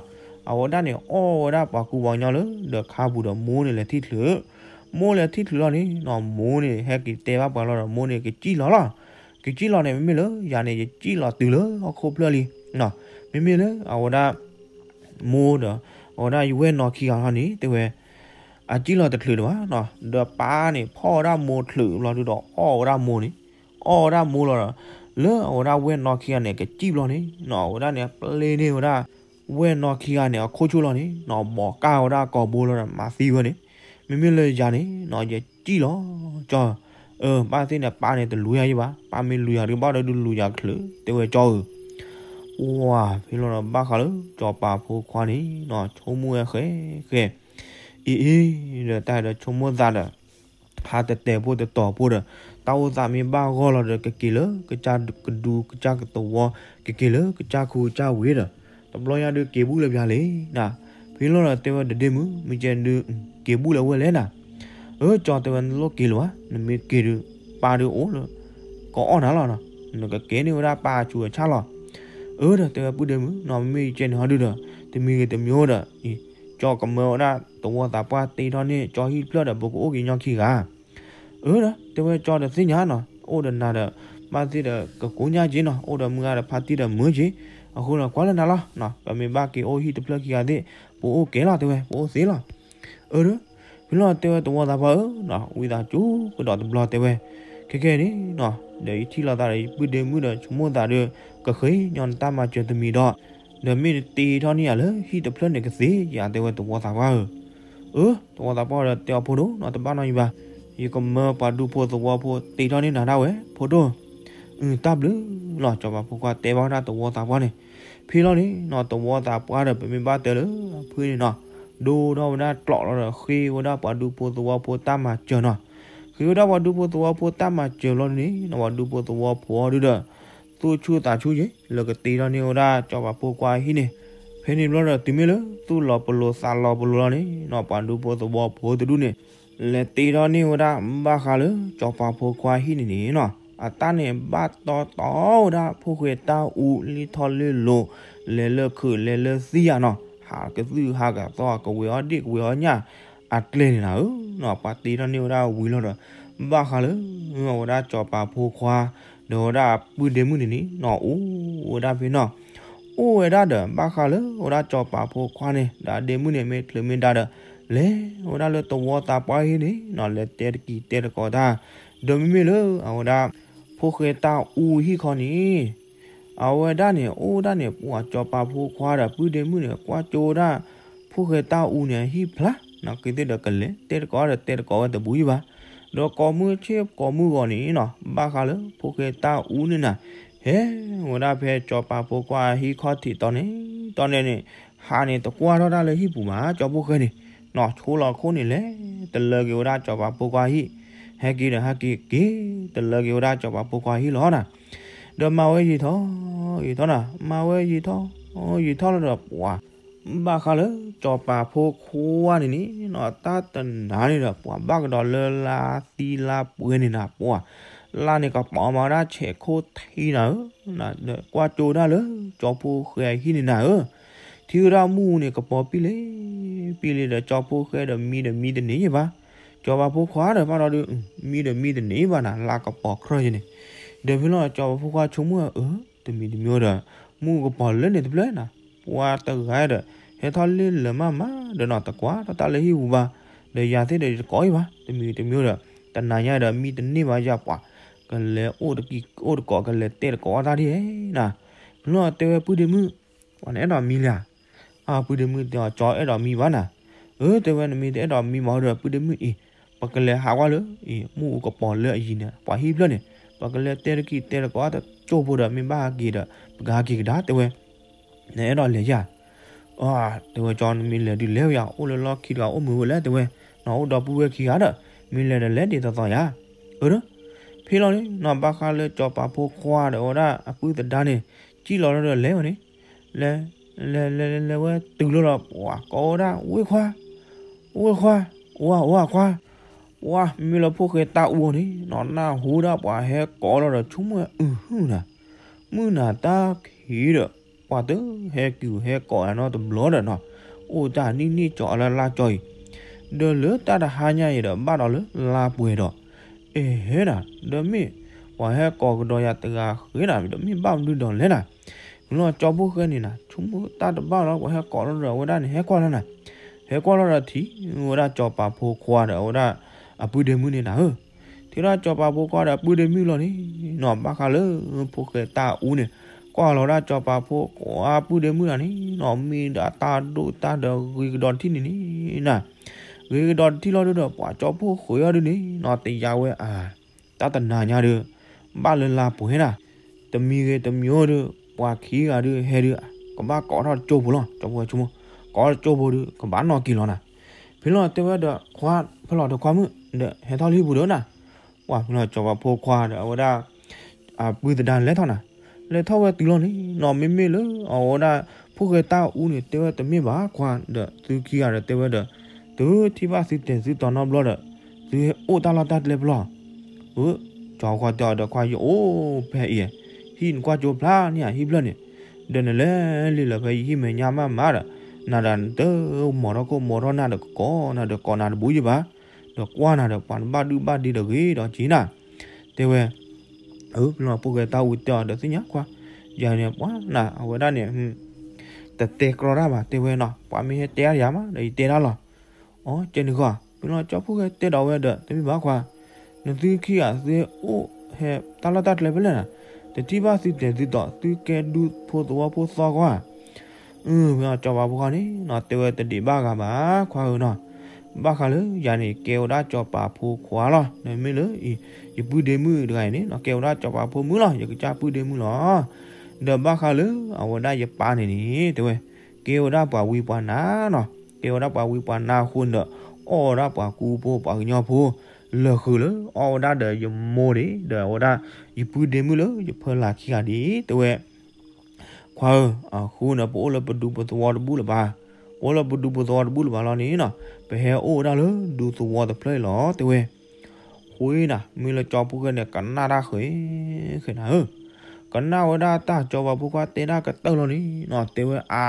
အဝဲဒၣ်န့ၣ် အီၣ်ဝဲဒၣ်ပှၤကူပှၤကညီလၢ ဒီးခါပူၤဒီးမိၢ်န့ၣ်လဲၤထံၣ်ချုး မိၢ်လဲၤထံၣ်ချုးလီၤန့ၣ်နီၤ, မိၢ်န့ၣ်ဟဲက့ၤတဲဘၣ်ပှၤလီၤဒီး မိၢ်န့ၣ်ကစံၣ်လီၤလီၤ. ကစံၣ်လီၤန့ၣ် မ့မ့ၢ်လၢယၤန့ၣ် ယစံၣ်လီၤတုၤလၢဟီၣ်ခိၣ်ဖျၢၣ်လံ. မ့မ့ၢ်လၢအဝဲဒၣ် မိၢ်ဒီး အဝဲဒၣ်ယဝဲၢ်နီၢ်ခံဂၤဟီန့ၣ် တဲဝဲ အစံၣ်လီၤတချုးဒံးဘၣ်နီၤ, ဒီးပၢ်န့ၣ် ဖီၣ်ဝဲဒၣ်မိၢ်ချုးဘျီဒုးဒီး အီၣ်ဝဲဒၣ်မိၢ်န့ၣ်, အီၣ်ဝဲဒၣ်မိၢ်လီၤဒီး လၢအဝဲဒၣ်ဝဲၢ်နီၢ်ခံဂၤန့ၣ် ကစံၣ်ဘျီန့ၣ်နီၤ, အဝဲဒၣ်န့ၣ် ပျ့ၤန့ၢ်ဝဲဒၣ် ဝဲၢ်နီၢ်ခံဂၤန့ၣ် အခိၣ်ဆူၣ်လီၤန့ၣ်နီၤ, ဘိးကၢ်ဝဲဒၣ်ကိာ်ဘိလီၤဒီး မၤသံဝဲန့ၣ်, မ့မ့ၢ်လၢယၤန့ၣ်နီၤ ယစံၣ်လီၤ ကၠီဧၢ, ဘၣ်သ့ၣ်န့ၣ် ပၢ်န့ၣ်တလူၤယၤယံဘၣ်, ပၢ်မ့ၢ်လူၤယၤဒုး ဘၣ်ဒီးဒုးလူၤယၤချုး တဲဝဲကၠီဧၢ. ဝါဖဲလီၤဒီး ဘၣ်ဃးလၢစီၤပၤဖိခွါန့ၣ်နီၤ ဆိကမိၣ်ဝဲဃဲဃဲ အံၤအံၤ ဒီးတၢ်ဒီးဆိကမိၣ်သးဒီး ဟးတတဲာ်ဖိတတီၤဖိဒီး တၢ်အိၣ်သးမ့ၢ်ဘၣ်ဂီၢ်လီၤဒီး ကက့ၤလၢကစၢ်ကဒူကစၢ်ကသဝီ, ကက့ၤလၢကစၢ်ခူကစၢ်ဝ့ၤဒီး တဘျီညါဒုးက့ၤဘူၣ်လၢပျၢၤလံနီၤ. ဖဲလီၤဒီးတဲဝဲဒီး ဒ့မုၣ် မ့ၢ်ကဲဒုး က့ၤဘူၣ်လၢဝဲလဲၣ်နီၤ. အၢ ကၠီတဲဝဲ နလိၣ်က့ၤလၢၤဘၣ်, နမ့ၢ်က့ၤဒုး ပၢ်ဒုးအိၣ်လၢ ကအီၣ်နၤလီၤနီၤ, နကကဲန့ၢ်ဝဲဒၣ်ပၢ်အဆူးအဆါလီၤ. အၢ ဒီးတဲဝဲ ပုၢ်ဒ့မုၣ်နီၤ, မ့ၢ်ကဲန့ၢ်ဟီဒုးဒီး တမံၤဂ့ၤတမံၤအိၣ်ဒီး ကၠီကမၢဝဲဒၣ်သဝီသးပှၢ်တ့ထီၣ်န့ၢ်ကၠီဟံၣ်တဖျၢၣ်ဒီး ပကအိၣ်က့ၤညီခံဂၤ. အၢ ဒီးတဲဝဲ ကၠီတသ့ၣ်ညါနီၤ, အိၣ်ဒီးနၤဒီး ဘၣ်သ့ၣ်ဒီးကကိးညါက့ၤနီၤ, အိၣ်ဒီးမုၢ်ဂၤဒီးဖါတံၢ်ဒီးမုာ်က့ၤ, အဃိဒီးကွၢ်လၢနၤလီၤ. ပမ့ၢ်ဘၣ်က့ၤအိၣ်ဟံၣ်တဖျၢၣ်ခံဂၤသ့ၣ် ပအိၣ်ကဲလီၤ တဲဝဲ, ပအိၣ်သ့လီၤ. အၢ ဒီး ဖဲလီၤတဲဝဲ သဝီသးပှၢ်ဧၢနီၤ, ဝံသးစူၤကဒီးတဘျီတဲဝဲ, ခဲကဲန့ၣ်နီၤ, ဒီးယထံၣ်လိာ်သးဒီးယပုၢ်ဒ့မုၣ်ဒီး ဆိကမိၣ်သးဒီး ကဃ့ညီနတၢ်မၤစၢၤတမံၤဒီး ဒီးမ့ၢ်နတ့ထီၣ်န့ၢ်ယၤလၢဟံၣ်တဖျၢၣ်န့ၣ်ကသ့ဧါ တဲဝဲ သဝီသးပှၢ်ဧၢ. အၢ သဝီသးပှၢ်ဒီးတဲအီၤ ဖိဒိၣ်နီၤ, တဘၣ်နီတမံၤဘၣ်, ယကမၢပှၤဒူဖိသဝီဖိတ့ထီၣ်န့ၢ်နၤဒၣ်ဝဲ ဖိဒိၣ်. အၢ တၢ်ဘျုးလီၤ, စီၤပၤဖိခွါတဲဘၣ်ဝဲဒၣ်သဝီသးပှၢ်န့ၣ်. ဖဲလီၤန့ၣ်နီၤ, သဝီသးပှၢ်ဒီး ပမ့ၢ်ဘၣ်တဲလၢအဖုန့ၣ်နီၤ, ဒိၣ်ထီၣ်ဝဲဒၣ်ကျိးလီၤဒီး ဃ့ဝဲဒၣ်ပှၤဒူဖိသဝီဖိတၢ်မၤစၢၤနီၤ. ဃ့ဝဲဒၣ်ပှၤဒူဖိသဝီဖိတၢ်မၤစၢၤလီၤန့ၣ်နီၤ, ပှၤဒူဖိသဝီဖိအီၤဒုးဒီး သူၣ်ဆူၣ်သးဆူၣ်က့ၤ လၢကတ့ထီၣ်န့ၢ်ဝဲဒၣ်စီၤပၤဖိခွါဟံၣ်န့ၣ်. ဖဲန့ၣ်ဘျီဒီး တုၤမ့ၢ်လၢသူၣ်လီၤပလိာ်သးလီၤပလိာ်လီၤန့ၣ်နီၤ, ပှၤဒူဖိသဝီဖိတဒူၣ်န့ၣ် လဲၤတ့ထီၣ်န့ၢ်ဝဲဒၣ် ဘၣ်ဃးလၢစီၤပၤဖိခွါဟံၣ်န့ၣ်န့ၣ်နီၤ, အတၢ်န့ၣ်ဘၣ်တီတီဝဲဒၣ် ဖိၣ်ဃဲတၢ်အူလံထီၣ်လ့လိၤ, လဲၤလၢခုးလဲၤလၢသံယၤနီၤ, ဟးကသုၣ်ဟးကသီ ကဝဲၤအီၣ်ဒ့ၣ်ကဝဲၤအီၣ်ညၣ် အကျဲန့ၣ်နၤဧၢနီၤ. ပှၤတ့ထီၣ်န့ၢ်ဝဲဒၣ်ဝံၤလီၤဒီး ဘၣ်ဃးလၢ အဝဲဒၣ်စီၤပၤဖိခွါ ဒီးဝဲဒၣ်အပုၢ်ဒ့မုၣ်န့ၣ်န့ၣ်နီၤ, အိၣ်ဝဲဒၣ်ဖဲနီၤ. အိၣ်ဝဲဒၣ်ဒီး ဘၣ်ဃးလၢအဝဲဒၣ်စီၤပၤဖိခွါန့ၣ် ဒီးအဒ့မုၣ်န့ၣ် မ့ၢ်ချုးမ့ၢ်ဒါဒီး လဲၤဝဲဒၣ်လၢသဝီသးပှၢ်ဟံၣ်န့ၣ်နီၤ, လဲၤတဲတက့ၤတဲတကိးတၢ်, ဒီးမ့မ့ၢ်လၢအဝဲဒၣ် ဖိၣ်ဃဲတၢ်အူဟံၣ်ခီန့ၣ် အဝဲဒၣ်န့ၣ် အိၣ်ဒၣ်န့ၣ် ပှၤစီၤပၤဖိခွါဒီးပုၢ်ဒ့မုၣ်န့ၣ် ကွၢ်ကၠိဝဲဒၣ် ဖိၣ်ဃဲတၢ်အူန့ၣ် အဟံၣ်ဖျါနီၤ, ကသ့ၣ်ဒီးကလဲၤတဲတကိးဒီးတဲတကိးဝဲတဘူးယံဘၣ်. ဒီးကိးမုၢ်ဆ့ၣ်ကိးမုၢ်ဂီၤန့ၣ်နီၤ, ဘၣ်ဃးလၢဖိၣ်ဃဲတၢ်အူန့ၣ်နၤ, ဟဲဝဲဒၣ်ဖဲကၠီၤပၤဖိခွါဟံၣ်ခီၣ်ထံးတီၤန့ၣ်, တီၤန့ၣ်န့ၣ်, ဟးန့ၣ်တကွၢ်ထီၣ်တၢ်လၢဟံၣ်ပူၤဘၣ် ကၠီၤဖိဃဲန့ၣ်, နီၢ်ဆိလီၤခိၣ်န့ၣ်လဲၤ, တလၢက့ၤဝဲဒၣ်ကၠီၤပၤဖိခွါဟံၣ်, ဟဲက့ၤဒီးဟဲက့ၤက့ၤ, တလၢက့ၤဝဲဒၣ်ကၠီၤပၤဖိခွါဟံၣ်လီၤနၤ, ဒီးမၤဝဲယံာ်ထီၣ်, ယံာ်ထီၣ်နၤ, မၤဝဲယံာ်ထီၣ်, ယံာ်ထီၣ်လီၤဒီးပှၤ ဘၣ်ဃးလၢကၠီၤပၤဖိခွါန့ၣ်န့ၣ်, နီၢ်တၢ်တနၤန့ၣ်ဒီး ပှၤဘၣ်ကဒီးလၢလါသံလါပှဲၤန့ၣ်နၤ, ပှၤ လါန့ၣ်ကပီၤမၤဝဲဒၣ်ဆဲးခိၣ်ထံနၤဧၢ, ဒီးကွၢ်ကၠိဒၣ်လၢကၠီၤဖိဃဲအဟံၣ်န့ၣ်နၤဧၢ, ထံၣ်ဝဲဒၣ်မူန့ၣ်ကပီၤပံလ့ၤ, ပံလ့ၤဒီးကၠီၤဖိဃဲဒီးမံဒီးမံတန့ၢ်ဘၣ်, ကၠီၤပၤဖိခွါဒီးဖးဒီးဒုး, မံဒီးမံတန့ၢ်ဘၣ်နၤ, လါကပီၤချၢယဲန့ၣ်, ဒီးဖဲလီၤကၠီၤပၤဖိခွါဆိကမိၣ်အၢ, တမံၤတမံၤဒီး, မူကပီၤလၢန့ၣ်တဖျၢၣ်နၤ, ပှၤတဂၤဒီး, ဟဲထီၣ်လ့လၢမးမးဒီးနီၢ်တကွၢ်ထီၣ်တၢ်လၢဟံၣ်ပူၤဘၣ်, ဒီးယၤသ့ၣ်ဒီးယတကိးအံၤဘၣ်, တမံၤတမံၤဒီး, တနၤညါဒီးမံတန့ၢ်ဘၣ်ယၤပှၤ, ကလဲၤအိၣ်တကံၢ်အိၣ်တကိး ကလဲၤတဲတကိးအီၣ်တၢ်ဒ်အံၤနၤ, ဖဲလီၤတဲဝဲပုၢ်ဒ့မုၣ်, ပှၤနအဲၣ်ဒိးမံလံဧါ အပုၢ်ဒ့မုၣ်တဲအီၤ ကၠီအဲၣ်ဒိးမံဘၣ်နၤ, အၢ တဲဝဲနမ့ၢ်တအဲၣ်ဒိးမံမးဒီးပုၢ်ဒ့မုၣ်အံၤ, ပကလဲၤဟးကွၢ်လၢအံၤ မူကပီၤလၢအယံၤန့ၣ် ပှၤဟံၣ်ဖျၢၣ်န့ၣ်, ပကလဲၤတဲတကံၢ်တဲတကိးအီၣ်တကၠိၢ်ဖိဒီး မ့ၢ်ဘၣ်ဟးက့ၤဒီး ပကဟးက့ၤကဒါတဲဝဲ, နအဲၣ်ဒိးလဲၤယၤ, တဲဝဲကၠီနမ့ၢ်လဲၤဒုးလဲၤဝဲယၤ အိၣ်လၢလီၢ်ခံတဂၤအိၣ်မုာ်ဝဲလဲၣ်တဲဝဲ, နီၢ်အိၣ်ဒီပုၢ်ဝဲၢ်ခံဂၤဒီး, မ့ၢ်လဲၤဒီးလဲၤဒ်သိးသိးယၤ, အၢ ဖဲလီၤန့ၣ် နီၢ်ဘၣ်ဃးလၢကၠီၤပၤဖိခွါဒီးအဝဲဒၣ်အပုၢ်သဒါန့ၣ်, စံၣ်လီၤဒီးလဲၤဝဲန့ၣ်, လဲၤ, လဲၤလဲၤလဲၤဝဲတုၤလီၤဒီး ပှၤကိးဝဲဒၣ်ဝ့ၢ်ခွါ, ဝ့ၢ်ခွါ, ဝါဝါခွါ, ပှၤမ့ၢ်လၢဖိၣ်ဃဲတၢ်အူအီၤန့ၣ် နီၢ်နၢ်ဟူဒၣ်ပှၤဟဲကိးလီၤဒီးဆိကမိၣ်အုဟုၣ်နၤ, မုၢ်နၤတၢ်ခံးဒီး, ပှၤတဟဲက့ၤဟဲကိးယၤနီတဘျီဒီးနီၢ်, အိၣ်တၢ်နံၣ်နံၣ်ကၠီၤအလၢလါကၠီၤအံၤ, ဒီးလၢတၢ်တဟါညါအံၤဒီးဘၣ်ဒီးလၢလါပှဲၤဒီး, အဲၣ်ဟဲနၤ, ဒီးမ့ၢ်, ပှၤဟဲကိးကဒီးယၤတဂၤဃ့နၤ ဒီးမ့ၢ်ဘၣ်မနုၤဒီးလဲၣ်နၤ, မ့ၢ်လီၤကၠီဖိဃဲန့ၣ်နၤ ဆိကမိၣ်တၢ်တဘၣ်လီၤ ပှၤဟဲကိးလီၤဒီးအဝဲဒၣ်န့ၣ် ဟဲကွၢ်လီၤနၤ, ဟဲကွၢ်လီၤဒီးထံၣ်ဝဲဒၣ်ကၠီၤပၤဖိခွါဒီးအဝဲဒၣ်, အပုၢ်ဒ့မုၣ်န့ၣ်နၤဧၢ ထံၣ်ဒၣ်ကၠီၤပၤဖိခွါဒီးအပုၢ်ဒ့မုၣ်လီၤန့ၣ်, နီၢ်ဘၣ်ဃးလၢဖိၣ်ဃဲတၢ်အူန့ၣ်, ကွၢ်လီၤဒၣ်ကၠီၤပၤဖိခွါအပုၢ်ဒ့မုၣ်လီၤန့ၣ် နီၢ်မ့ၢ်ဒၣ်တၢ်ဒိၣ်တၢ်ဒီးဂ့ၤကဒီးတထံၣ်န့ၣ်န့ၣ်နၤ, ဂ့ၤကဒီးတထံၣ်လီၤဒုဒီး ပှၤကၠီဖိဃဲအီၤဒုန့ၣ် နီၢ်တယါဝဲအါ, တၢ်တနၤညါဒီး, ဘၣ်လၢလါပှဲၤနၤ, တမံၤဂ့ၤတမံၤအိၣ်ဒီး ပှၤခံဂၤဒုးဟဲဒုး, ကဘၣ်ကိးထီၣ်တကၠိၢ်ဖိလီၤ ကၠီဖိဝဲဆိကမိၣ်, ကိးတကၠိၢ်ဖိဒီး ကဘၣ်နီၢ်က့ၤလီၤနၤ, ဖဲလီၤတဲဝဲဒီးခွါ, ဖဲလီၤဒီးခွါမုၣ်, ဒီးဟဲထီၣ်လၢဟံၣ်ပူၤဒီးနၤ, ပှၤဖဲလီၤကၠီၤပၤဖိခွါဒီးအဝဲဒၣ် အပုၢ်သဒါလဲၤထီၣ်နၤ, လဲၤထီၣ်ဝဲတုၤလီၤန့ၣ် နီၢ်မ့မ့ၢ်လၢအဝဲဒၣ်, ဖိၣ်ဃဲတၢ်အူန့ၣ် တဲဝဲတမ့ၢ်ဘၣ်ခွါဒီး သုခံဂၤဒီးတဲဝဲဒီး, သုထံၣ်ဘၣ်သုတဲာ်သုတီၤနီတဘျီဒီး, သုဟဲအိၣ်တၢ်လီၢ်တၢ်ကျဲဖဲလဲၣ်, အၢ, ကၠီၤဖိခွါတဲအီၤဒီးခွါယအိၣ်ဖဲအံၤ, ဟံၣ်နကွၢ်ကၠိဖျါန့ၢ်ဧါဟံၣ်ဖျၢၣ်န့ၣ်, ဒီးနလဲၤလံလၢဖဲယဟံၣ်မဲာ်ညါမးမးဒီး, နၤဒီးနတမိာ်ထီၣ်ခိၣ်မိာ်ထီၣ်နၢ်ဒီးကကိးနၤဒီးကိးနၤတဘူးယဘၣ် ဒီးကွၢ်နၤဒီးပှၤတဘၣ်ဒုဘၣ်ဒ့ဒီးဂ့ၤဒီးက့ၤနၤ, တဲဝဲ, အၢ ဖဲလီၤဖိၣ်ဃဲတၢ်အူတဲအီၤဒီးသ့ၣ်ညါခွါ, ယၤန့ၣ်ပှၤနၤ အဝဲဒၣ်န့ၣ်, တတဲကြီတၢ်ဘၣ်တဲဝဲနီၤ ပှၤမ့ၢ်ဟဲတဲအါယၤမးဒီးယတဲဒၣ်လီၤ, အီ ကဲန့ၣ်ဃီ, ဖဲလီၤကၠီဖိၣ်ဃဲတဲဒီးဝဲဒီး တမ့ၢ်ဘၣ်ခွါ, နသုခံဂၤသုဟဲအိၣ်ဟဲတၢ်လီၢ်တၢ်ကျဲဖဲလဲၣ်နၤ, တထံၣ်ဘၣ်သုတဲာ်သုတီၤ သုကဲဒူဖိသဝီဖိသီဂီၢ်ဧါ အၢ မ့ၢ်အီၤကၠီၤပၤဖိခွါန့ၣ်နီၤ တဲဝဲတဒံးဘၣ်ဂၤဘၣ်ခွါဧၢနီၤ, ဘၣ်ဃးလၢယၤန့ၣ် ကဲဝဲဒၣ်ကၠီၤပၤဖိခွါလီၤ. ဒီးမ့ၢ်လၢ ယပုၢ်ဒ့မုၣ်တဂၤအံၤန့ၣ်နီၤ ကဲဝဲဒၣ်ကၠီၤပၤဖိမုၣ်လီၤ. ယကစၢ်ပုၢ်ဒ့မုၣ်လီၤ. ဒီးဘၣ်ဃးလၢအဝဲဒၣ်ယပၢ်န့ၣ်န့ၣ် တဲဝဲ ကဲဝဲဒၣ်ပှၤဝံပှၤနါနီၤ, ကဲဝဲဒၣ်ပှၤဝံပှၤနါအဃိန့ၣ်ဒီး အီၣ်ဝဲဒၣ်ပှၤကူဖိပှၤကညီဖိ လၢာ်ဃုာ်လၢအီၣ်ဝဲဒၣ်ဒီးယမိၢ်ဒံး ဒီးအဝဲဒၣ် ယပုၢ်ဒ့မုၣ်လၢယဖၢလၢ်ခံဂၤဒံး တဲဝဲ ခွါဧၢ, အဃိန့ၣ် ပအိၣ်လၢပဒူပသဝီတဘူၣ်လၢၤဘၣ်. ပအိၣ်လၢပဒူပသဝီတဘူၣ်လၢၤဘၣ်လီၤန့ၣ်နီၤ, ပဟဲအိၣ်ဝဲဒၣ်လၢဒူသဝီတဖျၢၣ်အံၤလီၤ တဲဝဲ. ဃိနၤ မ့ၢ်လၢကၠီဖိၣ်ဃဲန့ၣ် ကနၣ်တၢ်ဃဲၤဃဲၤနၤဧၢ, ကနၣ်ဝဲဒၣ်တၢ်ကၠီပၤဖိခွါတဲတၢ်ကတၢၢ်လီၤန့ၣ်နီၤ တဲဝဲအါ,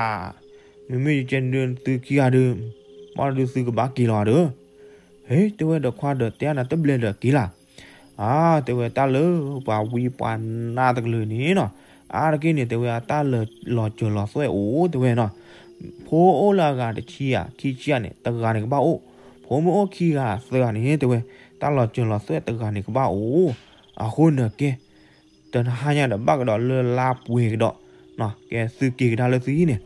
မ့မ့ၢ်ယကဲဒုးသုခံဂၤဒုး, ဘၣ်ဒုးသုကဘၣ်က့ၤလီၤဒီး ဟ့ တဲဝဲဒီးခွါဒီးတဲနၤတဘျဲၣ်ဒီးက့ၤလၢ်. အါ တဲဝဲတၢ်လၢပှၤဝံပှၤနါတကလုာ်န့ၣ်နီၤ, အါတက့ၢ်န့ၣ် တဲဝဲအတၢ်လီၤစၢၤလီၤသွဲၣ်အိၣ် တဲဝဲနီၤ, ဖိအိၣ်လၢအဂၤတဆံဧါ ခံဆံဧါန့ၣ် တဂၤန့ၣ်ကဘၣ်အိၣ်, ဖိမ့ၢ်အိၣ်ခံဂၤသၢဂၤန့ၣ် တဲဝဲ တၢ်လီၤစၢၤလီၤသွဲၣ်တဂၤန့ၣ်ကဘၣ်အိၣ်, အဃိန့ၣ်ကဲ တဟါညါဒီးဘၣ်ကဒီးလၢလါပှဲၤကဒီး, ကဲသုက့ၤကဒါလၢသုဟံၣ်န့ၣ်,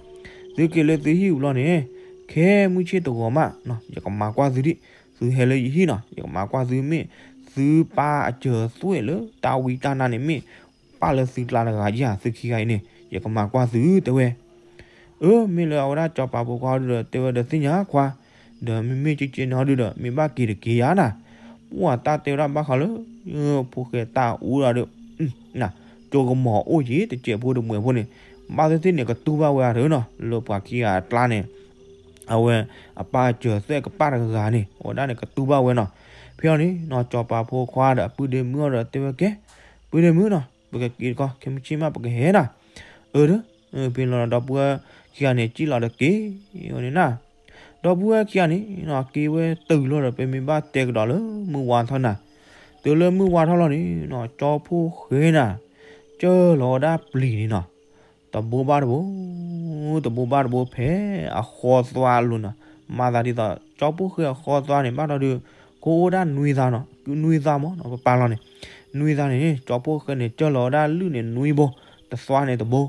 သုက့ၤလၢသုဟံၣ်ဝံၤလီၤန့ၣ်, ခဲမုၢ်ဆ့ၣ်တဂီၤမး ယကမၤကွၢ်သုဒံး, သုဟဲလၢယဟံၣ်နီၤ ယကမၤကွၢ်သုမ့ၢ်, သုပၢ်အစၢၤသွဲၣ်လၢတၢ်ဝံတၢ်နါန့ၣ်မ့ၢ် ပၢ်လၢသုကျါတဂၤဧါ, သုခံဂၤအံၤန့ၣ် ယကမၤကွၢ်သု တဲဝဲ. အၢ မ့ၢ်လၢအဝဲဒၣ်စီၤပၤဖိခွါဒုဒီး တဲဝဲဒီး သ့ၣ်ညါခွါ, ဒီးမ့မ့ၢ်ကကဲန့ၣ်ဒုဒီး မ့ၢ်ဘၣ်က့ၤတက့ၤဧါနၤ. ပှၢ်တၢ်တဲဝဲဒၣ်ဘၣ်ဃးလၢ ဖိၣ်ဃဲတၢ်အူဒီး ကၠိကမီၤအိၣ်က့ၤတစဲးဖိတမှဲးဖိန့ၣ်, ဘၣ်သ့ၣ်သ့ၣ်န့ၣ် ကတူၢ်ဘၣ်ဝဲအါတနီၤ လၢပှၤခံဂၤအကျါန့ၣ် အဝဲအပၢ်စၢၤသွဲၣ်ကပၣ်တဂၤန့ၣ် အဝဲဒၣ်န့ၣ်ကတူၢ်ဘၣ်ဝဲနီၤ. ဖဲအံၤန့ၣ်နီၤ စီၤပၤဖိခွါဒီးအပုၢ်ဒ့မုၣ်အီၤဒီးတဲဝဲကဲ, ပုၢ်ဒ့မုၣ်နီၤ ပကက့ၤတခီ ခဲမုၢ်ဆ့ၣ်မးပကဟဲနၤ. အၢ ဒီး ဖဲလီၤဒီပုၢ်ဝဲၢ်ခံဂၤန့ၣ် စံၣ်လီၤဒီးက့ၤဝဲန့ၣ်နၤ. ဒီပုၢ်ဝဲၢ်ခံဂၤန့ၣ်နီၤ က့ၤဝဲတုၤလီၤဒီး ပမ့ၢ်ဘၣ်တဲကဒီးလၢမုၢ်ဝါထီၣ်နၤ, တုၤလၢမုၢ်ဝါထီၣ်လီၤန့ၣ်နီၤ ကၠီဖိၣ်ဃဲနၤ ကၢၢ်လီၤဝဲဒၣ်ပျံၤန့ၣ်နီၤ တဘိဘၣ်တဘိ, တဘိဘၣ်တဘိဖဲအဃီသွါအလိၤနီၤ. မၤသးဒ်သိး ကၠီဖိၣ်ဃဲအဃီသွါန့ၣ် ဘၣ်ဒီးဒုး ကအိၣ်ဝဲဒၣ်နွံသါနီၤ, နွံသါမ့ၢ်နီၤ ပပာ်လီၤန့ၣ်, နွံသါန့ၣ် ကၠီဖိၣ်ဃဲန့ၣ် ကၢၢ်လီၤဝဲဒၣ်လုၢ်န့ၣ်နွံဘိ, တသွါန့ၣ်တဘိ,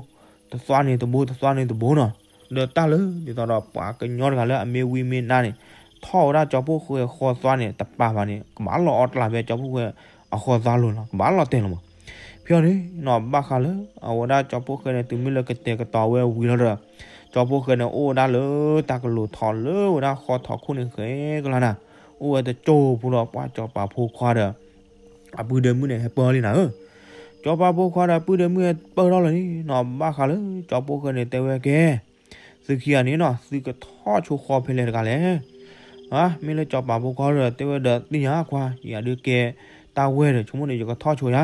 တသွါန့ၣ်တဘိ, တသွါန့ၣ်တဘိနီၤ. ဒီးတၢ်လၢဒ်သိးဒီးပှၤကညီတဂၤလၢအမ့ၢ်ဝံမ့ၢ်နါန့ၣ် ထီၣ်ဝဲဒၣ်ကၠီဖိၣ်ဃဲအဃီသွါန့ၣ် တပာ်ဘၣ်န့ၣ် ကဘၣ်လီၤအီၣ်တလးဖဲကၠီဖိၣ်ဃဲအဃီသွါလိၤလီၤ, ကဘၣ်လီၤတဲာ်လီၤမး. ဖဲအံၤန့ၣ်နီၤ ဘၣ်ဃးလၢ အဝဲဒၣ်ကၠီဖိၣ်ဃဲန့ၣ် တုၤမ့ၢ်လၢကတဲာ်ကတီၤဝဲဝံၤလီၤဒီး ကၠီဖိၣ်ဃဲန့ၣ် အိၣ်ဝဲဒၣ်လၢတၢ်ကလိၤထီးလၢဝဲဒၣ်ဃီထီးခိၣ်န့ၣ်ဃဲကလါနၤ, အိၣ်ဝဲတကၠိဖိဒီးပှၤစီၤပၤဖိခွါဒီး အပုၢ်ဒ့မုၣ်န့ၣ် ဟဲပၢၢ်လံနၤဧၢ. စီၤပၤဖိခွါဒီးအပုၢ်ဒ့မုၣ်ဟဲပၢၢ်ထီၣ်လီၤန့ၣ်နီၤ ဘၣ်ဃးလၢကၠီဖိၣ်ဃဲန့ၣ် တဲဝဲကဲ, သုခံဂၤန့ၣ်နီၤ သုကထီၣ်ဆိဃီဖဲလဲၣ်တဂၤလဲၣ်. မ့ၢ်လၢစီၤပၤဖိခွါဒီး တဲဝဲဒီး သ့ၣ်ညါခွါ ယၤဒုးကဲတၢ်ဝဲၢ်ဒီး ဆိကမိၣ်န့ၣ် ယကထီၣ်ဆိယၤ.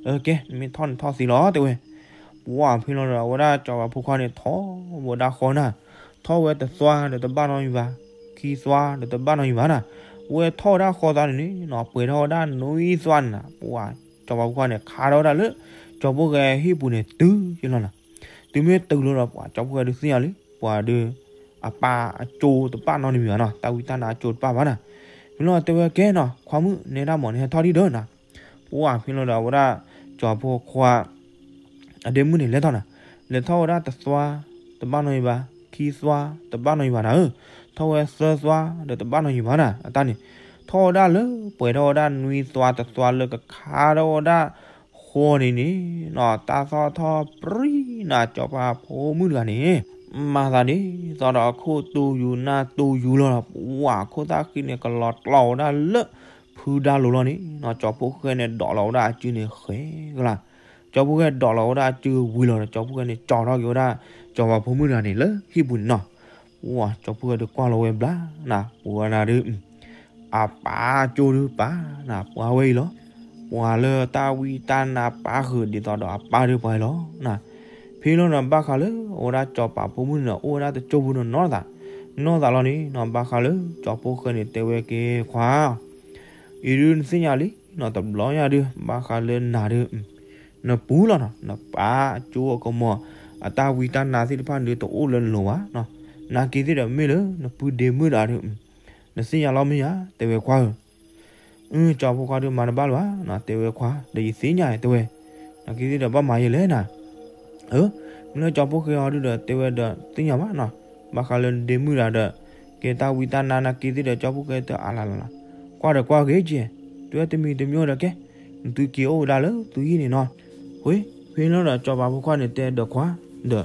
အၢ ကဲ နမ့ၢ်ထီၣ်န့ၣ်ထီၣ်သ့လီၤ တဲဝဲ. ပှၢ်ဖဲလီၤဒီး အဝဲဒၣ်စီၤပၤဖိခွါန့ၣ် ထီၣ်ဝဲဒၣ်ဃီနၤ, ထီၣ်ဝဲတသွါဒီးတဘၣ်နီတမံၤဘၣ်, ခံသွါဒီးတဘၣ်နီတမံၤဘၣ်နၤ, ဝဲထီၣ်ဝဲဒၣ်ဃီသွါန့ၣ်န့ၣ်နီၤ ပှဲၤထီၣ်ဝဲဒၣ်နွံသွါန့ၣ်နၤ. ပှၢ်စီၤပၤဖိခွါန့ၣ် ခးထီၣ်ဝဲဒၣ်လၢ ကၠီဖိၣ်ဃဲဟံၣ်ပူၤန့ၣ် တုၤယလီၤနၤ. တုၤမ့ၢ်တုၤလီၤဒီး ပှၢ်ကၠီဖိၣ်ဃဲဒုးသ့ၣ်ညါလံ ပှၤဒုး အပၢ်အကၠိတဘၣ်နီတမံၤဘၣ်နီၤ, တၢ်ဝံတၢ်နါအကၠိတဘၣ်ဘၣ်နၤ. ဖဲလီၤတဲဝဲကဲနီၤ ခွါမုၣ် နဲဒၣ်မး နဟဲထီၣ်ဒံးဒီးနၤ. ပှၢ်ဖဲလီၤဒီး အဝဲဒၣ်စီၤဖိခွါ အဒ့မုၣ်န့ၣ် လဲၤထီၣ်နၤ, လဲၤထီၣ်ဝဲဒၣ်တသွါ တဘၣ်နီတမံၤဘၣ်, ခံသွါ တဘၣ်နီတမံၤဘၣ်နၤဧၢ, ထီၣ်ဝဲသၢသွါဒီးတဘၣ်နီတမံၤဘၣ်နၤ. အတၢ်န့ၣ် ထီၣ်ဝဲဒၣ်လၢ ပှဲၤထီၣ်ဝဲဒၣ်နွံသွါ တသွါလၢကခးထီၣ်ဝဲဒၣ်ဃီန့ၣ်န့ၣ်နီၤ တၢ်သီၣ်ထီၣ်ပြံနၤ စီၤပၤဖိမုၣ်တဂၤန့ၣ် မၤသးဒ်သိးဒီးအခိၣ်တူယူၤနၢ်တူယူၤလီၤ. ပှၢ်ခိၣ်သၣ်ဃံန့ၣ် ကလီၤကျီဝဲဒၣ်လၢ ဖုဒါလိၤလီၤန့ၣ်နီၤ ကၠီဖိၣ်ဃဲန့ၣ် ဒိးလီၤဝဲဒၣ်အစုန့ၣ်ဃဲကလါ. ကၠီဖိၣ်ဃဲဒိးလီၤဝဲဒၣ်အစုဝံၤလီၤဒီး ကၠီဖိၣ်ဃဲန့ၣ် ကၠီထီၣ်က့ၤဝဲဒၣ် စီၤပၤဖိမုၣ်တဂၤန့ၣ် လၢဟံၣ်ပူၤန့ၣ်နီၤ. ပှၢ်ကၠီဖိၣ်ဃဲဒုးကွၢ်လီၤဝဲဘျါနၤ ပှၤနၤဒုး အပၢ်ကၠိဒုးပၢ်နၤ ပှၤဝဲအံၤလီၤ. ပှၤလၢတၢ်ဝံတၢ်နါပၢ်ဃုာ်ဒ်သိးဒီးအပၢ်ဒုးပှၤအံၤလီၤနၤ. ဖဲလီၤနီၤ ဘၣ်ဃးလၢ အဝဲဒၣ်စီၤပၤဖိမုၣ်န့ၣ်နီၤ အိၣ်ဝဲဒၣ်တကၠိဖိနီၤနီၤသး, နီၤသးလီၤန့ၣ်နီၤ ဘၣ်ဃးလၢ ကၠီဖိၣ်ဃဲန့ၣ် တဲဝဲကဲခွါ အံၤဒုးနသ့ၣ်ညါလံနီၤ တဘျီညါဒုး ဘၣ်ဃးလၢနၤဒုး နပူၤလီၤနီၤ နပၢ်ကၠိအကမီၤ အတၢ်ဝံတၢ်နါသ့ၣ်တဖၣ်န့ၣ်ဒုး တအိၣ်လၢနလိၤဘၣ်နီၤ. နာ်က့ၤသ့ၣ်ဒီးမ့ၢ်လၢနပုၢ်ဒ့မုၣ်ဒီးဒုး နသ့ၣ်ညါလီၤမ့ၢ်ဧါ တဲဝဲခွါဧၢ. အၢ ကၠီဖိခွါဒုးမၤတဘၣ်လၢၤဘၣ်နီၤ တဲဝဲခွါ ဒီးယသ့ၣ်ညါတဲဝဲ, နာ်က့ၤသ့ၣ်ဒီးဘၣ်မၤယဲလဲၣ်နၤ. အၢ မ့ၢ်လၢကၠီဖိၣ်ဃဲအီၤဒုးဒီး တဲဝဲဒီးသ့ၣ်ညါဘၣ်နီၤ ဘၣ်ဃးလၢနဒ့မုၣ်တဂၤဒီး ကဲတၢ်ဝံတၢ်နါနာ်က့ၤသ့ၣ်ဒီး ကၠီဖိၣ်ဃဲတအါလၢ်လၢ်လၢ်, ကွၢ်ဒီးကွၢ်ဂ့ၤကဲ, တုၤတမံၤတမံၤဒီးကဲ, နသုက့ၤအိၣ်ဝဲဒၣ်လၢသုဟံၣ်န့ၣ်နီၤ. ဃ့ ဖဲလီၤဒီးကၠီပၤဖိခွါန့ၣ်တဲဒီးခွါ, ဒီးက့ၤ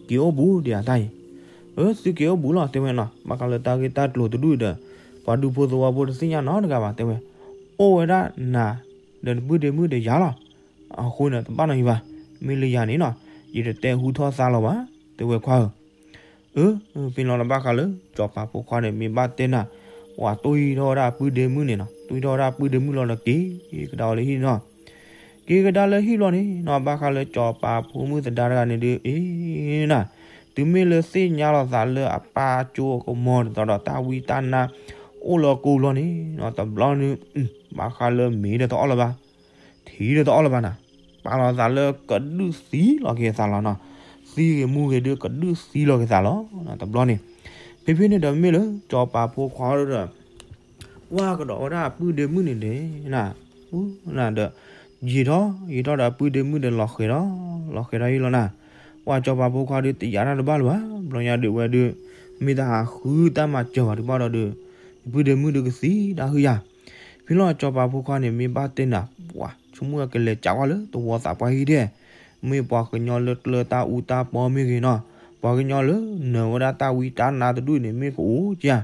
အိၣ်ဘူးဒံးအတၢ်အံၤ, အၢ သုက့ၤအိၣ်ဘူးလီၤ တဲဝဲနီၤ, ဘၣ်ဃးလၢတၢ်ဂ့ၢ်တၢ်ကျိၤတဒူၣ်ဒီး ပှၤဒူဖိသဝီဖိတသ့ၣ်ညါနီတဂၤဘၣ် တဲဝဲ, အိၣ်ဝဲဒၣ်နၤ ဒီးနပုၢ်ဒ့မုၣ်ဒီးယၤလီၤ. အဃိန့ၣ် တဘၣ်နီတမံၤဘၣ်, မ့ၢ်လၢယၤန့ၣ်နီၤ, ယတတဲဟူထီၣ်သါလီၤဘၣ် တဲဝဲခွါဧၢ. အၢ ဖဲလီၤဒီးဘၣ်ဃးလၢ ကၠီပၤဖိခွါန့ၣ် မ့ၢ်ဘၣ်တဲနၤ, ပှၤတွံၢ်ထီၣ်ဝဲဒၣ်အပုၢ်ဒ့မုၣ်န့ၣ်နီၤ, တွံၢ်ထီၣ်ဝဲဒၣ်အပုၢ်ဒ့မုၣ်လီၤဒီးက့ၤကဒါဝဲလၢဟံၣ်နီၤ. က့ၤကဒါလၢဟံၣ်ဘျီန့ၣ်နီၤ, ဘၣ်ဃးလၢကၠီပၤဖိမုၣ်သဒါတဂၤန့ၣ်ဒုးအံၤနၤ, တုၤမ့ၢ်လၢသ့ၣ်ညါလီၤသးလၢအပၢ်ကၠိအကမီၤဒ်သိးဒီးတၢ်ဝံတၢ်နါ အိၣ်လၢအကိာ်ဘျီန့ၣ်နီၤ, တဘျီန့ၣ် ဘၣ်ဃးလၢမ့ၤဒီးတအီၣ်လၢၤဘၣ် ထံဒီးတအီၣ်လၢၤဘၣ်နၤ, ပာ်လီၤသးလၢကဒုးသံလီၤက့ၤသးလီၤနီၤ, သံဂ့ၤမူဂ့ၤဒုးကဒုးသံလီၤက့ၤသးလီၤ. တဘျီန့ၣ် ဖဲဖဲန့ၣ်ဒီးမ့ၢ်လၢ ကၠီပၤဖိခွါဒီး ကွၢ်ကဒီးဝဲဒၣ်အပုၢ်ဒ့မုၣ်န့ၣ်န့ၣ်နၤ, ဒီး ယံာ်ထီၣ်ယံာ်ထီၣ်ဒီးအပုၢ်ဒ့မုၣ်ဒီးလီၤဃဲၤဒီး လီၤဃဲၤဒီးအံၤလီၤနၤ. ပှၤကၠီပၤဖိခွါဒုးတယာ်တၢ်တဘၣ်လၢၤဘၣ်, ဘျီညါဒုးဝဲဒုး မ့ၢ်တဟးဃုတၢ်မၤစၢၤဘၣ်ဒုးဘၣ်ဒီးဒုး ယပုၢ်ဒ့မုၣ်ဒုးကသံဒၣ်ဟုၣ်ယၤ. ဖဲလီၤကၠီပၤဖိခွါန့ၣ် မ့ၢ်ဘၣ်တဲနၤ ပှၤဆိကမိၣ်ဝဲကလဲၤကးကွၢ်လၢသဝီသးပှၢ်ဟံၣ်ဒဲး, မ့ၢ်ပှၤကညီလၢကျၢၤတၢ်အူတၢ်ပီမ့ၢ်ဂ့ၤနီၤ, ပှၤကညီလၢနၢၤဝဲဒၣ်တၢ်ဝံတၢ်နါတဒူၣ်န့ၣ် မ့ၢ်ကအိၣ်ဧါ,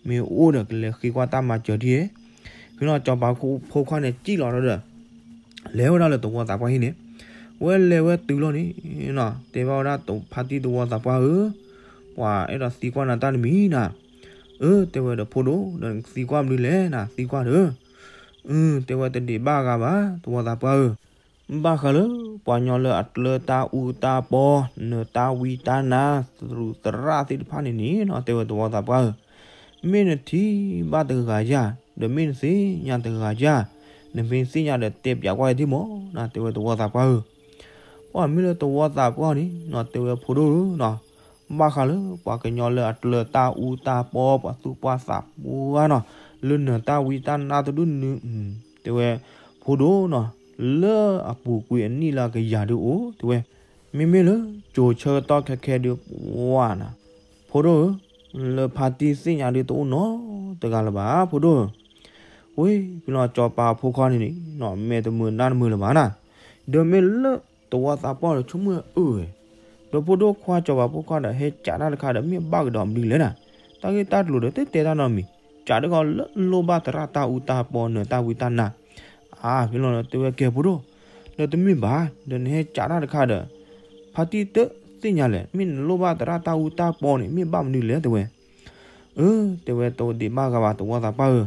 မ့ၢ်အိၣ်ဒီးကလဲၤဃ့ကွၢ်တၢ်မၤစၢၤဒ်အံၤ. ဖဲန့ၣ်စီၤပၤဖိခွါန့ၣ်စံၣ်လီၤဒီး လဲၤဝဲဒၣ်လၢသဝီသးပှၢ်ဟံၣ်န့ၣ်, ဝဲလဲၤဝဲတုၤလီၤန့ၣ်နီၤ တဲဘၣ်ဝဲဒၣ်ဖါတံၢ်သဝီသးပှၢ်ဧၢ, ပှၤအဲၣ်ဒိးသံကွၢ်နၤတၢ်တမံၤနၤ. အၢ တဲဝဲဒီး ဖိဒိၣ် ဒီးနကသံကွၢ်မနုၤလဲၣ်နၤ, သံကွၢ်ဒီး အၢ တဲဝဲ တဒံးဘၣ်ဂၤဘၣ် သဝီသးပှၢ်ဧၢ, ဘၣ်ဃးလၢပှၤကညီလၢအကျၢၤတၢ်အူတၢ်ပီ, နၢၤတၢ်ဝံတၢ်နါ, သရူးသရၣ်သ့ၣ်တဖၣ်န့ၣ်န့ၣ်နီၤ တဲဝဲ သဝီသးပှၢ်ဧၢ, မ့ၢ်နထံၣ်ဘၣ်တဂၤဧါ, ဒီးမ့ၢ်နသ့ၣ်ညါတဂၤဧါ, နမ့ၢ်သ့ၣ်ညါဒီးတဲပၠးကွၢ်ယၤဒံးမးနၤ, တဲဝဲ သဝီသးပှၢ်ဧၢ. ပှၤမ့ၢ်လၢသဝီသးပှၢ်န့ၣ်နီၤ တဲဝဲ ဖိဒိၣ်ဧၢနီၤ, ဘၣ်ဃးလၢပှၤကညီလၢအကျၢၤတၢ်အူတၢ်ပီ ပှၤသူၣ်ပှၢ်သးပှၢ်နီၤ, လၢနၢၤတၢ်ဝံတၢ်နါတဒူၣ်န့ၣ် တဲဝဲ ဖိဒိၣ်နီၤ, လၢအပူၤကွံာ်အနံၣ်လၢအကယၤဒုးအိၣ် တဲဝဲ, မ့မ့ၢ်လၢကၠိၤဆၢကတီၢ်ခဲခဲဒုး ပှၤနၤ, ဖိဒိၣ်ဧၢ, လၢဖါတံၢ်သ့ၣ်ညါဒုးတအိၣ်နီတဂၤလၢၤဘၣ် ဖိဒိၣ်ဧၢ. ဝဲဖဲလီၤစီၤပၤဖိခွါန့ၣ်န့ၣ်နီၤ မဲာ်တမုာ်နါတမုာ်လၢၤဘၣ်နၤ, ဒီးမ့ၢ်လၢသဝီသးပှၢ်ဒီးဆိကမိၣ်အၢဝဲ ဒီးဖိဒိၣ်ခွါစီၤပၤဖိခွါဒီး ဟဲကးတၢ်တခါဒီး မ့ၢ်ဘၣ်ကဒီးမနုၤလဲၣ်နၤ, တၢ်ဂ့ၢ်တၢ်ကျိၤဒီး တတဲတၢ်နီတမံၤ, ကးတခီလၢလိၣ်ဘၣ်သရၣ်တၢ်အူတၢ်ပီ နၢၤတၢ်ဝံတၢ်နါ. အါ ဖဲလီၤဒီးတဲဝဲ ကဲ ဖိဒိၣ်, ဒီးတမ့ၢ်ဘၣ်, ဒီးနဟဲကးတၢ်တခါဒီး ဖါတံၢ်တသ့ၣ်ညါလဲၣ်, မ့ၢ်နလိၣ်ဘၣ်သရၣ်တၢ်အူတၢ်ပီန့ၣ် မ့ၢ်ဘၣ်မနုၤလဲၣ် တဲဝဲ. အၢ တဲဝဲ တဒံးဘၣ်ဂၤဘၣ် သဝီသးပှၢ်ဧ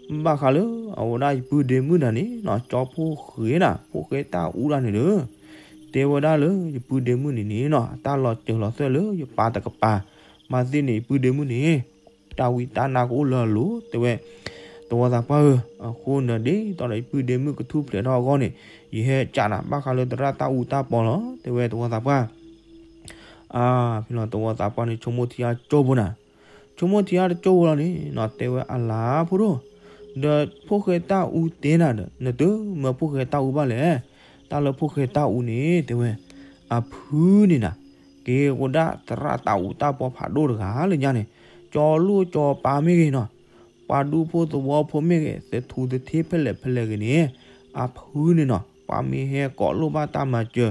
ၢ, ဘၣ်ဃးလၢအဝဲဒၣ်ယပုၢ်ဒ့မုၣ်နၤန့ၣ်နီၤ ကၠီဖိဃဲၤနၤ ဖိဃဲၤတၢ်အူဒၣ်န့ၣ်ဒီး တဲဝဲဒၣ်လၢယပုၢ်ဒ့မုၣ်န့ၣ်န့ၣ်နီၤ အတၢ်လီၤစၢၤလီၤသွဲၣ်လၢယပၢ်တကပၤ, ဘၣ်သ့ၣ်န့ၣ် ယပုၢ်ဒ့မုၣ်န့ၣ် တၢ်ဝံတၢ်နါကအိၣ်လၢအလိၤ တဲဝဲ, သဝီသးပှၢ်ဧၢ, အဃိန့ၣ်ဒ်သိးဒီးယပုၢ်ဒ့မုၣ်ကထူၣ်ဖျဲးထီၣ်အဂီၢ်န့ၣ် ယဟဲကးနၤဘၣ်ဃးလၢသရၣ်တၢ်အူတၢ်ပီလီၤ တဲဝဲ သဝီသးပှၢ်. အါ ဖဲလီၤသဝီသးပှၢ်န့ၣ် ဆိကမိၣ်ထံအါကၠိဖိနၤ, ဆိကမိၣ်ထံအါတကၠိဖိလီၤန့ၣ်နီၤ တဲဝဲ အလၤ ဖိဒိၣ်, ဒီးဖိဃဲၤတၢ်အူတဲနၤဒီး နတမၢဖိဃဲၤတၢ်အူဘၣ်လဲၣ်, တၢ်လၢဖိဃဲၤတၢ်အူန့ၣ် တဲဝဲ အဖုန့ၣ်နၤ က့ၤဝဲဒၣ်သရၣ်တၢ်အူတၢ်ပီဖးဒိၣ်တဂၤလၢညါန့ၣ်, ကၠီလိၣ်ကၠီပၤမ့ၢ်ဂ့ၤနီၤ, ပှၤဒူဖိသဝီဖိမ့ၢ်ဂ့ၤ သထူသထ့ဖဲလဲၣ်ဖဲလဲၣ်ဂ့ၤန့ၣ်, အဖုန့ၣ်နီၤ ပှၤမ့ၢ်ဟဲကိးလိၣ်ဘၣ်တၢ်မၤစၢၤ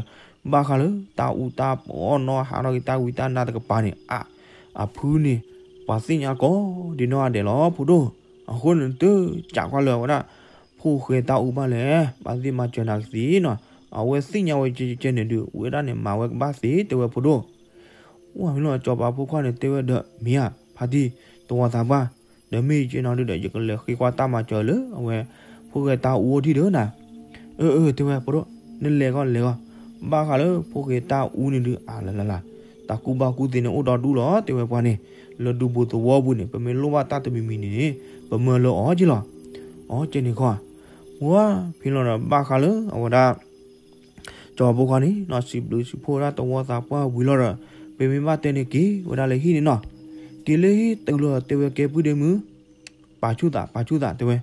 ဘၣ်ဃးလၢတၢ်အူတၢ်ပီနီၤ ဟးထီၣ်က့ၤတၢ်ဝံတၢ်နါတကပၤန့ၣ် အ အဖုန့ၣ် ပှၤသ့ၣ်ညါကိးဒံးနီၢ်ဂၤဒဲးလီၤ ဖိဒိၣ်. အဃိန့ၣ် နတကးကွၢ်လၢၤဝဲဒၣ် ဖိဃဲၤတၢ်အူဘၣ်လဲၣ်, ဘၣ်သ့ၣ်မၤစၢၤနၤကသ့နီၤ, အဝဲသ့ၣ်ညါဝဲကဲကဲန့ၣ်ဒုး ဝဲဒၣ်န့ၣ် မၤဝဲကဘၣ်သ့ တဲဝဲ ဖိဒိၣ်. ဝံၤလီၤ စီၤပၤဖိခွါန့ၣ် တဲဝဲဒီး မ့ၢ်ဧါ ဖါတံၢ် သဝီသးပှၢ်, ဒီးမ့ၢ်ယကဲနီၤဒုးဒီး ယကလဲၤဃ့ကွၢ်တၢ်မၤစၢၤလၢအဝဲ ဖိဃဲၤတၢ်အူအိၣ်ထံၣ်ဒီးနၤ. အၢ အၢ တဲဝဲ ဖိဒိၣ်, နလဲၤဂီၢ်လဲၤဂီၢ်, ဘၣ်ဃးလၢဖိဃဲၤတၢ်အူန့ၣ်ဒုး အလၢလၢလၢ တၢ်ကူၣ်ဘၣ်ကူၣ်သ့န့ၣ်အိၣ်ဒီဒူၣ်လီၤ တဲဝဲပှၤန့ၣ်, လၢဒူပူၤသဝီပူၤန့ၣ် ပမ့ၢ်လိၣ်ဘၣ်တၢ်တမံၤမံၤန့ၣ် ပမၢလၢအီၤက့လီၤ. အီၤကဲန့ၣ်ခီ, ဝံၤဖဲလီၤဒီး ဘၣ်ဃးလၢအဝဲဒၣ် စီၤပၤဖိခွါန့ၣ်နီၤ စံးဘျုးစံးဖှိၣ်ဝဲဒၣ်သဝီသးပှၢ်ဝံၤလီၤဒီး ပမ့ၢ်ဘၣ်တဲန့ၣ်က့ၤဝဲဒၣ်လၢဟံၣ်န့ၣ်နီၤ, က့ၤလၢဟံၣ်တုၤလီၤ တဲဝဲ ကဲ ပုၢ်ဒ့မုၣ်, ပာ်ဆူၣ်သး ပာ်ဆူၣ်သး တဲဝဲ,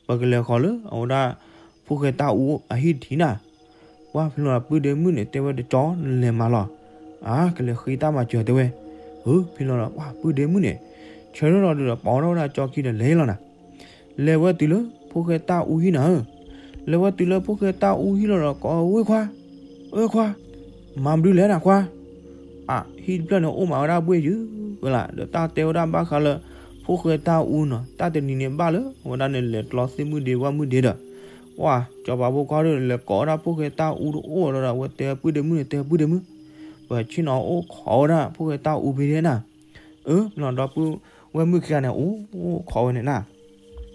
ပကလဲၤဃီၤလၢအဝဲဒၣ် ဖိဃဲၤတၢ်အူအဟံၣ်တထံၣ်နၤ. ပှၤဖဲလီၤဒီးပုၢ်ဒ့မုၣ်န့ၣ် တဲဝဲတကၠီ နလဲၤမးလီၤ. အါ ကလဲၤဃ့တၢ်မၤစၢၤ တဲဝဲ. ဟု ဖဲလီၤဒီး ပှၤပုၢ်ဒ့မုၣ်န့ၣ် ဆၢထၢၣ်လီၤဒုးဒီး ပိာ်ထီၣ်ဝဲဒၣ်ကၠီခံဒီးလဲၤလီၤနၤ. လဲၤဝဲတုၤလၢ ဖိဃဲၤတၢ်အူဟံၣ်နၤဧၢ, လဲၤဝဲတုၤလၢဖိဃဲၤတၢ်အူဟံၣ်လီၤဒီး ကိးဝဲခွါ, အၢခွါ, မၤမနုၤလဲၣ်နၤခွါ. အ ဟံၣ်တဖျၢၣ်န့ၣ် အိၣ်မးဝဲဒၣ်ဘှ့ၣ်ယုၢ်ဝဲလၢ ဒီးတၢ်တဲဝဲဒၣ်ဘၣ်ဃးလၢ ဖိဃဲၤတၢ်အူနီၤ, တၢ်တနံၤန့ၣ်ဘၣ်လၢ အဝဲဒၣ်န့ၣ်လဲၤကျီသ့ၣ်မုၣ်ဒ့ဝၣ်မုၣ်ဒ့ဒီး ဝံၤ စီၤပၤဖိခွါဒီး လဲၤကိးဝဲဒၣ်ဖိဃဲၤတၢ်အူတအိၣ်လီၤဒီး အဝဲတဲပုၢ်ဒ့မုၣ်န့ၣ် တဲပုၢ်ဒ့မုၣ်, ပဆ့ၣ်နီၤအိၣ်ခိးဝဲဒၣ်ဖိဃဲၤတၢ်အူဖဲဒဲးနၤ. အၢ မ့ၢ်လီၤဒီပုၢ်ဝဲၢ်မုၣ်ခံဂၤန့ၣ် အိၣ်ခိးဝဲန့ၣ်နၤ,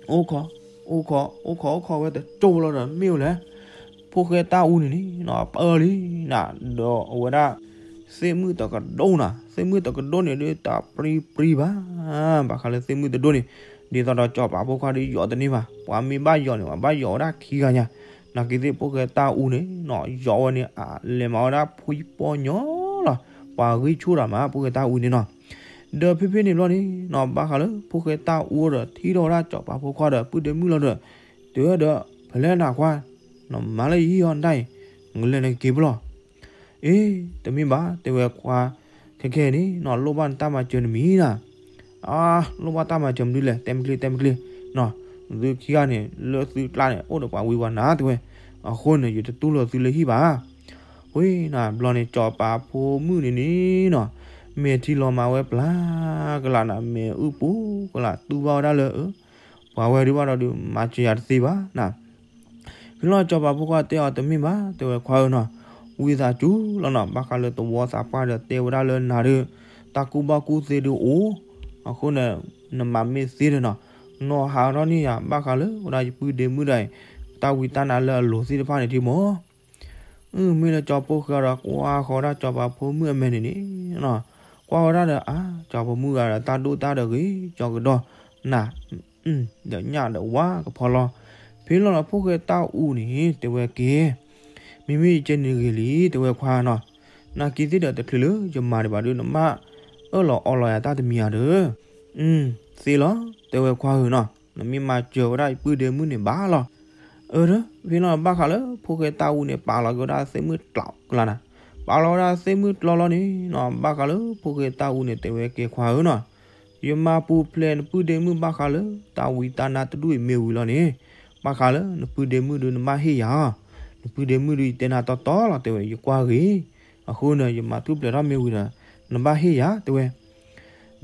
အိၣ်ခိး, အိၣ်ခိး အိၣ်ခိး အိၣ်ခိးဝဲတကၠိလီၤဒီး မ့ၢ်ဝဲလဲၣ်, ဖိဃဲၤတၢ်အူန့ၣ်န့ၣ်နီၤ ပၢလံနၤ, ဒီးအဝဲဒၣ် သ့ၣ်မုၣ်တကဒိၣ်နၤ, သ့ၣ်မုၣ်တကဒိၣ်န့ၣ်ဒုး တၢ်ပြံပြံဘၣ်, ဘၣ်ဃးလၢသ့ၣ်မုၣ်တဒိၣ်န့ၣ် ဒ်သိးဒီးစီၤပၤဖိခွါဒီးယီၤတန့ၢ်ဘၣ်, ပှၤမ့ၢ်ဘၣ်ယီၤန့ၣ် ပှၤဘၣ်ယီၤဝဲဒၣ်ခံဂၤညါ, နာ်က့သ့ၣ်ဖိဃဲၤတၢ်အူန့ၣ်နီၤ ယီၤဝဲန့ၣ် အလဲၤမၤဝဲဒၣ်ဖှံပီညီလီၤ, ပှၤဂံၢ်ဆူၣ်တၢ်မး ဖိဃဲၤတၢ်အူန့ၣ်နီၤ. ဒီးဖဲဖဲန့ၣ်ဘျီန့ၣ်နီၤ ဘၣ်ဃးလၢဖိဃဲၤတၢ်အူဒီး ထံၣ်ထီၣ်ဝဲဒၣ်စီၤပၤဖိခွါဒီး ပုၢ်ဒ့မုၣ်လီၤဒီး တဲဝဲဒီး ဖဲလဲၣ်နၤခွါ, နမၤလၢယဟံၣ်အီၤနတၢ်အံၤ နကလဲၤနကက့ၤဖဲလဲၣ်. အ့ တမ့ၢ်ဘၣ် တဲဝဲခွါ, ခဲခဲအံၤန့ၣ်နီၤ လိၣ်ဘၣ်နတၢ်မၤစၢၤနမံၤနၤ. အါ လိၣ်ဘၣ်တၢ်မၤစၢၤမနုၤလဲၣ် တဲမ့ၢ်ကျ့ တဲမ့ၢ်ကျ့နီၤ, သုခံဂၤန့ၣ် လၢသုကျါန့ၣ် အိၣ်ဒီးပှၤဝံပှၤနါတဲဝဲ, အဃိန့ၣ် ယတတူၢ်လိာ်သုလၢဟံၣ်ဘၣ်. ဝ့ၢ်နၤဘျီန့ၣ် စီၤပၤဖိမုၣ်န့ၣ်န့ၣ်နီၤ, မဲာ်ထံလီၤမၤဝဲပျၢ်ကလာ်နၤ, မဲာ်အုၣ်ပူၤကလာ် တူၢ်ဘၣ်ဝဲဒၣ်လၢ အၢ ပှၤဝဲဒုးဘၣ်ဒီးဒုး မၤစၢၤယၤတသ့ဘၣ်နၤ. ဖဲလီၤစီၤပၤဖိခွါတဲအီၤ တမ့ၢ်ဘၣ် တဲဝဲခွါဧၢနီၤ, ဝံသးစူၤလီၤနီၤ, ဘၣ်ဃးလၢသဝီသးပှၢ်ဒီးတဲဝဲဒၣ်လၢနၤဒုး တၢ်ကူၣ်ဘၣ်ကူၣ်သ့ဒုးအိၣ်, အဃိန့ၣ် နမၤမ့ၢ်သ့ဒီးနီၤ, နီၢ်ဟးထီၣ်န့ၢ်ယၤ ဘၣ်ဃးလၢဝဲဒၣ်ယပုၢ်ဒ့မုၣ်ဒီး တၢ်ဝံတၢ်နါလၢအလိၤသ့ၣ်တဖၣ်န့ၣ်ထံမီၤ. မ့ၢ်လၢစီၤဖိဃဲဒီး ကွၢ်ဃီၤဒၣ်စီၤပၤဖိမုၣ်အမဲာ်န့ၣ်န့ၣ်နီၤ, ကွၢ်ဝဲဒၣ်ဒီး အါ စီၤဖိမုၣ်ဂၤဒီး တၢ်ဒိၣ်တၢ်ဒီးဂ့ၤကၠီကဒီးနၤ, ဒီးညၣ်ဒီးဝါကဖီလီၤ. ဖဲလီၤဒီးဖိဃဲတၢ်အူန့ၣ် တဲဝဲကဲ မ့မ့ၢ်ယကဲန့ၣ်ဂ့ၤလံ တဲဝဲခွါနီၤ, နာ်က့သ့ၣ်ဒီးတချုးလၢယမၤဒံးဘၣ်ဒုး နဘၣ်အၢၣ်လီၤအီလီၤယၤတၢ်တမံၤဧါဒီး, သ့လီၤ တဲဝဲခွါဧၢနီၤ, နမ့ၢ်မၤစၢၤဝဲဒၣ်ယပုၢ်ဒ့မုၣ်န့ၣ်ဘၣ်လီၤ. အၢ ဖဲလီၤဘၣ်ဃးလၢဖိဃဲတၢ်အူန့ၣ် ပာ်လီၤက့ၤဝဲဒၣ်သ့ၣ်မုၣ်ကျီလီၤနၤ, ပာ်လီၤဝဲဒၣ်သ့ၣ်မုၣ်ကျီလီၤန့ၣ်နီၤ, ဘၣ်ဃးလၢဖိဃဲတၢ်အူန့ၣ် တဲဝဲကဲခွါဧၢနီၤ, ယမၤပူၤဖျဲးနပုၢ်ဒ့မုၣ် ဘၣ်ဃးလၢတၢ်ဝံတၢ်နါတဒူၣ်အံၤမ့ၢ်ဝံၤလီၤန့ၣ်, ဘၣ်ဃးလၢနပုၢ်ဒ့မုၣ်ဒုး နဘၣ်ဟ့ၣ်ယၤ, နပုၢ်ဒ့မုၣ်ဒုး ယတဲနၤတီတီလီၤ တဲဝဲ ယကွၢ်ဂ့ၤ, အဃိန့ၣ် ယမၤထူၣ်ဖျဲးထီၣ်မ့ၢ်ဝံၤဒီး နဘၣ်ဟ့ၣ်ယၤ တဲဝဲ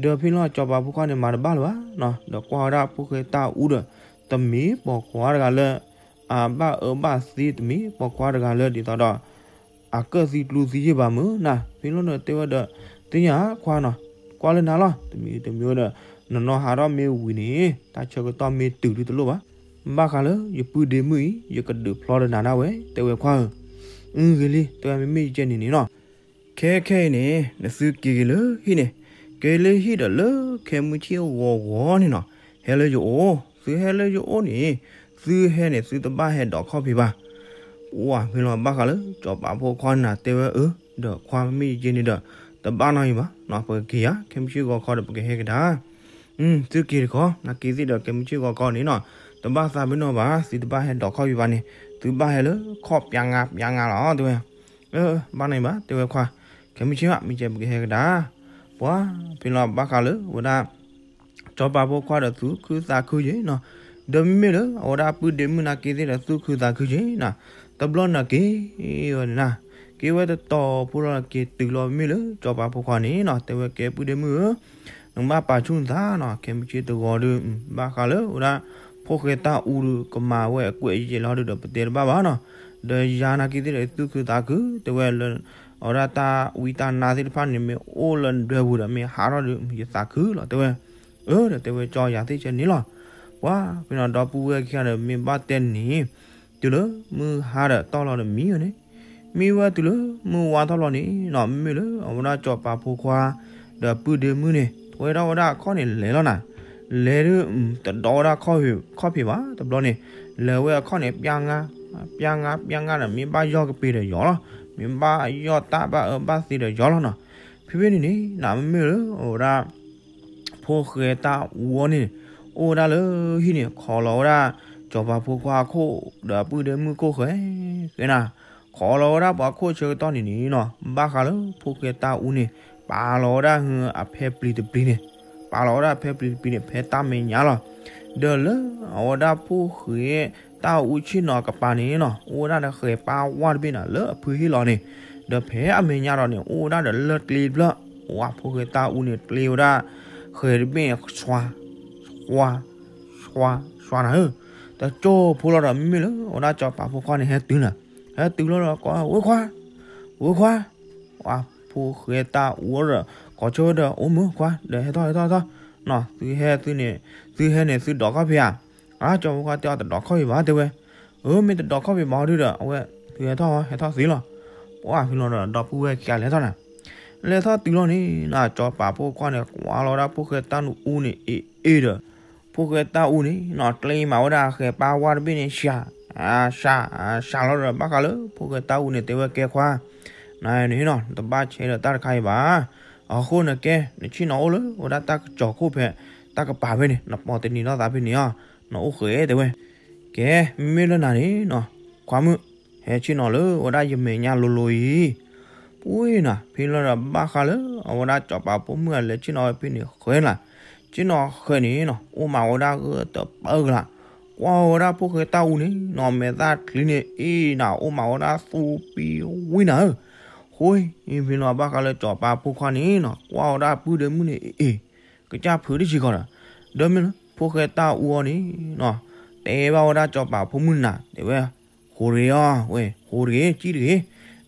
ဒီးဖဲလီၤစီၤပၤဖိခွါန့ၣ် မၤတဘၣ်လၢၤဘၣ်နီၤ, ဒီးကွၢ်ဝဲဒၣ်ဖိဃဲတၢ်အူဒီး တမ့ၢ်ပိာ်ခွါတဂၤလၢ အဘၣ်အၢဘၣ်သီ, တမ့ၢ်ပိာ်ခွါတဂၤလၢဒ်သိးဒီး အကၢၣ်သံကျူသံယ့ၢ်ဘၣ်မုၢ်နၤ, ဖဲလီၤန့ၣ်တဲဝဲဒီး သ့ၣ်ညါခွါနီၤ, ကွၢ်လၢနၤလီၤ, တမံၤတမံၤဒီး နနီၢ်ဟးထီၣ်မ့ၢ်ဝံၤန့ၣ် တၢ်ဆၢကတီၢ်မ့ၢ်တုၤဒုတလိၣ်ဘၣ်, ဘၣ်ဃးလၢယပုၢ်ဒ့မုၣ်အံၤ ယကဒုးဖျီဒီးနၤဒၣ်ဝဲ တဲဝဲခွါဧၢ, အၢ ဂ့ၤလံ တဲဝဲ မ့မ့ၢ်ယကဲန့ၣ်န့ၣ်နီၤ ခဲခဲအံၤန့ၣ် နသုက့ၤက့ၤလၢဟံၣ်န့ၣ်, က့ၤလၢဟံၣ်ဒီးလၢခဲမုၢ်ဆ့ၣ်ဂီၤဂီၤန့ၣ်နီၤ, ဟဲလၢယအိၣ်, သုဟဲလၢယအိၣ်န့ၣ်, သုဟဲန့ၣ် သုတဘၣ်ဟဲဒိးခီၣ်ဖံးဘၣ်. ပှၢ်ဖဲလီၤဘၣ်ဃးလၢ စီၤပၤဖိခွါန့ၣ်တဲဝဲအၢ, ဒီးခွါမ့ၢ်ယက့ၤန့ၣ်ဒီး တဘၣ်နီၢ်အံၤဘၣ်နီၤ, ပကက့ၤယၤ ခဲမုၢ်ဆ့ၣ်ဂီၤခီဒီး ပကဟဲကဒါ သုက့ၤတခီ နာ်က့သ့ၣ်ဒီး ခဲမုၢ်ဆ့ၣ်ဂီၤခီန့ၣ်နီၤ, တဘၣ်သးပ့ၤနီၣ်ဘၣ်, သုတဘၣ်ဟဲဒိးခီၣ်ဖံးဘၣ်န့ၣ်, သုဘၣ်ဟဲလၢခီၣ်ပျါငါပျါငါလီၤ တဲဝဲ. အၢ ဘၣ်နီၢ်အံၤဘၣ် တဲဝဲခွါ, ခဲမုၢ်ဆ့ၣ်ဘၣ် မ့ၢ်ကဲပကဟဲကဒါ. ပှၢ်ဖဲလီၤဘၣ်ဃးလၢဝဲဒၣ် စီၤပၤဖိခွါဒီးသူၣ်ခုသးခုယ့ၣ်နီၤ, ဒီးမ့မ့ၢ်လၢအဝဲဒၣ်ပုၢ်ဒ့မုၣ်နာ်က့သ့ၣ်ဒီးသူၣ်ခုသးခုယ့ၣ်နီၤ, တဘျီန့ၣ်က့ၤဝဲန့ၣ်နၤ, က့ၤဝဲတတီၤဖိလီၤန့ၣ်က့ၤတုၤလီၤမ့ၢ်လၢစီၤပၤဖိခွါန့ၣ်နီၤ, တဲဝဲကဲပုၢ်ဒ့မုၣ်ဧၢ, နကဘၣ်ပာ်ဆူၣ်နသးနီၤ, ခဲမုၢ်ဆ့ၣ်တဂီၤဒီး ဘၣ်ဃးလၢဝဲဒၣ် ဖိၣ်ဃဲတၢ်အူဒီး ကမၤဝဲအကွဲးယဲၢ်လီၤဒီး ပတဲတဘၣ်ဘၣ်နီၤ, ဒီးယၤနာ်က့သ့ၣ်ဒီးသူၣ်ခုသးခု, တဲဝဲလၢ အဝဲဒၣ်တၢ်ဝံတၢ်နါသ့ၣ်တဖၣ်န့ၣ် မ့ၢ်အိၣ်လၢနဒွဲပူၤဒီး မ့ၢ်ဟးထီၣ်ဒီး ယသးခုလီၤ တဲဝဲ. အၢ ဒီးတဲဝဲကၠီယၤသ့ၣ်ဆဲန့ၣ်လီၤ. ပှၢ်ဖဲန့ၣ်ဒီပုၢ်ဝဲၢ်ခံဂၤဒီး မ့ၢ်ဘၣ်တဲန့ၣ် တုၤလၢမုၢ်ဟါဒီးတီၢ်လီၤဒီးမံဝဲန့ၣ်, မံဝဲတုၤလၢမုၢ်ဝါထီၣ်လီၤန့ၣ်နီၤ, မ့မ့ၢ်လၢအဝဲဒၣ်စီၤပၤဖိခွါ ဒီးပုၢ်ဒ့မုၣ်န့ၣ် ဝဲဒၣ်ဝဲဒၣ်အခီၣ်န့ၣ်လဲၤလီၤနၤ, လဲၤဒုး တဒိးဝဲဒၣ်ခီၣ်ဖံးဘၣ်, တဘျီန့ၣ် လဲၤဝဲအခီၣ်န့ၣ် ပျါငါ ပျါငါ ပျါငါဒီး မ့ၢ်ဘၣ်ယီၢ်ကပ့ၤဒီးယီၤလီၤ, မ့ၢ်ဘၣ်ယီၢ်တၢ်ဘၣ်အၢဘၣ်သီဒီးယီၤလီၤနီၤ. ဖဲဖဲန့ၣ်န့ၣ် နမ့မ့ၢ်လၢအဝဲဒၣ် ဖိၣ်ဃဲတၢ်အူအီၤန့ၣ် အိၣ်ဝဲဒၣ်လၢဟံၣ်န့ၣ် ခိးလီၤဝဲဒၣ် စီၤပၤဖိခွါအခိၣ်ဒီးပုၢ်ဒ့မုၣ်ခိၣ်ဃဲ ဃဲနၤ, ခိးလီၤဝဲဒၣ်ပှၤခိၣ်ဆၢကတီၢ်န့ၣ်န့ၣ်နီၤ, ဘၣ်ဃးလၢဖိၣ်ဃဲတၢ်အူန့ၣ် ပာ်လီၤဝဲဒၣ်အဖဲပျံၤတပျံၤန့ၣ်, ပာ်လီၤဝဲဒၣ်အဖဲပျံၤတပျံၤန့ၣ် ဖဲတၢ်မဲာ်ညါလီၤ. ဒီးလၢအဝဲဒၣ်ဖိၣ်ဃဲတၢ်အူဆ့ၣ်နီၤအကပၤန့ၣ်နီၤ, အိၣ်ဝဲဒၣ်ဒီးဃဲၤပၢ်ဝါတဘ့ၣ်နၤ လၢအဖုဟ့ၣ်လီၤန့ၣ်, ဒီးဖဲအမဲာ်ညါဒီးန့ၣ် အိၣ်ဝဲဒၣ်ဒီးလၢကျ့တဖျၢၣ်, ဝဲဖိၣ်ဃဲတၢ်အူန့ၣ် ကျ့ဝဲဒၣ် ဃဲၤတဘ့ၣ်န့ၣ် ဆွါ ဆွါ ဆွါ ဆွါနၤဧၢ, တကၠိဖိလီၤဒီး မ့မ့ၢ်လၢအဝဲဒၣ်စီၤပၤဖိခွါန့ၣ် ဟဲတုၤနၤ, ဟဲတုၤလီၤဒီးကိး ဝဲခွါ, ဝဲခွါ, ဝဲဖိၣ်ဃဲတၢ်အူဒီး ကိးဆိဝဲဒီး အိၣ်မုၢ်ခွါ ဒီးဟဲထီၣ် ဟဲထီၣ် ဟဲထီၣ်, သုဟဲသုန့ၣ် သုဟဲန့ၣ် သုဒိးခီၣ်ဖံးဧါ, အါစီၤဖိခွါတဲအီၤ တဒိးခီၣ်ဖံးဘၣ် တဲဝဲ, အၢ မ့ၢ်တဒိးခီၣ်ဖံးဘၣ်ဒုဒီး အဝဲ သုဟဲထီၣ် ဟဲထီၣ်သ့လီၤ. ပှၢ်ဖဲလီၤဒီး ဒီပုၢ်ဝဲၢ်ခံဂၤလဲၤထီၣ်နၤ, လဲၤထီၣ်တုၤလီၤန့ၣ်နီၤ, စီၤပၤဖိခွါန့ၣ် ကွၢ်လီၤဝဲဒၣ်ဖိၣ်ဃဲတၢ်အူန့ၣ် အ့ၣ်အ့ၣ်ဒီး ဖိၣ်ဃဲတၢ်အူန့ၣ်နီၤ ကျ့မးဝဲဒၣ်ဃဲၤပၢ်ဝါတဘ့ၣ်န့ၣ် စှၤ စှၤ စှၤလီၤဒီး ဘၣ်ဃးလၢဖိၣ်ဃဲတၢ်အူန့ၣ် တဲဝဲကဲခွါ, နန့ၣ်နီၤ တဘၣ်ဆဲးဒီးတၢ်တခါအံၤဘၣ်. အဃိန့ၣ်ကဲ နဆ့ၣ်နီၤအိၣ်လၢဝဲဒၣ်တၢ်ကစီၤခိၣ်ဖဲ တၢ်ကပၤဖဲန့ၣ် နပိာ်တနံၤထီၣ်သးဖဲန့ၣ်အီၤ နအိၣ်ဃဲတဲဝဲ. ကဲ မ့မ့ၢ်လၢနၤန့ၣ်နီၤ ခွါမုၣ် ဟဲဆ့ၣ်နီၤလၢဝဲဒၣ်ယမဲာ်ညါလိၤလိၤအံၤ ပှ့ၤနၤ ဖဲလီၤဒီး ဘၣ်ဃးလၢအဝဲဒၣ်စီၤပၤဖိမုၣ်အလဲၤဆ့ၣ်နီၤဝဲ ဖဲန့ၣ်ဃဲနၤ, ဆ့ၣ်နီၤဃဲန့ၣ်နီၤ အိၣ်မးဝဲဒၣ်ဂၢၢ်တပၢၢ်ကလာ်, ကွၢ်ဝဲဒၣ်ဖိၣ်ဃဲတၢ်အူန့ၣ်နီၤ မဲာ်သၣ်ချံန့ၣ် အ့ၣ်နၤ အိၣ်မးဝဲဒၣ်သူပံဝံနၤဧၢ. ဃိ ဖဲလီၤဘၣ်ဃးလၢစီၤပၤဖိခွါန့ၣ်နီၤ ကွၢ်ဝဲဒၣ်ပုၢ်ဒ့မုၣ်န့ၣ် အ့ၣ် ကစၢ်ဖုးတဆံးကီးဒီး ဒီးမ့ၢ်လၢဖိၣ်ဃဲတၢ်အူအီၤန့ၣ်နီၤ တဲဘၣ်ဝဲဒၣ်စီၤပၤဖိမုၣ်န့ၣ်နၤ တဲဝဲ ဟိတဂ့ၤအီၤ ဝဲ ဟိတဂ့ၤ စံၣ်တဂ့ၤ,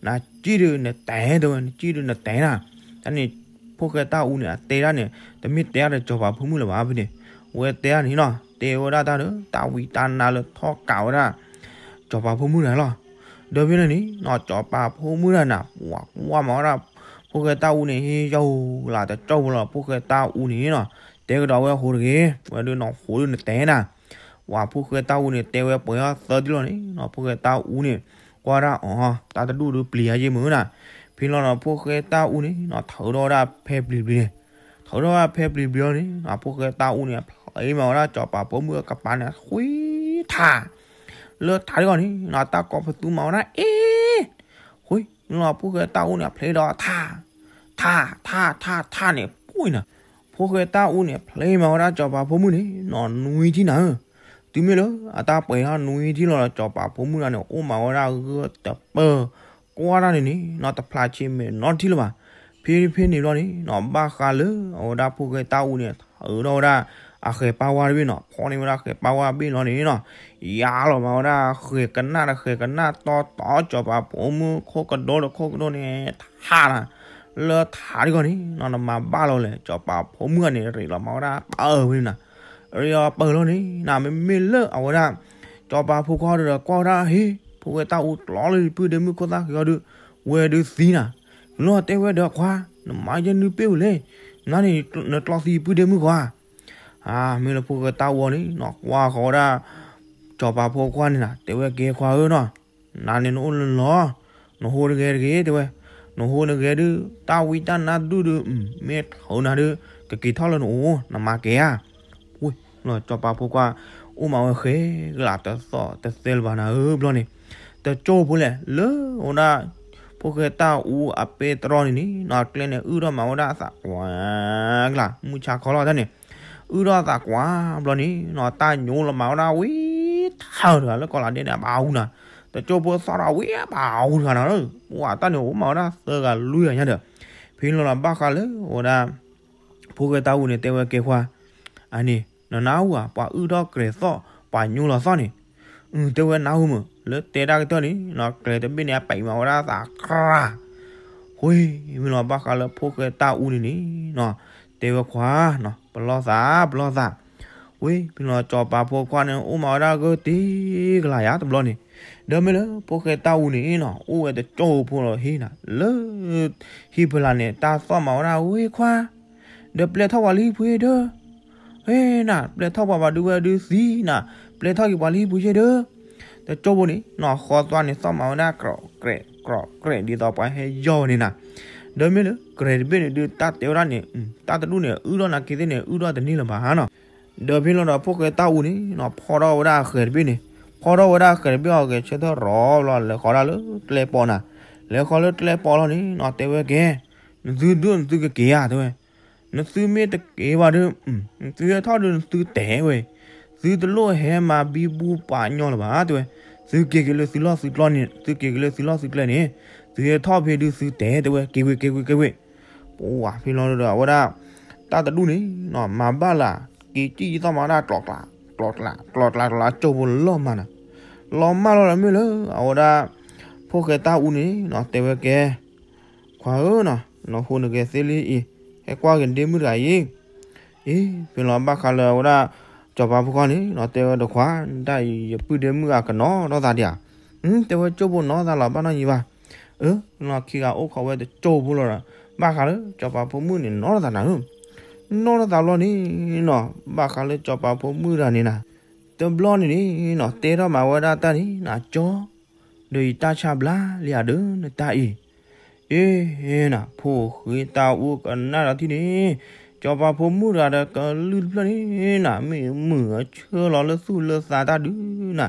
နစံၣ်ဒီးနတဲ တဲဝဲ နစံၣ်ဒီးနတဲနၤ. တၢ်န့ၣ် ဖိၣ်ဃဲတၢ်အူန့ၣ် အတဲဒၣ်န့ၣ် တမ့ၢ်တဲဒၣ်ဒီးစီၤပၤဖိမုၣ်လၢၤဘၣ်ဖဲန့ၣ်, ဝဲတဲဒၣ်န့ၣ်နီၤ တဲဝဲဒၣ်တၢ်ဒီး တၢ်ဝံတၢ်နါလၢထီၣ်ကးဝဲဒၣ် စီၤပၤဖိမုၣ်တဂၤလီၤ. ဒီးဖဲန့ၣ်န့ၣ်နီၤ စီၤပၤဖိမုၣ်တဂၤန့ၣ် ပှၤကွၢ်မးဝဲဒၣ် ဖိၣ်ဃဲတၢ်အူန့ၣ် ဟ့ၣ်ယီၢ်လၢတကၠီၢ်ဖိလီၤ ဖိၣ်ဃဲတၢ်အူန့ၣ်နီၤ တဲကဒီးဝဲဟိတဂ့ၤ ဝဲဒုးနီၤ ဟိဒုးနတဲနၤ. ပှၤဖိၣ်ဃဲတၢ်အူန့ၣ် တဲဝဲပှဲၤအီၤသၢထံၣ်လီၤန့ၣ်နီၤ ဖိၣ်ဃဲတၢ်အူန့ၣ် ကွၢ်ဒၣ်အီၤ တၢ်တဒူၣ်ဒုးပျံၤယါယ့ၢ်မုာ်နၤ. ဖဲလီၤဒီးဖိၣ်ဃဲတၢ်အူန့ၣ်နီၤ ထုးထီၣ်ဝဲဒၣ်ဖဲပျံၤပျံၤန့ၣ်, ထုးထီၣ်ဝဲဒၣ်ဖဲပျံၤပျံၤအီၤန့ၣ်နီၤ ဖိၣ်ဃဲတၢ်အူန့ၣ် အဖျဲးမးဝဲဒၣ်စီၤပၤဖိမုၣ်အကပၤန့ၣ် ဃုထး လၢထးတဂီၢ်န့ၣ်နီၤ တၢ်ကိးပသူမးဝဲဒၣ်အ့ၣ် ဃု လီၤ ဖိၣ်ဃဲတၢ်အူန့ၣ် အဖျဲးဒီးထး ထး ထး ထး ထးန့ၣ် ပှံၤနၤ. ဖိၣ်ဃဲတၢ်အူန့ၣ် အဖျဲးမးဝဲဒၣ်စီၤပၤဖိမုၣ်န့ၣ်နီၤ နွံထံၣ်နၤဧၢ. တုၤမ့ၢ်လၢအတၢ်ပှဲၤထီၣ်နွံထံၣ်လီၤဒီး စီၤပၤဖိမုၣ်တဂၤန့ၣ် အိၣ်မးဝဲဒၣ်ဂၢၢ်တပၢၢ် ကွၢ်တၢ်န့ၣ်န့ၣ်နီၤ တဖျးဆံးမဲာ်နီတထံၣ်လၢၤဘၣ်. ဖဲဖဲန့ၣ်ဘျီန့ၣ်နီၤ ဘၣ်ဃးလၢအဝဲဒၣ်ဖိၣ်ဃဲတၢ်အူန့ၣ် ထုးထီၣ်ဝဲဒၣ်အဃဲၤပၢ်ဝါတဘ့ၣ်နီၤ ဖီၣ်န့ၢ်ဝဲဒၣ်ဃဲၤပၢ်ဝါဘ့ၣ်လီၤန့ၣ်နီၤ ယါလီၤမးဝဲဒၣ်ဃဲၤကနၣ်ဒီးဃဲၤကနၣ်တီတီ စီၤပၤဖိမုၣ်ခိၣ်ကဒိဒီးခိၣ်ကဒိန့ၣ် ထးနၤ လၢထးတဂီၢ်န့ၣ်နီၤ နမၤဘၣ်လီၤလဲၣ် စီၤပၤဖိမုၣ်တဂၤန့ၣ် ရ့းလီၤမးဝဲဒၣ်ပၢၢ်ဝဲန့ၣ်နၤ. ရ့းအီၤပၢၢ်လီၤန့ၣ်နၤ မ့မ့ၢ်လၢအဝဲဒၣ် စီၤပၤဖိခွါဒီးကွၢ်ဝဲဒၣ် ဟ့ၣ် ဖိၣ်ဃဲတၢ်အူကျီလၢပုၢ်ဒ့မုၣ်ခိၣ်သၣ်ဃံအီၤဒီး ဝဲဒုးသံနၤ လီၤတဲဝဲဒီးခွါ နမၤယဲၢ်နုၢ်ပ့ၢ်ဝဲလဲၣ် နၤန့ၣ်နကျီသံပုၢ်ဒ့မုၣ်ခွါ အါ မ့ၢ်လၢဖိၣ်ဃဲတၢ်အူအီၤန့ၣ်နီၤ ကွၢ်ဃီၤဝဲဒၣ် စီၤပၤဖိခွါန့ၣ်နၤ တဲဝဲကဲခွါဧၢနီၤ နၤန့ၣ်နအိၣ်လၢလီၤ နဟိတဂဲၤတဂ့ၤ တဲဝဲ နဟိတဂဲၤဒုး တၢ်ဝံတၢ်နါတဒူၣ်ဒုး မ့ၢ်ထုးနၤဒုး ကက့ၤထီၣ်လၢနအိၣ် နမၤကဲဧါ. ဝ့ၢ် လီၤ စီၤပၤဖိခွါ အိၣ်မးဝဲဃဲၤကလးတသီၣ်တသဲလၢၤဘၣ်နၤဧၢ ဘျီန့ၣ် တကၠိဖိလဲၣ် လၢအဝဲဒၣ် ဖိၣ်ဃဲတၢ်အူအပဲတြီန့ၣ်န့ၣ်နီၤ ကျဲန့ၣ် အုၣ်ထီၣ်မးဝဲဒၣ်အသးကွၢ်ကလး မုၢ်ဆါခီလီၤတၢ်န့ၣ် အုၣ်ထီၣ်အသးကွၢ်ဘျီန့ၣ်နီၤ တၢ်ညိလီၤမးဝဲဒၣ်ဝံထၢၣ်တဂၤလၢကီးလးဒဲန့ၣ် အဘၣ်အူနၤ တကၠိဖိသီၣ်ထီၣ်ဝံအဘၣ်အူတဂၤနၤဧၢ ပှၤတၢ်န့ၣ်အိၣ်မးဝဲဒၣ်သၢဂၤလွံၢ်ဂၤညါဒီး ဖဲလီၤလီၤဘၣ်ဃးလၢအဝဲဒၣ် ဖိၣ်ဃဲတၢ်အူန့ၣ် တဲဝဲကဲခွါ အန့ၣ် နနၢ်ဟူဧါ ပှၤအုၣ်ထီၣ်ကျဲၤသီၣ် ပှၤညိလီၤသီၣ်န့ၣ် အု တဲဝဲနၢ်ဟူမုၢ် လၢတဲတၢ်ကတၢၢ်န့ၣ်နီၤ ကျဲတဘ့ၣ်န့ၣ် အပဲာ်မးဝဲဒၣ်သးကြၢး ဃိ မ့ၢ်လီၤဘၣ်ဃးလၢဖိၣ်ဃဲတၢ်အူန့ၣ်န့ၣ်နီၤ တဲဝဲခွါနီၤ ပလီၢ်သး ပလီၢ်သး ဝ့ၢ် ဖဲလီၤစီၤပၤဖိခွါန့ၣ် အိၣ်မးဝဲဒၣ်ဂၢၢ်တ့ကလးယါတဘျီန့ၣ် ဒီးမ့ၢ်လၢဖိၣ်ဃဲတၢ်အူန့ၣ်နီၤ အိၣ်ဝဲတကၠိဖိလီၤဟံၣ်နၤ လၢ ဟံၣ်ဖီလာ်န့ၣ် တၢ်သီၣ်မးဝဲဒၣ်ဝ့ၢ်ခွါ ဒီးပျဲထီၣ်ပှၤလၢဟံၣ်ပူၤယဲၢ်ဒီး ဟ့ၣ်နၤ ပျဲထီၣ်ပှၤဘၣ်ဒုးဝဲဒုးသံနၤ ပျဲထီၣ်က့ၤပှၤလၢဟံၣ်ပူၤယဲၢ်ဒီး တကၠိဖိန့ၣ်နီၤ ဃီသွါန့ၣ် သီၣ်မးဝဲဒၣ် ကြရဲးကြရဲး ဒ်သိးပှၤဟဲယီၢ်ဝဲန့ၣ်နၤ ဒီးမ့ၢ်လၢ ကြရဲးတဘ့ၣ်န့ၣ်ဒုး တၢ်တဲဝဲဒၣ်န့ၣ် တၢ်တဒူၣ်န့ၣ် အုၣ်ထီၣ်နၤက့ၤသ့ၣ်န့ၣ် အုၣ်ထီၣ်တန့ၢ်လၢၤဘၣ်နီၤ ဒီးဖဲလီၤဒီးဖိၣ်ဃဲတၢ်အူန့ၣ်နီၤ ဖီၣ်ထီၣ်ဝဲဒၣ်အဃဲၤတဘ့ၣ်န့ၣ် ဖီၣ်ထီၣ်ဝဲဒၣ်အဃဲၤတဘ့ၣ်အီၤ ဂဲၤဆၢထၢၣ်ရီဘျီ လဲၤဃီၤဒၣ်လၢကျဲပီးနၤ လဲၤဃီၤလၢကျဲပီးလီၤန့ၣ်နီၤ တဲဝဲကဲ နသုဒုးနသုကက့ၤဧါ တဲဝဲ နသုမ့ၢ်တက့ၤဘၣ်ဒီး နသုဟဲထီၣ်ဒီးနသုတဲဝဲ သုတလိၣ်ဟဲမၤဘံဘူပာ်ညီလၢၤဘၣ် တဲဝဲ သုက့ၤက့ၤလၢသုလီၢ်သုကျဲန့ၣ် သုက့ၤက့ၤလၢသုလီၢ်သုကျဲန့ၣ် သုဟဲထီၣ်ဖဲဒုးသုတဲ တဲဝဲ က့ၤဝဲ က့ၤဝဲ က့ၤဝဲ ပဝဲဖဲလီၤဒီး အဝဲဒၣ် တၢ်တဒူၣ်န့ၣ်နီၤ မၤဘၣ်လၢ က့ၤကံၣ်ယသီၣ်မးဝဲဒၣ် ကျီးကျး ကျီးကျး ကျီးကျး ကျီးကျး ကၠိဖိလီၤမၢ်နၤ လီၤမၢ်လီၤဒီးမ့ၢ်လၢ အဝဲဒၣ် ဖိၣ်ဃဲတၢ်အူန့ၣ်နီၤ တဲဝဲကဲ ခွါဧၢနီၤ နဟိနဂဲၤသ့လံအံၤ ဟဲကွၢ်က့ၤဒ့မုၣ်တဂၤအံၤ အ့ ဖဲလီၤဘၣ်ဃးလၢအဝဲဒၣ် စီၤပၤဖိခွါန့ၣ်နီၤ တဲဝဲဒီးခွါ တၢ်အံၤယပုၢ်ဒ့မုၣ်အကနီၤထီၣ်သးဒံးဧါ တဲဝဲကၠိဖိနီၤသးလီၤဘၣ်နီၢ်ယံၤဘၣ် အၢ နီၤခံဂၤအိၣ်ခိးဝဲတကၠိဖိလီၤဒီး ဘၣ်ဃးလၢစီၤပၤဖိမုၣ်န့ၣ်နီၤထီၣ်သးနၤဧၢ နီၤထီၣ်သးဘျီန့ၣ်နီၤ ဘၣ်ဃးလၢစီၤပၤဖိမုၣ်တဂၤန့ၣ်နၤ တဘျီန့ၣ်န့ၣ်နီၤ တဲထီၣ်မးဝဲဒၣ်တၢ်န့ၣ်နၤ ကၠီ ဒီးယတၢ်ဆါဘျါလံဧါဒီးနတၢ်အံၤ အ့ နၤ ဖိၣ်ဃဲတၢ်အူကနၣ်ဒီးထံၣ်န့ၣ် စီၤပၤဖိမုၣ်တဂၤဒီးကလုၢ်တဖျၢၣ်န့ၣ်နၤ မ့ၢ်မုာ်အဆၢလီၤလၢသူၣ်လၢသးတၢ်ဒုးနၤ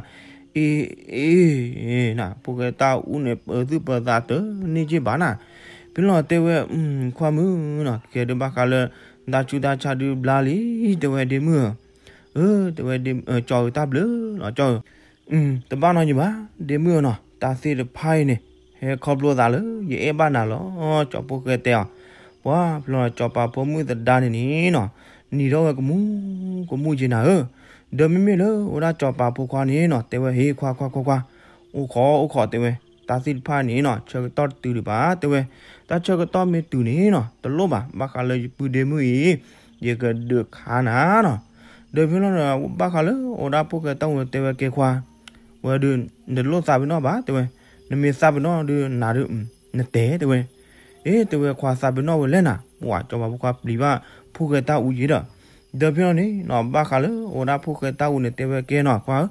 အ့ အ့ နၤ ဖိၣ်ဃဲတၢ်အူန့ၣ် ပၢၤသူၣ်ပၢၤသးတန့ၢ်က့ဘၣ်နၤ ဖဲလီၤတဲဝဲ ခွါမုၣ်နီၤ ကဲဒုးဘၣ်ဃးလၢ တၢ်ဆူးတၢ်ဆါဒုးဘျါလံ တဲဝဲဒ့မုၣ်ဧၢ အၢ တဲဝဲ ကၠီဧၢ တၢ်ဘျုးလီၤ ကၠီဧၢ, တဘၣ်နီတမံၤဘၣ် ဒ့မုၣ်ဧၢနီၤ, တၢ်သ့ၣ်တဖၣ်အံၤန့ၣ် ဟဲခီဖျိသးလၢယအဲၣ်ဘၣ်နၤလီၤ. ကၠီဖိဃဲတဲအီၤ, ပှၤဖျီ ကၠီပၤဖိမုၣ်သဒါန့ၣ်န့ၣ်နီၤ, နံၤထီၣ်ဝဲကမူၣ်ကမူၣ်က့ၤနၤဧၢ, ဒီးမ့မ့ၢ်လၢအဝဲဒၣ်ကၠီပၤဖိခွါန့ၣ်နီၤ တဲဝဲ ဟ့ ခွါခွါခွါခွါ, အိၣ်ခိးအိၣ်ခိး တဲဝဲ, တၢ်သ့ၣ်တဖၣ်န့ၣ်နီၤ ဆၢကတီၢ်တတုၤဒံးဘၣ် တဲဝဲ, တၢ်ဆၢကတီၢ်မ့ၢ်တုၤန့ၣ်နီၤ တလိၣ်ဘၣ် ဘၣ်ဃးလၢယပုၢ်ဒ့မုၣ်အံၤ ယကဒုးခးနၤနီၤ. ဒီးဖဲလီၤဒီး ဘၣ်ဃးလၢအဝဲဒၣ်ဖိၣ်ဃဲတၢ်အူန့ၣ် တဲဝဲ ကဲခွါ, ဝဲဒုး နတလိၣ်သးပ့ၤနီၣ်ဘၣ် တဲဝဲ, နမ့ၢ်သးပ့ၤနီၣ်ဒုး နၤဒုး နတဲ တဲဝဲ, အ့ တဲဝဲ ခွါသးပ့ၤနီၣ်ဝဲလဲၣ်နၤ, ပှၤကၠီပၤဖိခွါပျံၤဘၣ် ဖိၣ်ဃဲတၢ်အူယံၤဒီး, ဒီးဖဲလီၤန့ၣ်နီၤ ဘၣ်ဃးလၢအဝဲဒၣ်ဖိၣ်ဃဲတၢ်အူန့ၣ် တဲဝဲ ကဲနီၤ ခွါဧၢ,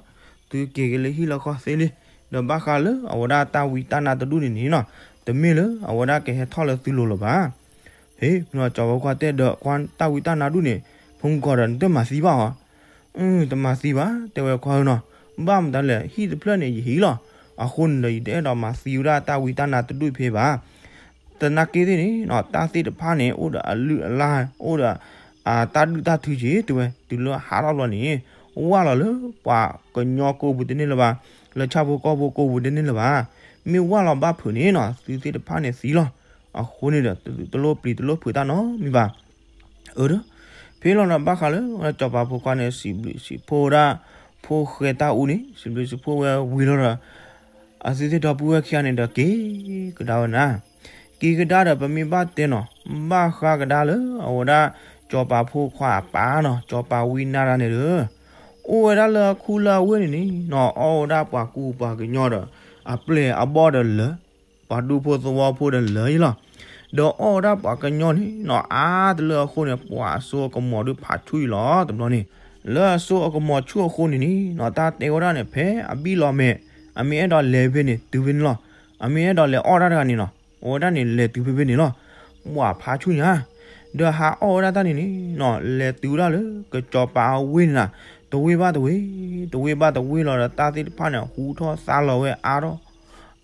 သုက့ၤက့ၤလၢဟံၣ်လၢဃီသ့လံ, ဒီးဘၣ်ဃးလၢအဝဲဒၣ်တၢ်ဝံတၢ်နါတဒူၣ်န့ၣ်န့ၣ်နီၤ, တမ့ၢ်လၢအဝဲဒၣ်ကဟဲထီၣ်လၢသုလိၤလၢၤဘၣ်. ဟ့ ကၠီပၤဖိခွါတဲဒီး ခွါ တၢ်ဝံတၢ်နါဒူၣ်န့ၣ် ဖိမုၣ်ကီၢ်ဒီး နတမၤသံဘၣ်ဧါ. တမၤသံဘၣ် တဲဝဲ ခွါဧၢနီၤ, ဘၣ်မတၤလဲၣ် ဟံၣ်တဖျၢၣ်န့ၣ် ယဟံၣ်လီၤ, အဃိန့ၣ်ဒီး ယတအဲၣ်ဒိးမၤသံဝဲဒၣ်တၢ်ဝံတၢ်နါတဒူၣ်ဖဲဘၣ်. သနာ်က့သ့ၣ်န့ၣ်နီၤ တၢ်သ့ၣ်တဖၣ်န့ၣ် အိၣ်ဒီးအလုၢ်အလၢ် အိၣ်ဒီး တၢ်ဒုၣ်တၢ်ထုက့ၤ တဲဝဲ, တုၤလၢဟးထီၣ်ဘျီန့ၣ် ဝၢ်လီၤလၢပှၤကညီကိးပူၤတန့ၢ်လၢၤဘၣ်, လၢဆၣ်ဖိကီၢ်ဖိကိးပူၤတန့ၢ်လၢၤဘၣ်. မ့ၢ်ဝၢ်လီၤဘၣ်ဖုးန့ၣ်နီၤ သုသ့ၣ်တဖၣ်န့ၣ်သံလီၤ. အဃိန့ၣ်ဒီး တလိၣ်ပျံၤတလိၣ်ဖုးတၢ်နီတမံၤဘၣ်. အၢ ဒီး ဖဲလီၤဒီး ဘၣ်ဃးလၢကၠီပၤဖိခွါန့ၣ် စံးဘျုးစံးဖှိၣ်ဝဲဒၣ် ဖိၣ်ဃဲတၢ်အူန့ၣ် စံးဘျုးစံးဖှိၣ်ဝဲဝံၤလီၤဒီး အသုသ့ၣ်ဒီပုၢ်ဝဲၢ်ခံဂၤန့ၣ်ဒီး က့ၤကဒါဝဲနၤ, က့ၤကဒါဒီး ပမ့ၢ်ဘၣ်တဲနီၤ ဘၣ်ဃးကဒါလၢအဝဲဒၣ် ကၠီပၤဖိခွါအပၢ်နီၤ ကၠီပၤဝံနါတဂၤန့ၣ်ဒီး အိၣ်ဝဲဒၣ်လၢအခူလၢအဝ့ၢ်န့ၣ်န့ၣ်နီၤ အီၣ်ဝဲဒၣ်ပှၤကူပှၤကညီဒီး အပျဲၢ်အဘီၣ်ဒီးလၢာ်, ပှၤဒူဖိသဝီဖိဒီးလၢာ်အံၤလီၤ. ဒီးအီၣ်ဝဲဒၣ်ပှၤကညီန့ၣ်နီၤ အါတလၢအဃိန့ၣ် ပှၤအစိအကမီၤဒုးဖးဆူၣ်အံၤလီၤ တဘျီန့ၣ်. လၢအစိအကမီၤဆူၣ်အဃိန့ၣ်န့ၣ်နီၤ တၢ်တဲဝဲဒၣ်န့ၣ် ဖဲအဘံၣ်လီၤမဲာ် အမ့ၢ်အဲၣ်ဒိးလဲၤဖဲန့ၣ် တုၤဖဲန့ၣ်လီၤ. အမ့ၢ်အဲၣ်ဒိးလဲၤအီၣ်တၢ်တဂၤန့ၣ်နီၤ အဝဲဒၣ်န့ၣ် လဲၤတုၤဖဲဖဲန့ၣ်လီၤ. ပှၤဖးဆူၣ်ညါ ဒီးဟးအီၣ်ဝဲဒၣ်တၢ်န့ၣ်န့ၣ်နီၤ လဲၤတုၤဝဲဒၣ်လၢကၠီပၤအဝ့ၢ်န့ၣ်နီၤ တဝ့ၢ်ဘၣ်တဝ့ၢ်, တဝ့ၢ်ဘၣ်တဝ့ၢ်လီၤဒီး တၢ်သ့ၣ်တဖၣ်န့ၣ် ဟူထီၣ်သါလီၤဝဲအါထီၣ်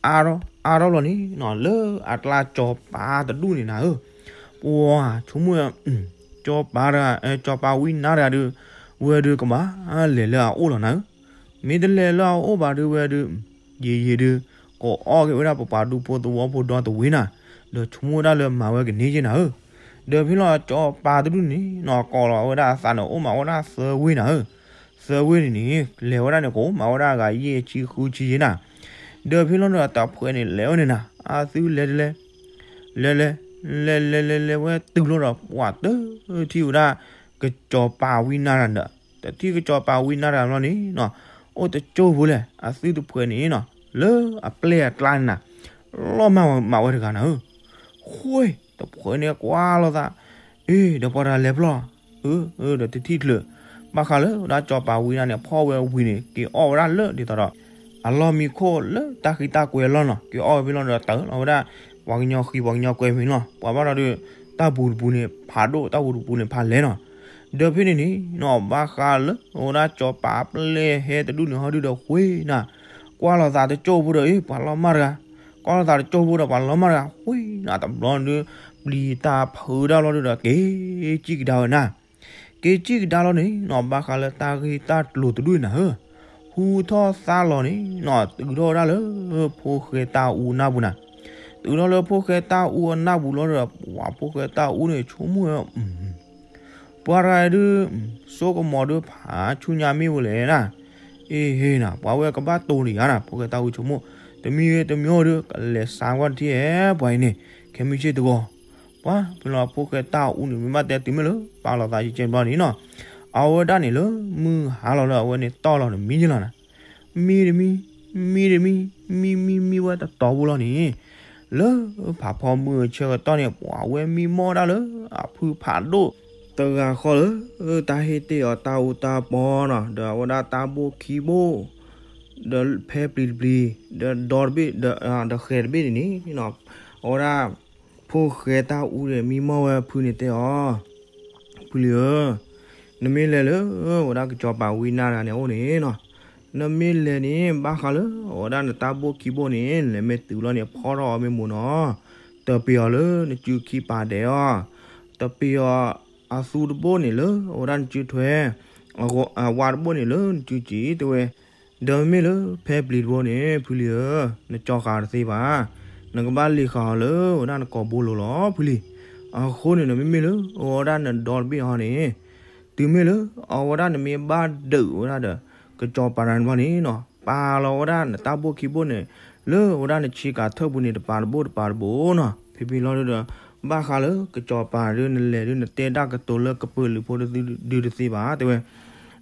အါထီၣ် အါထီၣ်လီၤန့ၣ်နီၤ လၢအကျါကၠီပၤတဒူၣ်န့ၣ်နၤဧၢ, ပှၤဆိကမိၣ် ကၠီပၤတဂၤ ကၠီပၤဝံနါတဂၤဒီး ဝဲဒုးကဘၣ်လဲၤလၢအအိၣ်လီၤနၤဧၢ. မ့ၢ်တလဲၤလၢအအိၣ်ဘၣ်ဒီး ဝဲဒုး ယံာ်ယံာ်ဒုး ကအီၣ်က့ၤဝဲဒၣ်ပပှၤဒူဖိသဝီဖိဒီတဝ့ၢ်နၤ, ဒီးဆိကမိၣ်ဝဲဒၣ်လၢမၤဝဲကန့ၢ်က့နၤဧၢ. ဒီးဖဲလီၤကၠီပၤတဒူၣ်န့ၣ်နီၤ ကိးလီၤဝဲဒၣ်အသးန့ၣ် အိၣ်မးဝဲဒၣ်သၢဝ့ၢ်နၤဧၢ. သၢဝ့ၢ်န့ၣ်န့ၣ် လဲၤဝဲဒၣ်န့ၣ် ကအိၣ်မးဝဲဒၣ်အဂၤယဲၢ်ဆံဃုဆံယဲနၤ. ဒီးဖဲလီၤဒီးတၢ်ဖှဲးန့ၣ် လဲၤဝဲန့ၣ်နၤ အသုလဲၤတလဲၤ လဲၤလဲၤ လဲၤလဲၤလဲၤလဲၤဝဲတုၤလီၤဒီး ပှၤတထံၣ်ဝဲဒၣ် ကၠီပၤဝံနါတဂၤဒီး တထံၣ်ကၠီပၤဝံနါတဂၤဘျီန့ၣ်နီၤ အိၣ်တကၠိၢ်ဖိလဲၣ် အသုတဖှဲးန့ၣ်နီၤ လၢအပျဲၢ်အကျါန့ၣ်နၤ လီၤမၢ်မးဝဲတဂၤနၤဧၢ. ဃိ တဖှဲးန့ၣ်ကွၢ်လိာ်သး အ့ ဒီးပှၤတဂၤလဲၤဖျီၣ် အၢ ဒီးတထံၣ်ချုး ဘၣ်ဃးလၢဝဲဒၣ်ကၠီပၤဝံနါန့ၣ် ဖီၣ်ဝဲဝံၤန့ၣ် က့ၤအီၣ်ဝဲဒၣ်လၢဒ်သိးဒီး အလီၢ်မံခိၣ်လၢတၢ်ဃံတၢ်ကွဲၤအလီၢ်နီၤ က့ၤအီၣ်ဝဲဖဲလီၤဒီးတၢ်လီၤဝဲဒၣ် ပှၤကညီဃံပှၤကညီကွဲၤဖဲန့ၣ်လီၤ. ပှၤဘၣ်ဒီး တၢ်ပူၤတပူၤန့ၣ် ဖးဒိၣ် တၢ်ပူၤတပူၤန့ၣ် ဖးလဲၢ်နီၤ. ဒီးဖဲန့ၣ်န့ၣ်နီၤ ဘၣ်ဃးလၢအဝဲဒၣ်ကၠီပၤပျဲၢ်ဟဲတဒူၣ်န့ၣ် ဟီဒုဒီးဃ့နၤ ကွၢ်လိာ်သးတကၠိၢ်ဖိဒီး အ့ ပှၤလီၤမၢ်တဂၤ ကွၢ်လိာ်သးတကၠိၢ်ဖိဒီး ပှၤလီၤမၢ်တဂၤ ဃ့နၤတဘျီန့ၣ်ဒီး ပျံၤတၢ်ဖုးတၢ်လီၤဒုဒီး က့ၤစံၣ်ကဒါဝဲနၤ က့ၤစံၣ်ကဒါလီၤန့ၣ်နီၤ ဘၣ်ဃးလၢတၢ်ဂ့ၢ်တၢ်ကျိၤတဒူၣ်နၤဧၢ, ဟူထီၣ်သါလီၤန့ၣ်နီၤ တုၤထီၣ်ဝဲဒၣ်လၢ ဖိၣ်ဃဲတၢ်အူအနၢ်ပူၤနၤ, တုၤထီၣ်လၢဖိၣ်ဃဲတၢ်အူအနၢ်ပူၤလီၤဒီး ပှၤဖိၣ်ဃဲတၢ်အူန့ၣ် ဆိကမိၣ်ဝဲ ပှၤတဂၤဒုး စိကမီၤဒုးဖးဆူညါမ့ၢ်ဝဲလဲၣ်နၤ, အ့ဟ့နၤ ပှၤဝဲကဘၣ်တိၢ်န့ၣ်ဧါနၤ ဖိၣ်ဃဲတၢ်အူဆိကမိၣ်, တမံၤတမံၤဒုး ကလဲၤစါကွၢ်တထံၣ်ဧဲ ပှၤအံၤန့ၣ် ခဲမုၢ်ဆ့ၣ်တဂီၤ ပှၤဖဲလီၤဖိၣ်ဃဲတၢ်အူန့ၣ် မ့ၢ်ဘၣ်တဲတုၤမ့ၢ်လၢ ပာ်လီၤသးယကဲဘျီန့ၣ်နီၤ, အဝဲဒၣ်န့ၣ်လၢ မုၢ်ဟါလီၤလၢအဝဲန့ၣ်တီၢ်လီၤတမံၤယလီၤနၤ, မံတမံၤ မံတမံၤ မံမံမံဝဲတတီၤဖိလီၤန့ၣ်, လၢဖးဖီမုၢ်ဆၢကတီၢ်န့ၣ် ပှၤဝဲမံမီၢ်ဒၣ်လၢအဖုဖးဒိၣ် တဂၤဃီလၢ တၢ်ဟ့ၣ်တ့ၢ်အီၤတၢ်အူတၢ်ပီနီၤ, ဒီးအဝဲဒၣ်တၢ်ဘိၣ်ခံဘိၣ်, ဒီးဖဲပျံၤတပျံၤ, ဒီးဒီတဘ့ၣ်, ဒီးဃဲၤတဘ့ၣ်န့ၣ်န့ၣ်, အဝဲဒၣ် ဖိၣ်ဃဲတၢ်အူဒီး မံမီၢ်ဝဲဖုန့ၣ်တဲအီၤ, ဖုလံၤဧၢ, နမ့ၢ်လဲၤလၢ အဝဲဒၣ်ကစီၤပၤဝံနါတဂၤန့ၣ်အအိၣ်န့ၣ်နီၤ, နမ့ၢ်လဲၤန့ၣ် ဘၣ်ဃးလၢ အဝဲဒၣ်နတၢ်ဘိၣ်ခံဘိၣ်န့ၣ် လဲၤမ့ၢ်တုၤလီၤန့ၣ် ဖီထီၣ်အီၤမ့ၢ်မူနီၤ, တပ့ၤအီၤလၢနစုခံပာ်ဒဲးအီၤ, တပ့ၤအီၤအသူတဘိၣ်န့ၣ်လၢ အဝဲဒၣ်နစုထွဲ, အဝါတဘိၣ်န့ၣ်လၢနစုစ့ၣ် တဲဝဲ, ဒီးမ့မ့ၢ်လၢဖဲပျံၤတဘိန့ၣ် ဖုလံၤဧၢ, နကၠီဃာ်တသ့ဘၣ်, နကဘၣ်လ့ၤဃာ်အီၤလၢဝဲဒၣ်နကိာ်ဘိလိၤလီၤ ဖုလံၤ. အဃိန့ၣ်ဒီး မ့မ့ၢ်လၢအဝဲဒၣ်နဒီတဘ့ၣ်ဟီန့ၣ်, တုၤမ့ၢ်လၢအဝဲဒၣ်နမ့ၢ်ဘၣ်ဒုးဝဲဒၣ်ဒီး ကစီၤပၤတဘျီန့ၣ်နီၤ, ပာ်လီၤဝဲဒၣ်နတၢ်ဘိၣ်ခံဘိၣ်န့ၣ် လၢဝဲဒၣ်နဆ့ကၤထၢၣ်ပူၤန့ၣ် တပၤတဘိၣ်တပၤတဘိၣ်နီၤ. ဖဲဖဲလီၤဒီး ဘၣ်ဃးလၢကစီၤပၤဒီးနလဲၤဒီး နတဲတၢ်ကတိၤလၢကပၢၤလုးဖိတဒုတသ့ဘၣ် တဲဝဲ.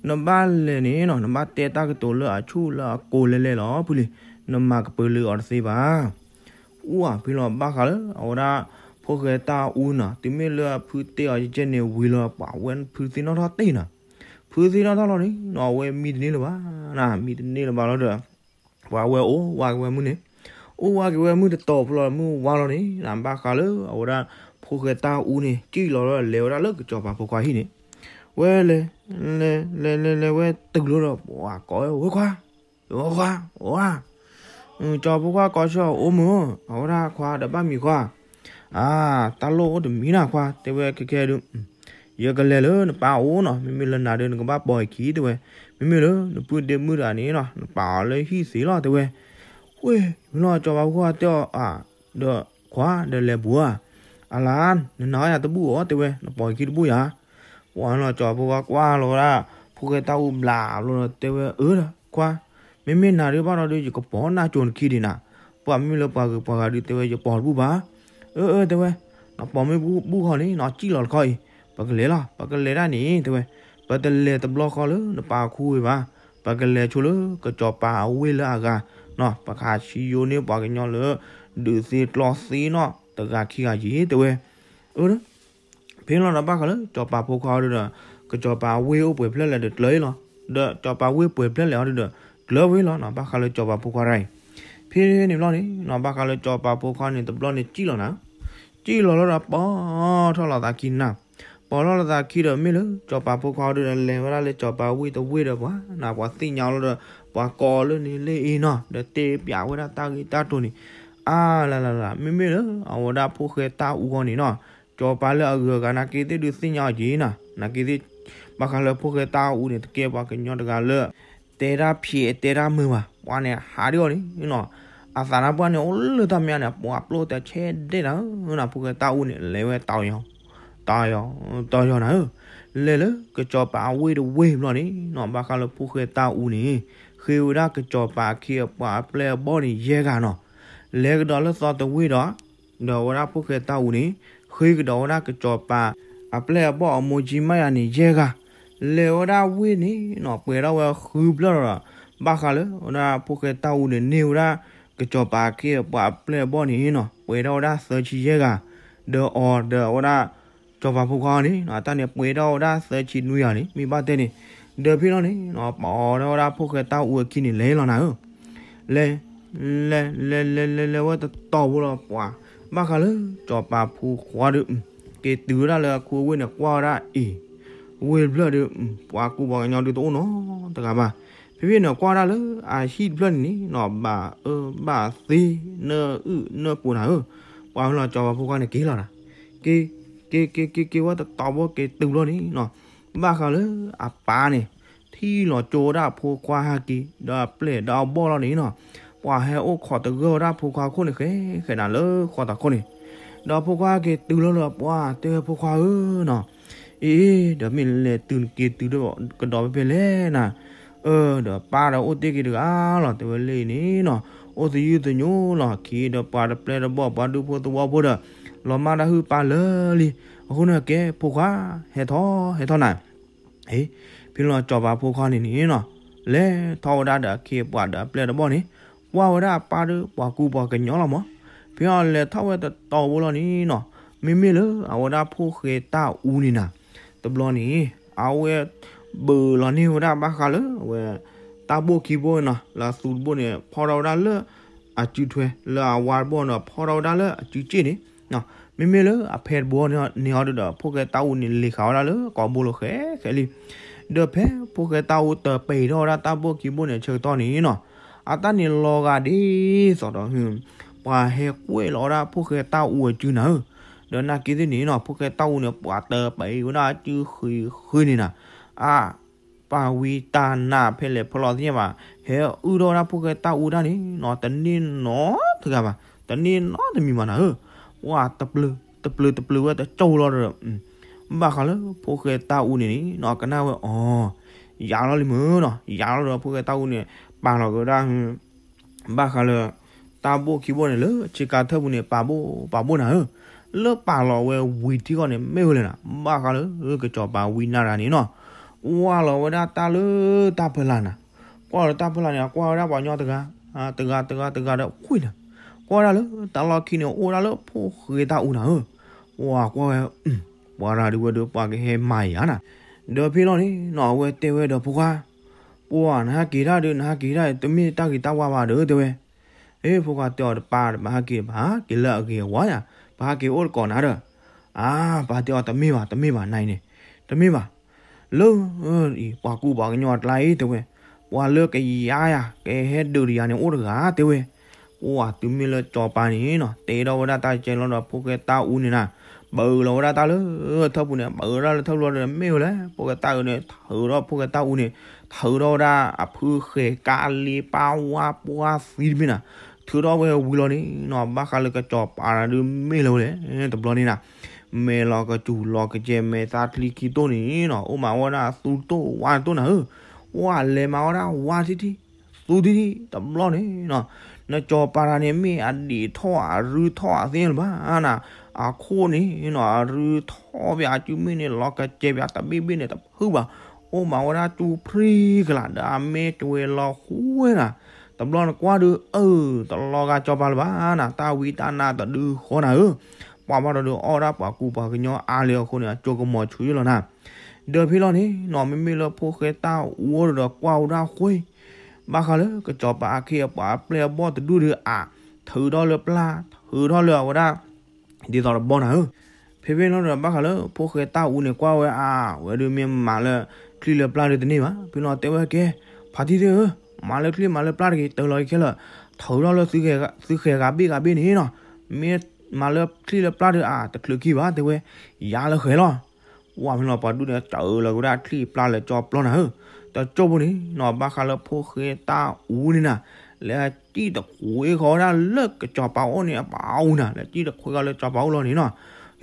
နဘၣ်လဲၤန့ၣ်နီၤ နဘၣ်တဲတၢ်ကတိၤလၢအဆူၣ်လၢအကိၤလဲၤလဲၤလီၤ ဖုလံၤ, နမၤကပၢၤလုးအီၤတသ့ဘၣ်. အူအဖဲလီၤ ဘၣ်ဃးလၢအဝဲဒၣ် ဖိၣ်ဃဲတၢ်အူနီၤ, တုၤမ့ၢ်လၢအဖုတဲအီၤယကဲန့ၣ်ဝံၤလီၤ ပှၤဝဲဖုသ့ၣ်နီၣ်ထီၣ်တ့ၢ်နီၤ. ဖုသ့ၣ်နီၣ်ထီၣ်လီၤန့ၣ်နီၤ အဝဲမံတန့ၢ်လၢၤဘၣ်, မံတန့ၢ်လၢၤဘၣ်လီၤဒီး ပှၤဝဲအိၣ်ဝးက့ၤဝဲမုၢ်န့ၣ်, အိၣ်ဝးက့ၤဝဲမုၢ်တတီၤဖဲလီၤ မုၢ်ဝါလီၤန့ၣ် ဘၣ်ဃးလၢအဝဲဒၣ် ဖိၣ်ဃဲတၢ်အူန့ၣ် စံၣ်လီၤလၢလဲၤဝဲဒၣ်လၢကစီၤပၤဖိခွါဟံၣ်န့ၣ်, ဝဲလဲၤ လဲၤ လဲၤ လဲၤ လဲၤဝဲတုၤလီၤဒီး ပှၤကိးဝဲ ဝဲခွါ, ဝဲခွါ, ဝဲခွါ, ကစီၤဖိခွါကိးဆၢအအိၣ်မုၢ်, အဝဲဒၣ်ခွါဒီးဘၣ်မံၤခွါ အါ, တၢ်လိၣ်အိၣ်တမံၤနၤခွါ တဲဝဲခဲခဲဒုး, ယကလဲၤလၢနပၢ်အိၣ်နီၤ, မ့မ့ၢ်လၢနၤဒီးနကဘၣ်ပိာ်အခံ တဲဝဲ, မ့မ့ၢ်လၢနပုၢ်ဒ့မုၣ်တဂၤန့ၣ်နီၤ နပာ်အီၤလၢဟံၣ်သ့လီၤ တဲဝဲ. ဝဲ မ့ၢ်လီၤ ကစီၤပၤဖိခွါတဲအီၤ အါ, ဒီးခွါဒီးလဲၤဘူးဧါ, အလါ, နနာ်အီၤယၤတဘူၣ်အီၤ တဲဝဲ နပိာ်အခံတဘူၣ်ယၤ ပှၤလီၤ ကစီၤဖိခွါကွၢ်လီၤဝဲဒၣ် ဖိၣ်ဃဲတၢ်အူဘျးဘျီဒီး တဲဝဲ အၢ ခွါ, မ့မ့ၢ်နၤဒုးဘၣ်ဒီးဒုး ယကပိာ်နၢ်ကၠိနခံဒံးနၤ, ပှၤမ့မ့ၢ်လၢပှၤဂုၤပှၤဂၤဒုး တဲဝဲ ယပိာ်တဘူၣ်ဘၣ်. အၢ အၢ တဲဝဲ, နပိာ်မ့ၢ်ဘူၣ်ဃီန့ၣ် နစံၣ်လီၤတခီအံၤ, ပကလဲၤလီၤ ပကလဲၤဒၣ်န့ၣ် တဲဝဲ, ပတလဲၤတဘျီဃီလၢနပၢ်ခူဝ့ၢ်ဘၣ်, ပကလဲၤဆိလၢကစီၤပၤအဝ့ၢ်လၢအဂၤ, ပကဟးဆံယိန့ၢ်ပှၤကညီလၢ ဒုးသ့ကျီသ့နီၣ် တဂၤခံဂၤယံၤ တဲဝဲ. အၢ ဖဲလီၤဒီးဘၣ်ဃးလၢစီၤပၤဖိခွါအီၤဒုးဒီး ကစီၤပၤဝ့ၢ်အိၣ်ပှဲၤဖျၢၣ်လဲၣ်ဒီးကျၢၤအံၤလီၤ. ဒီးစီၤပၤဝ့ၢ်ပှဲၤဖျၢၣ်လဲၣ်အီၤဒုးဒီး ကျၢၤဝဲလီၤနီၤ. ဘၣ်ဃးလၢစီၤပၤဖိခွါတဂၤအံၤ ဖဲန့ၣ်ဘျီန့ၣ်နီၤ ဘၣ်ဃးလၢစီၤပၤဖိခွါန့ၣ် တဘျီန့ၣ်စံၣ်လီၤနၤ, စံၣ်လီၤလီၤဒီးပိာ်ထီၣ်လိာ်သးခံနၤ, ပိာ်ထီၣ်လိာ်သးခံဒီးမ့ၢ်လၢစီၤပၤဖိခွါအီၤဒုးဒီး လဲၤဝဲဒၣ်လၢစီၤပၤဝ့ၢ်တဝ့ၢ်ဒီးပှၤနၤ ပှၤသ့ၣ်ညါလီၤဒီး ပှၤကိးလၢန့ၣ်လၢအံၤနီၤ ဒီးတဲပၠးဝဲဒၣ်တၢ်ဂ့ၢ်တၢ်ကျိၤန့ၣ် အါလၢ်လၢ်လၢ် မ့မ့ၢ်လၢအဝဲဒၣ်ဖိၣ်ဃဲတၢ်အူအဂီၢ်န့ၣ်နီၤ, စီၤပၤလၢအဂုၤအဂၤနာ်က့သ့ၣ်ဒုးသ့ၣ်ညါအီၤက့ၤနၤ, နာ်က့သ့ၣ် ဘၣ်ဃးလၢဖိၣ်ဃဲတၢ်အူန့ၣ် တကဲပှၤကညီတဂၤလၢ တဲတၢ်ဖျဲးတဲတၢ်မုာ်ဘၣ်, ပှၤန့ၣ်ဟးဒံးအီၤန့ၣ်နီၤ, အသးနါပှၢ်န့ၣ်အိၣ်လၢတၢ်မဲာ်ညါန့ၣ် ပှၤပျိၢ်တဲဆဲးဒဲးနၤဧၢနီၤ, ဖိၣ်ဃဲတၢ်အူန့ၣ် လဲၤဝဲတၢ်အီၤ တၢ်အီၤ တၢ်အီၤနၤဧၢ, လဲၤလၢကစီၤပၤအဝ့ၢ်တဝ့ၢ်ဘျီန့ၣ်နီၤ ဘၣ်ဃးလၢဖိၣ်ဃဲတၢ်အူန့ၣ် ဃ့ဝဲဒၣ်ကစီၤပၤအခ့အပှၤအပျဲၢ်အဘီၣ်န့ၣ်ယဲၢ်ဂၤနီၤ, လဲၤကဒီးလၢသီတဝ့ၢ်ဒီး ဒီးဝဲဒၣ်ဖိၣ်ဃဲတၢ်အူန့ၣ် ဃ့ကဒီးဝဲဒၣ်ကစီၤပၤ အပျဲၢ်အဘီၣ်အမိၢ်ကၠံမးယၤန့ၣ်ယဲၢ်ဂၤ, လဲၤဝဲဒၣ်ဝ့ၢ်န့ၣ်နီၤ ပှဲၤထီၣ်ဝဲဃုဖျၢၣ်လီၤဒီး ဘၣ်ဃးလၢဝဲဒၣ်ဖိၣ်ဃဲတၢ်အူန့ၣ် န့ၢ်ဝဲဒၣ် ကစီၤပၤအခ့အပှၤအပျဲၢ်အဘီၣ်န့ၣ်နီၤ ပှဲၤထီၣ်ဝဲဒၣ်သၢဆံယဲၢ်ဂၤ, ဒီးအီၤဒီးဝဲဒၣ် စီၤပၤဖိခွါန့ၣ် အတၢ်န့ၣ်ပှဲၤထီၣ်ဝဲဒၣ်သၢဆံနွံဂၤန့ၣ် မ့ၢ်ဘၣ်တဲန့ၣ်, ဒီးဖဲလီၤန့ၣ် ပာ်အီၤထီၣ်ဝဲဒၣ်ဖိၣ်ဃဲတၢ်အူအခံန့ၣ် လဲၤလီၤနၤဧၢ လဲၤ လဲၤ လဲၤ လဲၤ လဲၤ လဲၤဝဲတတီၤဖိလီၤပှၤ, ဘၣ်ဃးလၢစီၤပၤဖိခွါဒီး က့ၤတုၤဝဲဒၣ်လၢအခူအဝ့ၢ်န့ၣ် ကွၢ်ဝဲဒၣ်အံၤ ဝ့ၢ်တဖျၢၣ်ဒီး ပှၤကူပှၤကညီဒုးတအိၣ်နီတဂၤဘၣ်, ဖဲဖဲန့ၣ်ကွၢ်ဝဲဒၣ်လၢအဟံၣ်တဖျၢၣ်န့ၣ်နီၤ ဘၣ်အၢဘၣ်သီ နၢအုၣ်နၢပူၤနၤဧၢ, ပှၤဖဲလီၤစီၤပၤဖိခွါန့ၣ်က့ၤလီၤနၤ, က့ၤ က့ၤ က့ၤ က့ၤ က့ၤဝဲတတီၤဖိက့ၤတုၤလီၤန့ၣ်နီၤ, ဘၣ်ဃးလၢအပၢ်န့ၣ် ထံၣ်လီၤကၠိဝဲဒၣ်အဖိခွါဟဲက့ၤ ဒီးအပျဲၢ်ဒီးအဘီၣ်လီၤန့ၣ်နီၤ, ပှၤဟဲအိၣ်ခိးတဂၢၢ်ဝဲဒၣ်ဖိခွါခိၣ်န့ၣ် ဃဲဃဲနၤလၢဃီတၢ်ခိၣ်န့ၣ်, ဒီးဖိခွါက့ၤတုၤလီၤလၢပှၤတဲဝဲဖိခွါဧၢနီၤ, အ့ ဒီးမ့ၢ်လဲၤတုၤနက့ၤတုၤဒီးကဒီးဖဲဖဲလဲၣ်နၤ, အၢ ဒီးပၢ်ဒီးအိၣ်တ့ၢ်က့ၤတဂၤလီၤ တဲဝဲလၢအံၤန့ၣ်နီၤ, အိၣ်သယုၢ်သညိလီၤ ခံဒီးပှၤတပျဲၢ်တဘီၣ်ပှၤဒူဖိသဝီဖိဒီး လီၤမၢ်တၢ်ဟုၣ်ပၢ်လၢာ်လံ, အဃိန့ၣ်ကဲဖိခွါ ဟဲထီၣ် ဟဲထီၣ်နၤ ဖဲလီၤစီၤပၤဖိခွါန့ၣ်န့ၣ်နီၤ, လဲၤထီၣ်ဝဲဒၣ်ဒီးအခ့အပှၤဒီးအပျဲၢ်တဘီၣ်န့ၣ်, ကွၢ်ဝဲဒၣ်အပၢ်ဒီးပှၤကူပှၤကညီလီၤမး, ဖဲအီၤလဲၤထီၣ်ဝဲတတီၤဖိလီၤန့ၣ်နီၤ, မ့မ့ၢ်လၢအဝဲဒၣ်ဖိၣ်ဃဲတၢ်အူန့ၣ်နၤ, တဘျီန့ၣ် အဝဲ ဘုးလီၤန့ၢ်ဝဲဒၣ်ဘၣ်ဃးလၢအဝဲ တၢ်ဘိၣ်ခံဘိၣ်နီၤ လၢအသူတဘိၣ်န့ၣ် ဖီၣ်ထီၣ်ဝဲဒၣ်လၢ အစုထွဲ လၢအဝါတဘိၣ်န့ၣ် ဖီၣ်ထီၣ်ဝဲဒၣ်လၢအစုစ့ၣ်န့ၣ် မ့မ့ၢ်လၢအဖဲတဘိန့ၣ်အီၤဒုးဒီး ဖိၣ်ဃဲတၢ်အူန့ၣ် လ့ၤဃာ်ဝဲဒၣ်လၢကိာ်ဘိလိၤဃဲဃဲလံ. ဒီးဖဲဖိၣ်ဃဲတၢ်အူတပံၤထီၣ်ဝဲဒၣ်တၢ်ဘိၣ်ခံဘိၣ်န့ၣ် ဆၢကတီၢ်န့ၣ်နီၤ, အတၢ်န့ၣ်လီၤဂာ်ဒ်သိးဒီး ပှၤဟဲကွဲးလီၤဝဲဒၣ်ဖိၣ်ဃဲတၢ်အူအစုနၤဧၢ, ဒီးနာ်က့သ့ၣ်န့ၣ်နီၤ ဖိၣ်ဃဲတၢ်အူန့ၣ် ပှၤတပံၤဝဲဒၣ်အစုဃံးဃံးန့ၣ်နၤ, အ ပာ်ဝံတၢ်နးဖဲလဲၣ်ဖဲလဲၣ်သ့ၣ်ညါဘၣ်, ဟဲအုၣ်ထီၣ်ဝဲဒၣ်ဖိၣ်ဃဲတၢ်အူတၢ်န့ၣ်နီၤ တန့ၢ်နီတဂၤဘၣ်, တန့ၢ်နီတမံၤဘၣ်နၤဧၢ. ပှၢ်တပျုၤ တပျုၤတပျုၤဝဲတကၠိလီၤဒီး ဘၣ်ဃးလၢဖိၣ်ဃဲတၢ်အူန့ၣ်န့ၣ်နီၤ ကနၣ်ဝဲအီၤ, ယၤလီၤလံမုၢ်နီၤ, ယၤလီၤဒီးဖိၣ်ဃဲတၢ်အူန့ၣ် ပာ်လီၤက့ၤဝဲဒၣ် ဘၣ်ဃးလၢ တၢ်ဘိၣ်ခံဘိၣ်န့ၣ် လၢဆ့ကၤထၢၣ်ပူၤန့ၣ် ပာ်ဘိၣ်ပာ်ဘိၣ်နၤဧၢ, လၢပာ်လီၤဝဲဝံၤထံဂီၢ်န့ၣ် မ့ၢ်ဝဲလဲၣ်နၤ, ဘၣ်ဃးလၢကစီၤပၤဝံနါတဂၤန့ၣ်နီၤ, ကွၢ်လီၤဝဲဒၣ်တၢ်လၢတၢ်ဖီလာ်နၤ, ကွၢ်လီၤတၢ်ဖီလာ်န့ၣ် ကွၢ်ဝဲဒၣ်ပှၤကညီတဂၤ တဂၤတဂၤတဂၤဒီးကွံာ်နၤ, ကွၢ်ဝဲဒၣ်လၢတၢ်လီၢ်ခံန့ၣ် အိၣ်ဝဲဒၣ်လၢဖိၣ်ဃဲတၢ်အူနၤဧၢ, ပှၤကွၢ်ဝဲ ပှၤတဂၤဒုးဝဲဒီးပှၤကဟဲမၤယၤနၤ, ဒီးဖဲလီၤန့ၣ်နီၤ အဝဲတဲဝဲဒီးဖိခွါ ပှၤနဟဲက့ၤတၢ်ဒီး နဟဲက့ၤတၢ် တမ့ၢ်တၢ်ဂ့ၤတၢ်ဝါဘၣ်ဒီးတဲဝဲ, အ့ ဖိခွါတဲအီၤတပၢ် ပဟဲက့ၤ ပဟဲက့ၤလၢအဂ့ၤအဝါယၤ, ပဟဲက့ၤအိၣ်တကိးနၤဒီး, အါ ပှၤတဲအီၤတမ့ၢ်ဘၣ် တမ့ၢ်ဘၣ် နၤအံၤန့ၣ်, တမ့ၢ်ဘၣ်, လၢ အံၤ ပှၤကူပှၤကညီအကျါအံၤတဲဝဲ, ပှၤလၢကယါယၤ ကဟဲဒုးတယၤန့ၣ်အိၣ်တဂၤတဲဝဲ, ပှၤတုၤမ့ၢ်လၢစီၤပၤန့ၣ်နီၤ တဲထီၣ်ဝဲဒၣ်တၢ်ကဲလီၤဒီးဖိၣ်ဃဲတၢ်အူန့ၣ်နၤ, ပၢလီၤဝဲဒၣ်တၢ်လၢထၢၣ်ပူၤန့ၣ် ပၢဝဲဒၣ်လၢထၢၣ်ပူၤလီၤဒီး မ့ၢ်ဝဲလဲၣ် ဖိၣ်ဃဲတၢ်အူန့ၣ် ထုးထီၣ်ဖိၣ်ဃဲတၢ်အူန့ၣ် ထုးထီၣ်ဝဲဒၣ်အဖုဃဲၤကါလ့ပၢ်ဝါပှၢ် သံတမ့ၢ်နၤ, ထုးထီၣ်ဝဲဝံၤလီၤန့ၣ်နီၤ ဘၣ်ဃးလၢကစီၤပၤတဂၤဒုးမ့ၢ်လၢဝဲလဲၣ် တဘျီန့ၣ်နၤ, မဲာ်လီၤကစူၤလီၤကစဲး မဲာ်သးချံခံတိၢ်န့ၣ်နီၤ အိၣ်မးဝဲဒၣ်သူတိၢ်ဝါတိၢ်နၤဧၢ, ပှၤလဲၤမၤဝဲဒၣ်ဝါထံထံ သူထံထံ တဘျီန့ၣ်နီၤ, နစီၤပၤတဂၤန့ၣ် မ့ၢ်အဒံးထီၣ်အရူထီၣ်အသ့လၢၤဘၣ်နၤ, အခိၣ်န့ၣ်နီၤ အရူထီၣ်ဘၣ် အစုမ့ၣ်န့ၣ် လီၤကစဲးဘၣ် တဘ့ၣ်ဘ့ၣ်န့ၣ် တဖုဘၣ်, အိၣ်မးဝဲဒၣ်ကၠူဖရံကလး ဒီးအမဲာ်ကွဲလီၤဃိဝဲနၤ, တဘျီန့ၣ်ကွၢ်ဒုး အၢ တလီၤဂာ်စီၤပၤလၢၤဘၣ်နၤ, တၢ်ဝံတၢ်နါတဒုဃီနၤဧၢ, ပှၤဘၣ်ဒီးဒုးအီၣ်ဒၣ်ပှၤကူပှၤကညီအါလၢအဃိန့ၣ် အကၠိကမီၤဆူၣ်ယလီၤနၤ, ဒီးဖဲလီၤန့ၣ်နီၤ မ့မ့ၢ်လၢဖိၣ်ဃဲတၢ်အူအိၣ်ဒီးကွၢ်ဝဲဒၣ်ဃိ ဘၣ်ဃးလၢကစီၤပၤအခ့အပှၤအပျဲၢ်အဘီၣ်တဒူၣ်ဒီးအါ ထုးထီၣ်လၢပျၢ် ထုးထီၣ်လၢအဝဲဒၣ် ဒ်သိးတဘီနၤဧၢ, ဖဲဖဲလီၤဒီးဘၣ်ဃးလၢဖိၣ်ဃဲတၢ်အူန့ၣ် ကွၢ်ဝဲအါ ဝဲဒုးမ့ၢ်မၤလၢချံလၢပျၢ်ဒုးတန့ၢ်ဘၣ်, ဖဲလီၤတဲဝဲကဲ ဖါတံၢ်သ့ၣ်ဧၢ, မၤလၢချံမၤလၢပျၢ်တဂ့ၤ တၢ်လီၤခဲလၢာ်, ထုးထီၣ်လၢသုဃဲၤဂၤဘ့ၣ်ဂၤဘ့ၣ်န့ၣ်နီၤ, မ့ၢ်မၤလၢချံလၢပျၢ်ဒီးအါ တချုးခံဘၣ်တဲဝဲ, ယါလၢဃဲၤလီၤ ပှၢ်ဖဲလီၤပှၤဒူၣ်န့ၣ် စၢလီၤကဝဲဒၣ်ချံပျၢ်လၢကၠီပျီနၤဧၢ, တကၠိဖိန့ၣ်နီၤ ဘၣ်ဃးလၢဖိၣ်ဃဲတၢ်အူန့ၣ်နၤ, လဲၤစံၣ်တခွ့ဃီၤဝဲဒၣ်လၢကစီၤပၤအိၣ်န့ၣ်အပူၤနၤ, လဲၤစံၣ်တခွ့ဃီၤလၢကစီၤပၤအိၣ်လီၤန့ၣ်နီၤ,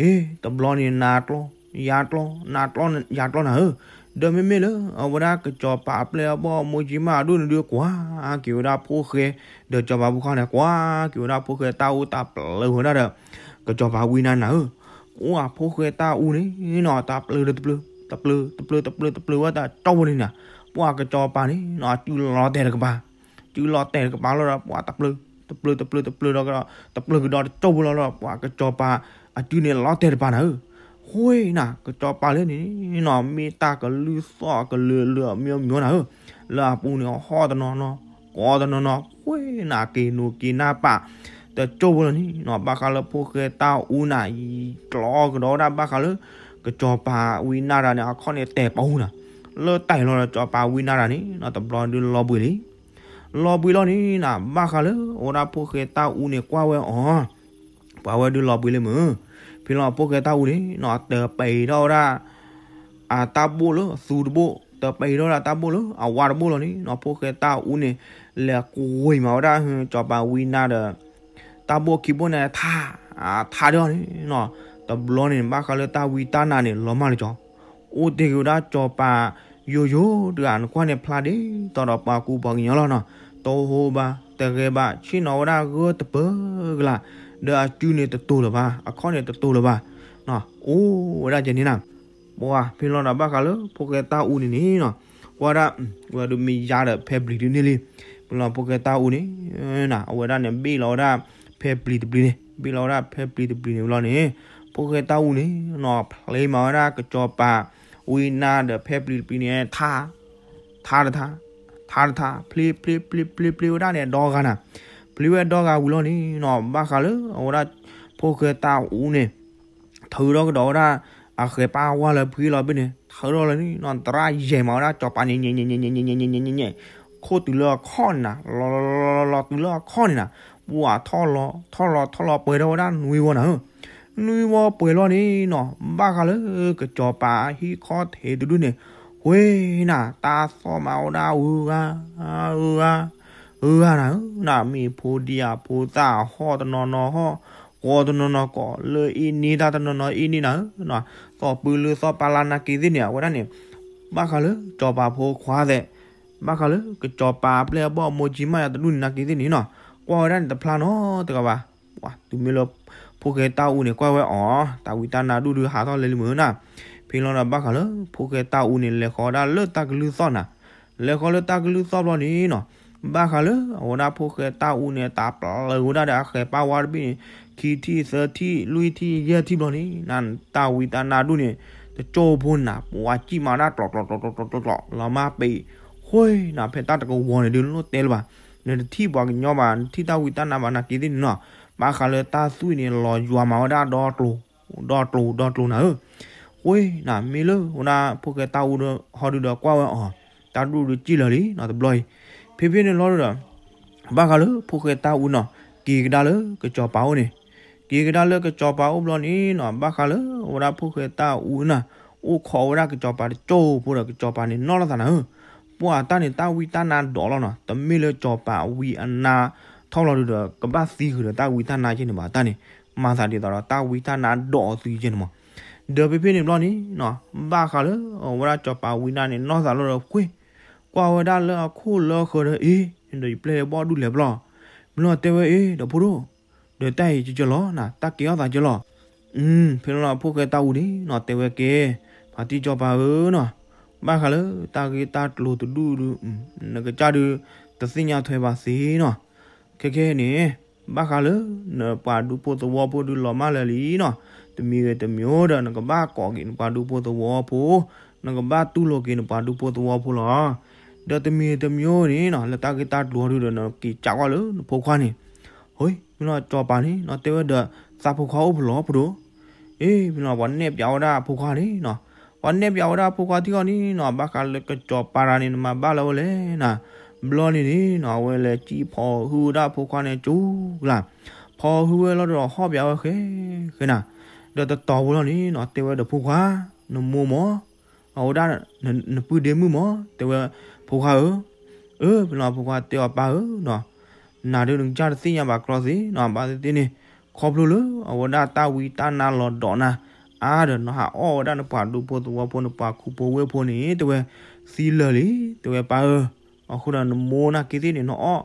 အ့ တဘျီန့ၣ် နၤကျီ ယၤကျီ နၤကျီ ယၤကျီနၤဧၢ, ဒီးမ့မ့ၢ်လၢအဝဲဒၣ်ကစီၤပၤအပျဲၢ်အဘီၣ်မိၢ်ကၠံမးအဒိၣ်န့ၣ်ဒုး ကွၢ်က့ၤဝဲဒၣ်ဖိၣ်ဃဲ ဒီးစီၤပၤဖိခွါန့ၣ် ကွၢ်က့ၤဝဲဒၣ်ဖိၣ်ဃဲတၢ်အူတၢ်ပျၢၤဝဲဒၣ်ဒီး ကစီၤပၤဝံနါနၤဧၢ, အိၣ်ဖိၣ်ဃဲတၢ်အူန့ၣ်နီၤ တၢ်ပျၢၤတပျၢၤ တပျၢၤ တပျၢၤ တပျၢၤ တပျၢၤဝဲတၢ်ကၠီဖိန့ၣ်နၤ, ပှၢ်ကစီၤပၤန့ၣ်နီၤ စုလီၤတဲာ်တကပၤ, စုလီၤတဲာ်တကပၤလီၤဒီး ပှၢ်တပျၢၤ တပျၢၤ တပျၢၤ တပျၢၤဒီး တပျၢၤကဒီးတကၠိဖိလီၤဒီး ပှၢ်ကစီၤပၤ အစုန့ၣ်လီၤတဲာ်တပၤနၤဧၢ, ဃိနၤ ကစီၤပၤလၢန့ၣ်နီၤ မ့ၢ်တၢ်ကလုၢ်သီၣ်ကလုၢ်လၢအမံၤမံၤနၤဧၢ, လၢအပူၤန့ၣ် ဟီၣ်တနီၤနီၤ ကီတနီၤနီၤ ဃိနၤက့ၤနူၤက့ၤနၢ်ပၢ် တကၠိဖိလီၤန့ၣ်နီၤ ဘၣ်ဃးလၢဖိၣ်ဃဲတၢ်အူနၤ ကျီကဒီးဝဲဒၣ်ဘၣ်ဃးလၢ ကစီၤပၤဝံနါတဂၤန့ၣ် အခီၣ်န့ၣ်တဲာ်ပာ်အူနၤ, လၢတၢ်အံၤလီၤဒီး ကစီၤပၤဝံနါတဂၤန့ၣ်နီၤ တဘျီဒုးလီၤဘှံးလံ, လီၤဘှံးလီၤန့ၣ်နၤ ဘၣ်ဃးလၢအဝဲဒၣ်ဖိၣ်ဃဲတၢ်အူန့ၣ် ကွၢ်ဝဲအီၤ ပှၤဝဲဒုးလီၤဘှံးလံမုၢ်, ဖဲလီၤဖိၣ်ဃဲတၢ်အူန့ၣ်နီၤ တပံးထီၣ်ဝဲဒၣ် အတၢ်ဘိၣ်လၢအသူတဘိၣ် တပံးထီၣ်ဝဲဒၣ်တၢ်ဘိၣ်လၢအဝါတဘိၣ်လီၤန့ၣ်နီၤ ဖိၣ်ဃဲတၢ်အူန့ၣ် လဲၤကွံာ်မးဝဲဒၣ် စီၤပၤဝံနါဒီး တၢ်ဘိၣ်ခံဘိၣ်န့ၣ် ထါ ထါဒီးန့ၣ်နီၤ တဘျီန့ၣ် ဘၣ်ဃးလၢတၢ်ဝံတၢ်နါန့ၣ် လီၤမၢ်လၢကီ အိၣ်တ့ၢ်က့ၤဝဲဒၣ်စီၤပၤ ယိယိတဂၤ နကွၢ်န့ၣ်ဖျါဒ်သိးဒီးပှၤကူပှၤကညီလီၤနီၤ, တဟူးဘၣ် တဂဲၤဘၣ် ဆ့ၣ်နီၤဝဲဒၣ်ဂၢၢ်တပၢၤကလး, ဒီးအစုန့ၣ်တတိၤလၢၤဘၣ် အခီၣ်န့ၣ်တတိၤလၢၤဘၣ်, အိၣ်ဝဲဒၣ်ကဲန့ၣ်နၤ, ပှၤဖဲလီၤဒီးဘၣ်ဃးလၢဖိၣ်ဃဲတၢ်အူန့ၣ်န့ၣ်နီၤ, ကွၢ်ဒၣ် ဝဲဒုးမ့ၢ်ယါဒီးဖဲပျံၤဒုးန့ၢ်လံ, ဖဲလီၤဖိၣ်ဃဲတၢ်အူန့ၣ် အဝဲဒၣ်န့ၣ် ဘ့ၣ်လီၤဝဲဒၣ် ဖဲပျံၤတပျံၤန့ၣ် ဘ့ၣ်လီၤဝဲဒၣ်ဖဲပျံၤတပျံၤန့ၣ်ဝံၤလီၤန့ၣ်, ဖိၣ်ဃဲတၢ်အူန့ၣ်နီၤ ဖျ့မးဝဲဒၣ်ကစီၤပၤ ဝံနါဒီးဖဲပျံၤတပျံၤန့ၣ် ထါ ထါတထါ ထါတထါ ဖျ့ဖျ့ဖျ့ဖျ့ဖျ့ဝဲဒၣ်န့ၣ် ဒီဂၤနၤ, ဖျ့ဝဲဒီဂၤဝံၤလီၤန့ၣ်နီၤ ဘၣ်ဃးလၢအဝဲဒၣ် ဖိၣ်ဃဲတၢ်အူန့ၣ် ထုးထီၣ်ကဒီးဝဲဒၣ် အဃဲၤပၢ်ဝါလၢဖှံလီၤဘ့ၣ်န့ၣ် ထုးထီၣ်လီၤန့ၣ်နီၤ သရၣ်ယဲၢ်မးဝဲဒၣ် စီၤပၤန့ၣ် ညဲၣ်ညဲၣ်ညဲၣ်ညဲၣ်ညဲၣ်ညဲၣ်ညဲၣ်ညဲၣ် ခိၣ်တုၤလၢအခီၣ်န့ၣ်နၤ လီၤလီၤလီၤလီၤတုၤလၢအခီၣ်န့ၣ်နၤ, ပှၤထီၣ်လီၤထီၣ်လီၤထီၣ်လီၤပှဲၤထီၣ်ဝဲဒၣ်နွံဝီနၤဧၢ, နွံဝီပှဲၤလီၤန့ၣ်နီၤ ဘၣ်ဃးလၢကစီၤပၤဟံၣ်ခီၣ်ထံးတဒူၣ်န့ၣ် ဝ့ၢ်နၤ တၢ်သီၣ်မၤဝဲဒၣ်ဂုၤဂၤ ဂုၤဂၤ ဂုၤဂၤနၤဧၢ, နမ့ၢ်ဖိဒံအဖိသၣ် ဟီၣ်တနီၤနီၤဟီၣ်, ဂီၤတနီၤနီၤကီး လၢအ့ၣ်န့ၢ်တၢ်တနီၤနီၤအ့ၣ်န့ၢ်နၤဧၢ, သီၣ်ပၢလၢသီၣ်ပာ်လၢ်နာ်က့သ့ၣ်န့ၣ် အဝဲဒၣ်န့ၣ် ဘၣ်ဃးလၢကစီၤပၤဖိခွါသဲး, ဘၣ်ဃးလၢကစီၤပၤအပျဲၢ်အဘီၣ်အမိၢ်ကၠံမးယၤတဒူၣ်န့ၣ်နာ်က့သ့ၣ်န့ၣ်နီၤ, ကွၢ်ဝဲဒၣ်န့ၣ်တဖျါနီတဂၤဘၣ်. တုၤမ့ၢ်လၢ ဖိၣ်ဃဲတၢ်အူန့ၣ် ကွၢ်ဝဲအီၤ, တၢ်ဝံတၢ်နါဒူၣ်ဒုးဟးထီၣ်လဲၤလံမုၢ်နၤ, ဖဲလီၤဒီးဘၣ်ဃးလၢဖိၣ်ဃဲတၢ်အူန့ၣ် လဲၤဃီၤဝဲဒၣ်လၢတၢ်ကလုၢ်သီၣ်နၤ, လဲၤဃီၤလၢတၢ်ကလုၢ်သီၣ်ဘျီန့ၣ်နီၤ, ဘၣ်ဃးလၢအဝဲဒၣ်ဖိၣ်ဃဲတၢ်အူန့ၣ် တၢ်ပျၢၤဝဲဒၣ်ဒီးအဃဲၤပၢ်ဝါတဘ့ၣ်န့ၣ် ခံထံၣ်သၢထံၣ် လွံၢ်ထံၣ်ယဲၢ်ထံၣ်ဘျီန့ၣ် နတၢ်ဝံတၢ်နါဒူၣ်န့ၣ် တကၠိဖိနၤ ပှၤကံၣ်မးဒၣ်ကျီးကျီးကျီးကျီးကျီးကျီး လီၤမၢ်ပ့ၤ, ဃိနၤ ဖဲတၢ်တကဝီၤန့ၣ်ဒုး နလိၣ်တဲလၢၤဘၣ်, နတထံၣ်ပှၤကညီဘၣ် နထံၣ်တၢ်ဝံတၢ်နါဘၣ်နာ်က့သ့ၣ်န့ၣ်နီၤ, ဘၣ်ဃးလၢတၢ်သွံၣ်န့ၣ် လီၤယွၤမးဝဲဒၣ်ဒီကျိၤ ဒီကျိၤ ဒီကျိၤနၤဧၢ, ဃိနၤ မ့ၢ်လၢအဝဲဒၣ်ဖိၣ်ဃဲတၢ်အူဟီဒုးဒီးကွၢ်ဝဲအီၤ, တၢ်ဒူၣ်ဒုးကံၣ်လၢာ်လံနီၤ တဘျီအံၤ, ဖဲဖဲန့ၣ်လီၤဒုးဒီး ဘၣ်ဃးလၢဖိၣ်ဃဲတၢ်အူနီၤ, က့ၤကဒါလၢကစီၤပၤအိၣ်န့ၣ်, က့ၤကဒါလၢကစီၤပၤအိၣ်ဘျီန့ၣ်နီၤ, ဘၣ်ဃးလၢအဝဲဒၣ်ဖိၣ်ဃဲတၢ်အူနၤ, အိၣ်ခိးဝဲဒၣ်ကစီၤပၤတကၠိဖိဒီး ကစီၤပၤန့ၣ်နီၣ်လိာ်သးနၤဧၢ, ပှၤတၢ်န့ၣ် တၢ်ဝံတၢ်နါဒိးလီၤနီၤ, တမ့ၢ်လၢစီၤပၤဝံအနါထီၣ်လီၤဒုးဒီး ကဘၣ်သံဃုာ်ဒီးတၢ်ဝံတၢ်နါကဲန့ၣ်ဘၣ်တၢ်န့ၣ်, မၤသးဒ်သိးဒီးတၢ်ဝံတၢ်နါဒိးအီၤသံကဲန့ၣ်မး, ဒီးဖဲဖဲန့ၣ်ဘျီန့ၣ်နီၤ, ဘၣ်ဃးလၢအဝဲဒၣ်စီၤပၤဝံနါန့ၣ် နီၣ်သးလီၤဒီးဃ့, ကွၢ်ဝဲဒၣ်လၢအခိၣ်လၢဃၢၤဒီး အ့ၣ် ဒီးယပျဲၢ်ဘီၣ်ဒူၣ်လဲၤပျီ, မ့ၢ်လီၤတဲဝဲအ့ၣ် ဒီးဖိဒိၣ်, ဒီးတၢ်အံၤကကၢလီၤနၤ, တၢ်က့ၤအီၣ်သးကၢလီၤ, ဖဲန့ၣ်လီၤဖိၣ်ဃဲတၢ်အူန့ၣ်နီၤ, တဲဝဲကဲ, ဖါတံၢ်စီၤပၤဧၢနီၤ, ဘၣ်ဃးလၢတၢ်ဂ့ၢ်တၢ်ကျိၤတဒူၣ်ဒုး နကစၢ်ဒုး တသ့ၣ်ညါထွဲဘၣ်သ့နီၤ, ခဲခဲန့ၣ် ဘၣ်ဃးလၢ နပှၤဒူဖိသဝီဖိဒုးလီၤမၢ်လၢာ်လံနီၤ, တမံၤဂ့ၤတမံၤအိၣ်ဒီး နကဘၣ်ကိးက့ၤနပှၤဒူဖိသဝီဖိ, နကဘၣ်တူၢ်လိာ်က့ၤနပှၤဒူဖိသဝီဖိလီၤ, ဒီးတမံၤဂ့ၤတမံၤအိၣ်န့ၣ်နီၤ, လၢတၢ်ဂ့ၢ်တၢ်ကျိၤဒုးဒီး နက့ၤကးကွၢ်လၢနဖိခွါန့ၣ်, ဟ့ မ့ၢ်လီၤစီၤပၤန့ၣ်နီၤ, တဲဝဲဒီး သးဖိခွါအိၣ်ဖဲလဲၣ်ဖိဒိၣ်, အ့ၣ် မ့ၢ်လီၤ ပှၤနဲၣ်ပၠးဝဲဒၣ်အဖိခွါန့ၣ်နီၤ, ပှၤနဲၣ်ပၠးဝဲဒၣ်အဖိခွါထံၣ်အီၤန့ၣ်နီၤ, ဘၣ်ဃးလၢကစီၤပၤတဂၤန့ၣ် နမၤဘၣ်လၢအဝဲလဲၣ်နၤ, ဘျီန့ၣ်န့ၣ်နီၤ, အဝဲလဲၤကံၣ်ဖီဟုဝဲဒၣ်အဖိခွါန့ၣ်ကၠူလၢ်, ဖီဟုဝဲလီၤဒီးဟီၣ်ပၠးဝဲဃဲ ဃဲနၤ, ဒီးတတီၤဖိလီၤန့ၣ်နီၤ, တဲဝဲဒီးဖိခွါ, နမိၢ်မၢ်, အဝဲဒၣ် နပုၢ်ဒ့မုၣ်မၢ်, တဲဝဲ ဖိခွါဧၢ, အၢ ဖဲလီၤဖိခွါတဲအီၤပၢ်ဧၢနီၤ, နၤဒုးနကစၢ်တသ့ၣ်ညါဘၣ်ကျီသ့နီၤ, ဘၣ်သ့ၣ်သ့ၣ်န့ၣ် ခီဖျိလၢအဝဲဒၣ်တၢ်ဝံတၢ်နါလီၤဒိးနၤ အါဒီးနဟးအီၣ်ဝဲဒၣ်နပှၤဒူဖိသဝီဖိ နပှၤခူဖိဝ့ၢ်ဖိန့ၣ် တဲဝဲ သံလၢာ်လံ, တဲဝဲပၢ်ဧၢ, အဃိဒီးနမိၢ်နာ်က့သ့ၣ်န့ၣ် နအီၣ်,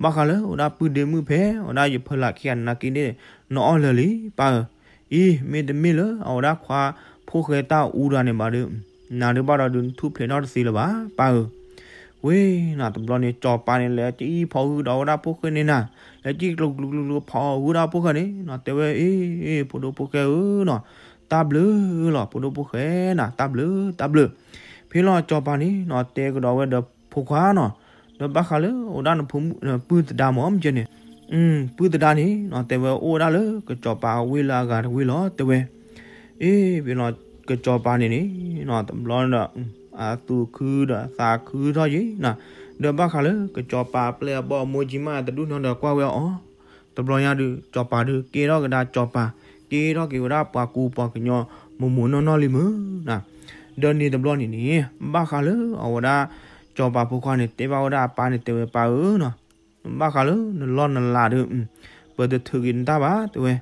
ဘၣ်ဃးလၢအဝဲဒၣ်ပုၢ်ဒ့မုၣ်ဖဲ အဝဲဒၣ်ယဖၢလၢ်ခံဂၤနာ်က့န့ၣ် နအီၣ်လၢာ်လံ ပၢ်ဧၢ, အံၤ မ့တမ့ၢ်လၢအဝဲဒၣ်ခွါဖိၣ်ဃဲတၢ်အူတဂၤန့ၣ်ဘၣ်ဒီး နၤဒုးဘၣ်ဒီးဒုးနထူၣ်ဖျဲးထီၣ်တသ့လၢၤဘၣ် ပၢ်ဧၢ, ဝ့ၢ်နၤတဘျီန့ၣ် စီၤပၤန့ၣ် လဲၤကံၣ်ဖီဟုဒီးဝဲဒၣ်ဖိၣ်ဃဲန့ၣ်နၤ, လဲၤကံၣ်ကျိၤကျိၤကျိၤကျိၤဖီဟုဝဲဒၣ်ဖိၣ်ဃဲန့ၣ်နီၤ, တဲဝဲအ့ၣ် ဖိဒိၣ်ဖိၣ်ဃဲဧၢနီၤ, တၢ်ဘျုးလီၤ ဖိဒိၣ်ဖိၣ်ဃဲနၤ တၢ်ဘျုး တၢ်ဘျုး, ဖဲလီၤစီၤပၤန့ၣ်နီၤ တဲကဒီးဝဲဒီးဖိခွါနီၤ, ဒီးဘၣ်ဃးလၢအဝဲဒၣ်နဖိမုၣ် ပုၢ်သဒါမၢ်မ့ၢ်ကဲန့ၣ်, ပုၢ်သဒါန့ၣ်နီၤ တဲဝဲအိၣ်ဝဲဒၣ်လၢကစီၤပၤအဝ့ၢ်လၢအဂၤတဝ့ၢ်လီၤ တဲဝဲ အ့ၣ် ဖဲလီၤကစီၤပၤန့ၣ်န့ၣ်နီၤ တဘျီဒီး အသူၣ်ခုဒီးသးခုထီၣ်ယံၤနီၤ, ဒီးဘၣ်ဃးလၢကစီၤပၤအပျဲၢ်အဘီၣ်အမိၢ်ကၠံမးတဒူၣ်နီၤဒီးကွၢ်ဝဲအီၤ, တဘျီညါဒုး စီၤပၤဒုးကဲထီၣ်ကဒါစီၤပၤ, ကဲထီၣ်က့ၤဝဲဒၣ်ပှၤကူပှၤကညီ မိၢ်မိၢ်နီၢ်နီၢ်လံမုၢ်နီၤ, ဒီးန့ၣ်တဘျီန့ၣ်န့ၣ် ဘၣ်ဃးလၢအဝဲဒၣ် စီၤပၤဖိခွါန့ၣ် တဲဘၣ်ဝဲဒၣ်အပၢ်န့ၣ် တဲဝဲပၢ်ဧၢနီၤ ဘၣ်ဃးလၢနလီၢ်နလၤဒီး ပတထုးက့ၤနတၢ်ဘၣ် တဲဝဲ,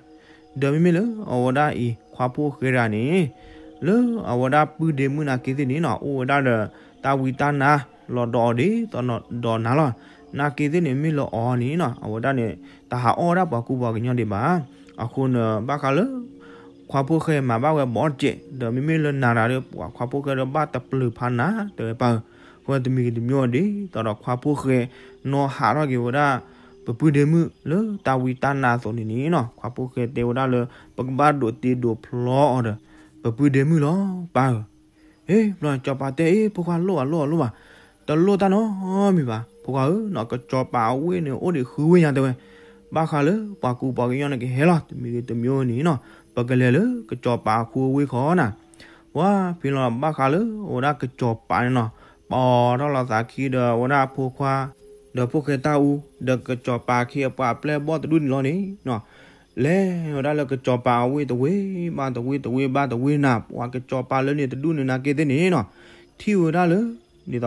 ဒီးမ့မ့ၢ်လၢအဝဲဒၣ်အံၤ ခွါဖိၣ်ဃဲတဂၤန့ၣ် လၢအဝဲဒၣ်ပုၢ်ဒ့မုၣ်နာ်က့သ့ၣ်န့ၣ်နီၤ အိၣ်ဝဲဒၣ်ဒီးတၢ်ဝံတၢ်နါ လီၤဒီးအီၤဒ်သိးဒီးနၤလီၤ, နာ်က့သ့ၣ်န့ၣ် မ့ၢ်လၢအီၤန့ၣ်နီၤ အဝဲဒၣ်န့ၣ် တဟးအီၣ်ဝဲဒၣ်ပှၤကူပှၤကညီဒံးဘၣ်, အဃိန့ၣ် ဘၣ်ဃးလၢ ခွါဖိၣ်ဃဲမၤဘၣ်ဝဲဘီတကဲး ဒီးမ့မ့ၢ်လၢနၤတဂၤဒီး ပှၤခွါဖိၣ်ဃဲဒီးဘၣ်တပျုာ်ဖးနၤ တဲဝဲပၢ်ဧၢ, အဃိတမံၤဂ့ၤတမံၤဒ်သိးဒီးခွါဖိၣ်ဃဲ နီၢ်ဟးထီၣ်က့ၤဝဲဒၣ် ပပုၢ်ဒ့မုၣ်လၢတၢ်ဝံတၢ်နါအသိးန့ၣ်န့ၣ်နီၤ ခွါဖိၣ်ဃဲတဲဝဲဒၣ်လၢ ပကဘၣ်ဒိးတ့ဒိးဖျီအီၤဒီး ပပုၢ်ဒ့မုၣ်လီၤ ပၢ်ဧၢ, အ့ ဘျီစီၤပၤတဲအ့ ဖိခွါလိၣ်ဘၣ်လိၣ်ဘၣ်လိၣ်ဘၣ်, တလိၣ်တၢ်နီတမံၤဘၣ် ဖိခွါဧၢနီၤ ကစီၤပၤအဝ့ၢ်န့ၣ်အိၣ်ဒံးဃုဝ့ၢ်ညါတဲဝဲ, ဘၣ်ဃးလၢပှၤကူပှၤကညီန့ၣ်ကဟဲလီၤ တမံၤဂ့ၤတမံၤန့ၣ်နီၤ ပကလဲၤလၢကစီၤပၤအခူအဝ့ၢ်ခီနီၤ ဝဲဖဲလီၤဘၣ်ဃးလၢအဝဲဒၣ်ကစီၤပၤန့ၣ်နီၤ ပာ်ထီၣ်လီၤသးခံဒီးအဝဲဒၣ်အဖိခွါ ဒီးဖိၣ်ဃဲတၢ်အူ ဒီးကစီၤပၤခံအပှၤအပျဲၢ်အဘီၣ်တဒူၣ်န့ၣ်လီၤန့ၣ်နီၤ လဲၤဝဲဒၣ်လၢကစီၤပၤအဝ့ၢ်တဝ့ၢ်ဘၣ်တဝ့ၢ်တဝ့ၢ်ဘၣ်တဝ့ၢ်နၤ ပှၤကစီၤပၤလၢန့ၣ်တဒူၣ်န့ၣ်နာ်က့သ့ၣ်န့ၣ်နီၤ ထံၣ်ဝဲဒၣ်လၢ ဒ်သိးဒီး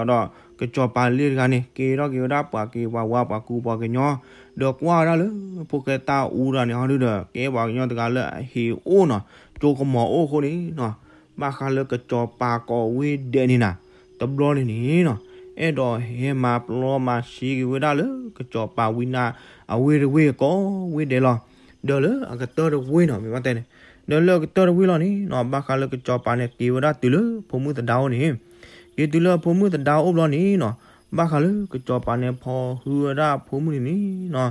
ကစီၤပၤလ့တဂၤန့ၣ် ကဲထီၣ်က့ၤဝဲဒၣ်ပှၤက့ၤပှၤဝါ ပှၤကူပှၤကညီ, ဒီးကွၢ်ဝဲဒၣ်လၢ ဖိၣ်ဃဲတၢ်အူတဂၤန့ၣ် ဟီဒုဒီး ကဲပှၤကညီတဂၤလၢအဟ့ၣ်အိၣ်နီၤ, ကၠိကမီၤအိၣ်အဃိန့ၣ်နီၤ, ဘၣ်ဃးလၢကစီၤပၤကိးဝ့ၢ်ဒဲးန့ၣ်နၤ, တဘျီန့ၣ်န့ၣ်နီၤ, အဲၣ်ဒိးဟဲမၤပျီမၤဆှံက့ၤဝဲဒၣ်လၢ ကစီၤပၤဝံနါ အဝ့ၢ်တဝ့ၢ်ကိးဝ့ၢ်ဒဲးလီၤ. ဒီးလၢအကတၢၢ်တဝ့ၢ်နီၤ မ့ၢ်ဘၣ်တဲန့ၣ်, ဒီးလၢအကတၢၢ်တဝ့ၢ်လီၤန့ၣ်နီၤ, ဘၣ်ဃးလၢကစီၤပၤန့ၣ် က့ၤဝဲဒၣ်တုၤလၢဖိမုၣ်သဒါအိၣ်န့ၣ်, က့ၤတုၤလၢအဖိမုၣ်သဒါအိၣ်ဘျီန့ၣ်နီၤ, ဘၣ်ဃးလၢကစီၤပၤန့ၣ် ဖီၣ်ဟုဝဲဒၣ်အဖိမုၣ်န့ၣ်န့ၣ်နီၤ,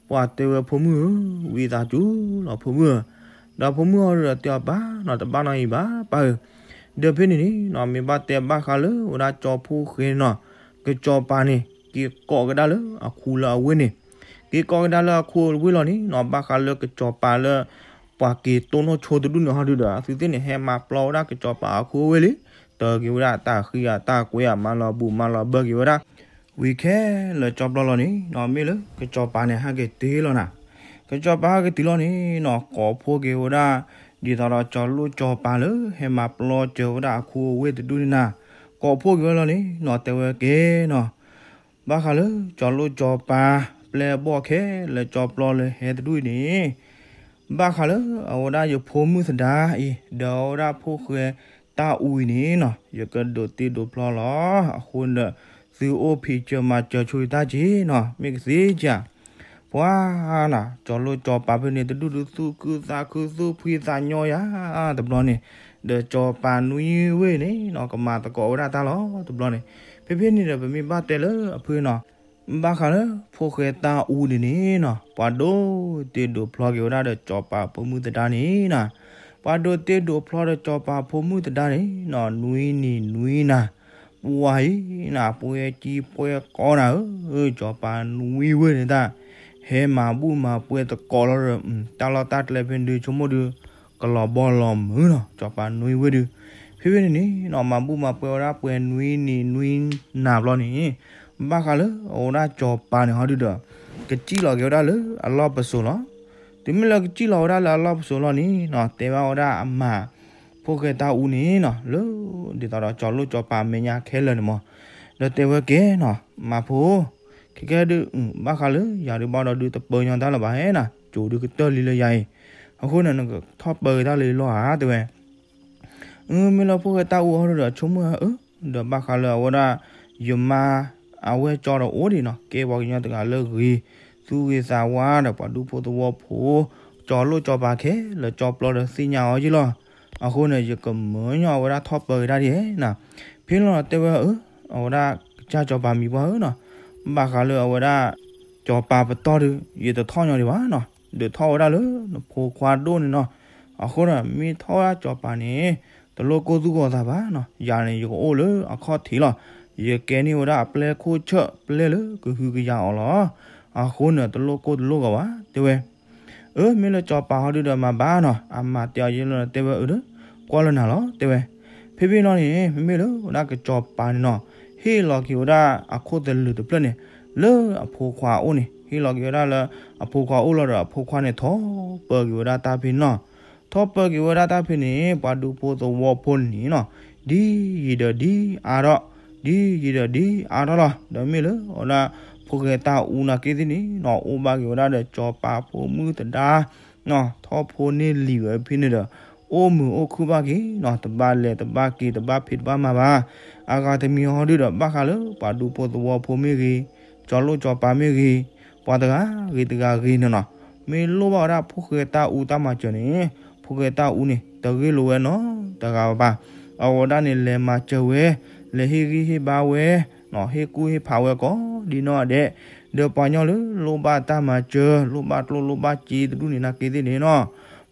ပှၤတဲဝဲဖိမုၣ်ဧၢ, ဝံသးစူၤလီၤဖိမုၣ်ဧၢ, ဒီးဖိမုၣ်ဟီဒုဒီးတဲအီၤ ပၢ်နီၤ, တဘၣ်နီၣ်အံၤဘၣ် ပၢ်ဧၢ, ဒီးဖဲန့ၣ်န့ၣ်နီၤ, မ့ၢ်ဘၣ်တဲဘၣ်ဃးလၢဝဲဒၣ်ကၠီဖိဃဲန့ၣ်နီၤ, ကစီၤပၤန့ၣ် က့ၤကိးကဒါလၢအခိလၢအဝ့ၢ်န့ၣ်, က့ၤကိးကဒါလၢအခိအဝ့ၢ်လီၤန့ၣ်နီၤ, ဘၣ်ဃးလၢကစီၤပၤလၢ ပှၤက့ၤတိၢ်နီၣ်ဆိတဒူၣ်န့ၣ်ဟီဒုဒီး အသုသ့ၣ်န့ၣ် ဟဲမၤပျီဝဲဒၣ်ကစီၤပၤအခိအဝ့ၢ်လံ, တၢ်က့ၤဝဲဒၣ်တၢ်ဃံအတၢ်ကွဲအမၤလီၤဘူးမၤလီၤဘၢက့ၤဝဲဒၣ်, ဝံၤခဲလၢာ်ကၠီပျီလီၤန့ၣ်နီၤ, မ့ၢ်လၢကစီၤပၤန့ၣ် ဟဲက့ၤတုၤလီၤနၤ, ကစီၤပၤဟဲက့ၤတုၤလီၤန့ၣ်နီၤ, ကိးဖှိၣ်က့ၤဝဲဒၣ် ဒ်သိးဒီးကၠီလိၣ်ကၠီပၤလၢ ဟဲမၤပျီစၢၤဝဲဒၣ်အခိအဝ့ၢ်တဒူၣ်န့ၣ်နၤ, ကိးဖှိၣ်က့ၤဝဲလီၤန့ၣ်နီၤ, တဲဝဲကဲနီၤ ဘၣ်ဃးလၢကၠီလိၣ်ကၠီပၤ ပျဲၢ်ဘီၣ်ခဲလၢာ်ကၠီပျီလၢဟဲတဒူၣ်အံၤန့ၣ်, ဘၣ်ဃးလၢအဝဲဒၣ်ယဖိမုၣ်သဒါအံၤ ဒီးအဝဲဒၣ်ဖိၣ်ဃဲတၢ်အူအံၤန့ၣ်နီၤ, ယကဒိးတ့ဒိးဖျီလီၤ. အဃိန့ၣ်ဒီး သုအိၣ်ဖံးစၢၤမၤစၢၤဆိယတၢ်က့ၤနီၤ, မ့ၢ်ကသ့ဧါ. ပှၤနၤ ကၠီလိၣ်ကၠီပၤဖဲန့ၣ် တဒူၣ်ဒုးသူၣ်ခုသးခု သူၣ်ဖှံသးညီယၤတဘျီန့ၣ်, ဒီးကၠီပၤနွံဝ့ၢ်န့ၣ်နီၤ ကမၤသကိးဝဲဒၣ်တၢ်လီၤတဘျီန့ၣ်, ဖဲဖဲန့ၣ်ဒီး ပမ့ၢ်ဘၣ်တဲလၢအဖုနီၤ ဘၣ်ဃးလၢဖိၣ်ဃဲတၢ်အူန့ၣ်န့ၣ်နီၤ, ပှၤဒိးတ့ဒိးဖျီက့ၤဝဲဒၣ်ဒီးကၠီပၤဖိမုၣ်သဒါန့ၣ်နီၤ, ပှၤဒိးတ့ဒိးဖျီဒီးကၠီပၤဖိမုၣ်သဒါန့ၣ်နီၤ, နွံနံၤနွံနၤ, ပှၤအံၤနၤ ပှဲၤကံပှဲၤကီနၤဧၢ, ကၠီပၤနွံဝ့ၢ်န့ၣ်တၢ် ဟဲမၤဘူၣ်မၤပှဲၤသကိးလီၤဒီး တၢ်လီၢ်တၢ်ကျဲဖဲန့ၣ်ဒုး ဆိကမိၣ်ဒုး ကလီၤဘီလီၤမုၢ်နီၤ, ကၠီပၤနွံဝ့ၢ်ဒုး, ဖဲဖဲန့ၣ်န့ၣ်နီၤ မၤဘူၣ်မၤပှဲၤဝဲဒၣ်ပှဲၤနွံနံၤနွံနၤဘျီန့ၣ်, ဘၣ်ဃးလၢအဝဲဒၣ်ကၠီပၤန့ၣ်ဟီဒုဒီး ကစံၣ်လီၤက့ၤဝဲဒၣ်လၢအလီၢ်ပစိာ်လီၤ. တုၤမ့ၢ်လၢကစံၣ်လီၤဝဲဒၣ်လၢအလီၢ်ပစိာ်လီၤန့ၣ်နီၤ, တဲဘၣ်ဝဲဒၣ်အမၤ ဖိၣ်ဃဲတၢ်အူန့ၣ်နီၤ လၢ ဒ်သိးဒီးကၠီလိၣ်ကၠီပၤမဲာ်ညါခဲလၢာ်န့ၣ်မး, ဒီးတဲဝဲကဲနီၤ မၤဖိ ခဲကဲဒုး ဘၣ်ဃးလၢယၤဒုးဘၣ်ဒီးဒုးတပၢၤညီတၢ်လၢၤဘၣ်ဟဲနၤ, ကၠိဒုးကတၢၢ်လံလၢယၤအံၤ, အဃိန့ၣ် နကထီၣ်ပၢၤက့ၤတၢ်လၢယလီၢ်ဧါ တဲဝဲ အမ့ၢ်လၢဖိၣ်ဃဲတၢ်အူအီၤဒီး ဆိကမိၣ်ဧၢ, ဒီးဘၣ်ဃးလၢအဝဲဒၣ် ယမါ အဝဲၢ်ကၠီဒီးအိၣ်ဒံးနီၤ, ကဲပှၤကညီတဂၤလၢဂ့ၤ သူၣ်ဂ့ၤသးဝါဒီးပှၤဒူဖိသဝီဖိ, ကၠီလိၣ်ကၠီပၤခဲလၢာ်ကၠီပျီဒီးသ့ၣ်ညါအီၤယ့ၣ်လီၤ. အဃိန့ၣ် ယကမၢညီအဝဲဒၣ်ထီၣ်ပၢၤက့ၤတၢ်ဒ်နီၤ, ဖဲလီၤတဲဝဲဧၢ, အဝဲဒၣ်ကစၢ်ကၠီပၤမံၤပှၢ်ဧၢနီၤ, ဘၣ်ဃးလၢအဝဲဒၣ် ကၠီပၤပတီၢ်ဒီး ယတထီၣ်ညီဒံးဘၣ်နီၤ, ဒုးထီၣ်ဝဲဒၣ်လၢနဖိခွါဒိၣ်န့ၣ်နီၤ, အဃိဒီး မ့ၢ်ထီၣ်ဝဲဒၣ်ကၠီပၤန့ၣ် တလိၣ်ကိၢ်သူၣ်ဂီၤသးဘၣ်နီၤ, ယၤန့ၣ် ယကအိၣ်လၢအခီၣ်ထံးလီၤ, ယကဲန့ၢ်ဝဲဒၣ်အပျဲၢ်ခိၣ်ဆၢၣ်ပျဲၢ်လၢကဟုကယာ်အီၤလီၤ. အဃိန့ၣ် တလိၣ်ကိၢ်တလိၣ်ဂီၤဘၣ် တဲဝဲ အၢ မ့ၢ်လၢကၠီပၤဟီဒုဒီးမၤဘၣ်နီၤ, အမၤတဲအီၤယ့ၣ်လီၤတဲဝဲအၢဒီး ကွၢ်လၢနၤလီၤ တဲဝဲ. ဖဲဖဲလီၤန့ၣ် မ့မ့ၢ်လၢဝဲဒၣ်ကၠီပၤန့ၣ်နီၤ, ဟ့ၣ်လီၤက့ၤဝဲဒၣ်အခိၣ်သလုးတဖျၢၣ်န့ၣ် လၢအဖိခွါအအိၣ်န့ၣ်, ဟ့ၣ်လီၤက့ၤဝဲဒၣ်လၢအဖိခွါအအိၣ်လီၤဒီး အဖိခွါန့ၣ် ထီၣ်ပၢၤက့ၤဝဲဒၣ်တၢ်ဖဲန့ၣ်နီၤ. ထီၣ်ပၢၤက့ၤဝဲဒၣ်တၢ်ဖဲန့ၣ် ပှၤဒူဖိသဝီဖိန့ၣ်နီၤ, ဒ်ယံၤဒီးဒ်အါထီၣ်, ဒ်ယံၤဒီးဒ်အါထီၣ်လီၤ. ဒီးမ့ၢ်လၢအဝဲဒၣ် ဖိၣ်ဃဲတၢ်အူနာ်က့သ့ၣ်န့ၣ်နီၤ, အိၣ်ဘၣ်က့ၤဝဲဒၣ်ဒီးကၠီပၤဖိမုၣ်သဒါ ထီၣ်ဖိန့ၢ်လံာ်ဝဲဖဲန့ၣ်ဒီး အိၣ်မုာ်အိၣ်ခုၣ်ဘၣ်က့ၤနီၤ, တဘၣ်လဲၤတဘၣ်က့ၤ တဘၣ်ဖံးတဘၣ်မၤဘၣ်. အဂၤတမံၤဟီဒုဒီး ဘၣ်ဃးလၢပှၤဒူဖိသဝီဖိမ့ၢ်ဂ့ၤ, ကၠီလိၣ်ကၠီပၤမ့ၢ်ဂ့ၤ, ပှၤတဂၤဂ့ၤတဂၤဂ့ၤန့ၣ်နီၤ, မ့ၢ်လိၣ်ဘၣ်ဝဲဒၣ်ဖိၣ်ဃဲတၢ်အူတၢ်မၤစၢၤန့ၣ် ဖိၣ်ဃဲတၢ်အူန့ၣ် တဂ့ၢ်လိာ်ဝဲနီတဂၤဘၣ်. အဝဲဒၣ်န့ၣ် လဲၤမၤစၢၤဝဲ, လဲၤဟ့ၣ်ဂံၢ်ဟ့ၣ်ဘါဝဲ, ဟ့ၣ်ကူၣ်ဟ့ၣ်ဖးဝဲကိးဒ်နီၢ်ဒဲး, ဒီးပှၤကညီလၢလိၣ်ဘၣ်တၢ်မၤစၢၤ လိၣ်ဘၣ်ကျိၣ်လိၣ်ဘၣ်စ့တဒူၣ်န့ၣ်နာ်က့သ့ၣ်န့ၣ်နီၤ,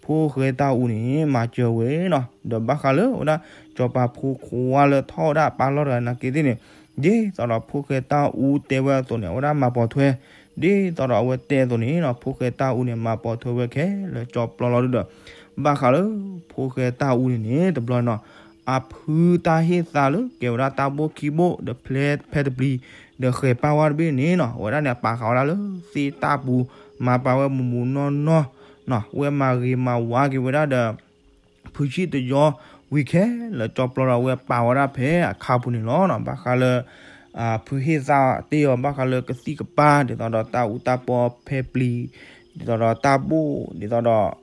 ဖိၣ်ဃဲတၢ်အူန့ၣ် မၤစၢၤဝဲနီၤ. ဒီးဘၣ်ဃးလၢဝဲဒၣ် စီၤပၤဖိခွါလၢထီၣ်ဝဲဒၣ်ပာ်လီၢ်တဂၤနာ်က့သ့ၣ်န့ၣ်, ဒ်သိးဒီးဖိၣ်ဃဲတၢ်အူတဲဝဲအသိးန့ၣ် အဝဲဒၣ်မၤပိာ်ထွဲ, ဒ်သိးဒီးအဝဲတဲအသိးန့ၣ်နီၤ, ဖိၣ်ဃဲတၢ်အူန့ၣ် မၤပိာ်ထွဲဝဲခဲလၢာ်ကၠီပျီလီၤဒုဒီး ဘၣ်ဃးလၢ ဖိၣ်ဃဲတၢ်အူန့ၣ်န့ၣ် တဘျီနီၤ, အဖုတၢ်ဟ့ၣ်သါလၢကဲဝဲဒၣ်တၢ်ဘိၣ်ခံဘိၣ် ဒီးဖဲ ဖဲတပျံၤ ဒီးဃဲၤပၢ်ဝါတဘ့ၣ်န့ၣ်နီၤ, အဝဲဒၣ်န့ၣ် အပာ်ဃာ်ဝဲဒၣ်လၢသ့ၣ်တၢ်ပူၤ, မၤပာ်ဝဲမူးမူးနီၢ်နီၢ်နီၤ, ဝဲမၤဂ့ၤမၤဝါက့ၤဝဲဒၣ်ဒီး ဖုဆံၣ်တယီ, ဝံ ဝံၤခဲလၢာ်ကၠီပျီဒီး အဝဲပာ်ဝဲဒၣ်ဖဲအခါပူၤန့ၣ်လီၤ. ဘၣ်ဃးလၢ ဖုဟ့ၣ်သၣ်တ့ၢ်အီၤ ဘၣ်ဃးလၢကသံၣ်ကပၤ ဒ်သိးဒီးတၢ်အူတၢ်ပီဖဲပျံၤ, ဒ်သိးဒီးတၢ်ဘိၣ်, ဒ်သိးဒီး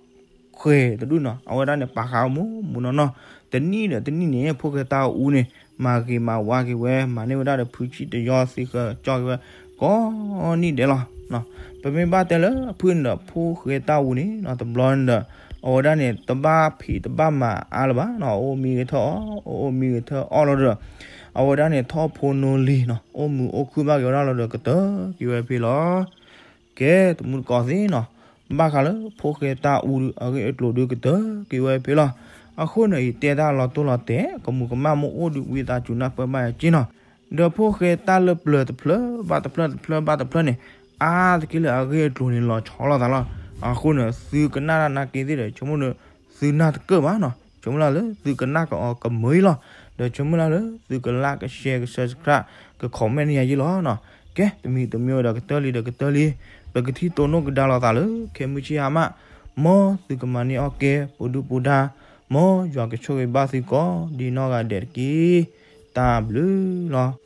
ခွဲးတဒူၣ်နီၤ, အဝဲဒၣ်န့ၣ် ပာ်ဃာ်အီၤမူးမူးနီၢ်နီၢ်. တနံၣ်ဒီးတနံၣ်န့ၣ် ဖိၣ်ဃဲတၢ်အူန့ၣ် မၤဂ့ၤမၤဝါက့ၤဝဲ, မၤန့ၢ်ဝဲဒၣ်ဒီးဖုဆံၣ်တယီသ့ဃၢၤကၠီက့ၤဝဲ ကိးနံၣ်ဒဲးလီၤ. ပမ့ၢ်ဘၣ်တဲလၢအဖုန့ၣ်ဒီး ဖိၣ်ဃဲတၢ်အူန့ၣ်နီၤ, တဘျီန့ၣ်ဒီး အဝဲဒၣ်န့ၣ် တဘၣ်ဖံးတဘၣ်မၤအါလၢၤဘၣ်နီၤ, အိၣ်မံဂ့ၤထၢၣ်အီၣ်, အိၣ်မံဂ့ၤထၢၣ်အီၣ်လီၤဒီး အဝဲဒၣ်န့ၣ် ထီၣ်ဖိနီၢ်လံၤနီၤ, အိၣ်မုာ်အိၣ်ခုၣ်ဘၣ်က့ၤဝဲဒၣ်လီၤဒီး ကတၢၢ်က့ၤဝဲဖဲလီၤ. ကဲ တမူတကိးသ့ၣ်နီၤ, ဘၣ်ဃးလၢဖိၣ်ဃဲတၢ်အူအဂ့ၢ်အကျိၤဒုး ကတၢၢ်က့ၤဝဲဖဲလီၤ. အဃိန့ၣ် ယတဲတၢ်လီၤတိၢ်လီၤတဲာ် ကမူးကမၣ်မ့ၢ်အိၣ်ဒီး ဝံသးစူၤနၢ်ပၢၢ်ဘၣ်ယၤက့နီၤ. ဒီးဖိၣ်ဃဲတၢ်လၢပျၢၤတဖျၢၣ်ဘၣ်တဖျၢၣ်တဖျၢၣ်ဘၣ်တဖျၢၣ်န့ၣ် အါတက့ၢ်လၢအဂ့ၢ်အကျိၤန့ၣ် လီၤဆီလိာ်သးလီၤ. အဃိန့ၣ် သုကနၣ်တၢ်နာ်က့သ့ၣ်ဒီး ဆိကမိၣ်ဒီး သုနၢ်တကၢၢ်ဘၣ်နီၤ, ဆိကမိၣ်လၢသုကနၣ်ကအီၤကမုာ်အံၤလီၤ. ဒီးဆိကမိၣ်လၢသုက like က share က subscribe က comment န့ၢ်ယၤယ့လီၤနီၤ. ကဲ တမံၤတမံၤဒီး ကတၢၢ်လံဒီးကတၢၢ်လံ, ပကထံၣ်တိၢ်နီၣ်ကဒါလိာ်သးလၢ ခဲမုၢ်ဆ့ၣ်ဟါမး, မ်သုကမၤန့ၢ်အီၣ်ကဲ ပဒုၣ်ပဒါ, မ်ယွၤကဆိၣ်ဂ့ၤဘၣ်သုကိးဒံးနီၢ်ဂၤဒဲးတက့ၢ်. တၢ်ဘျုးလီၤ.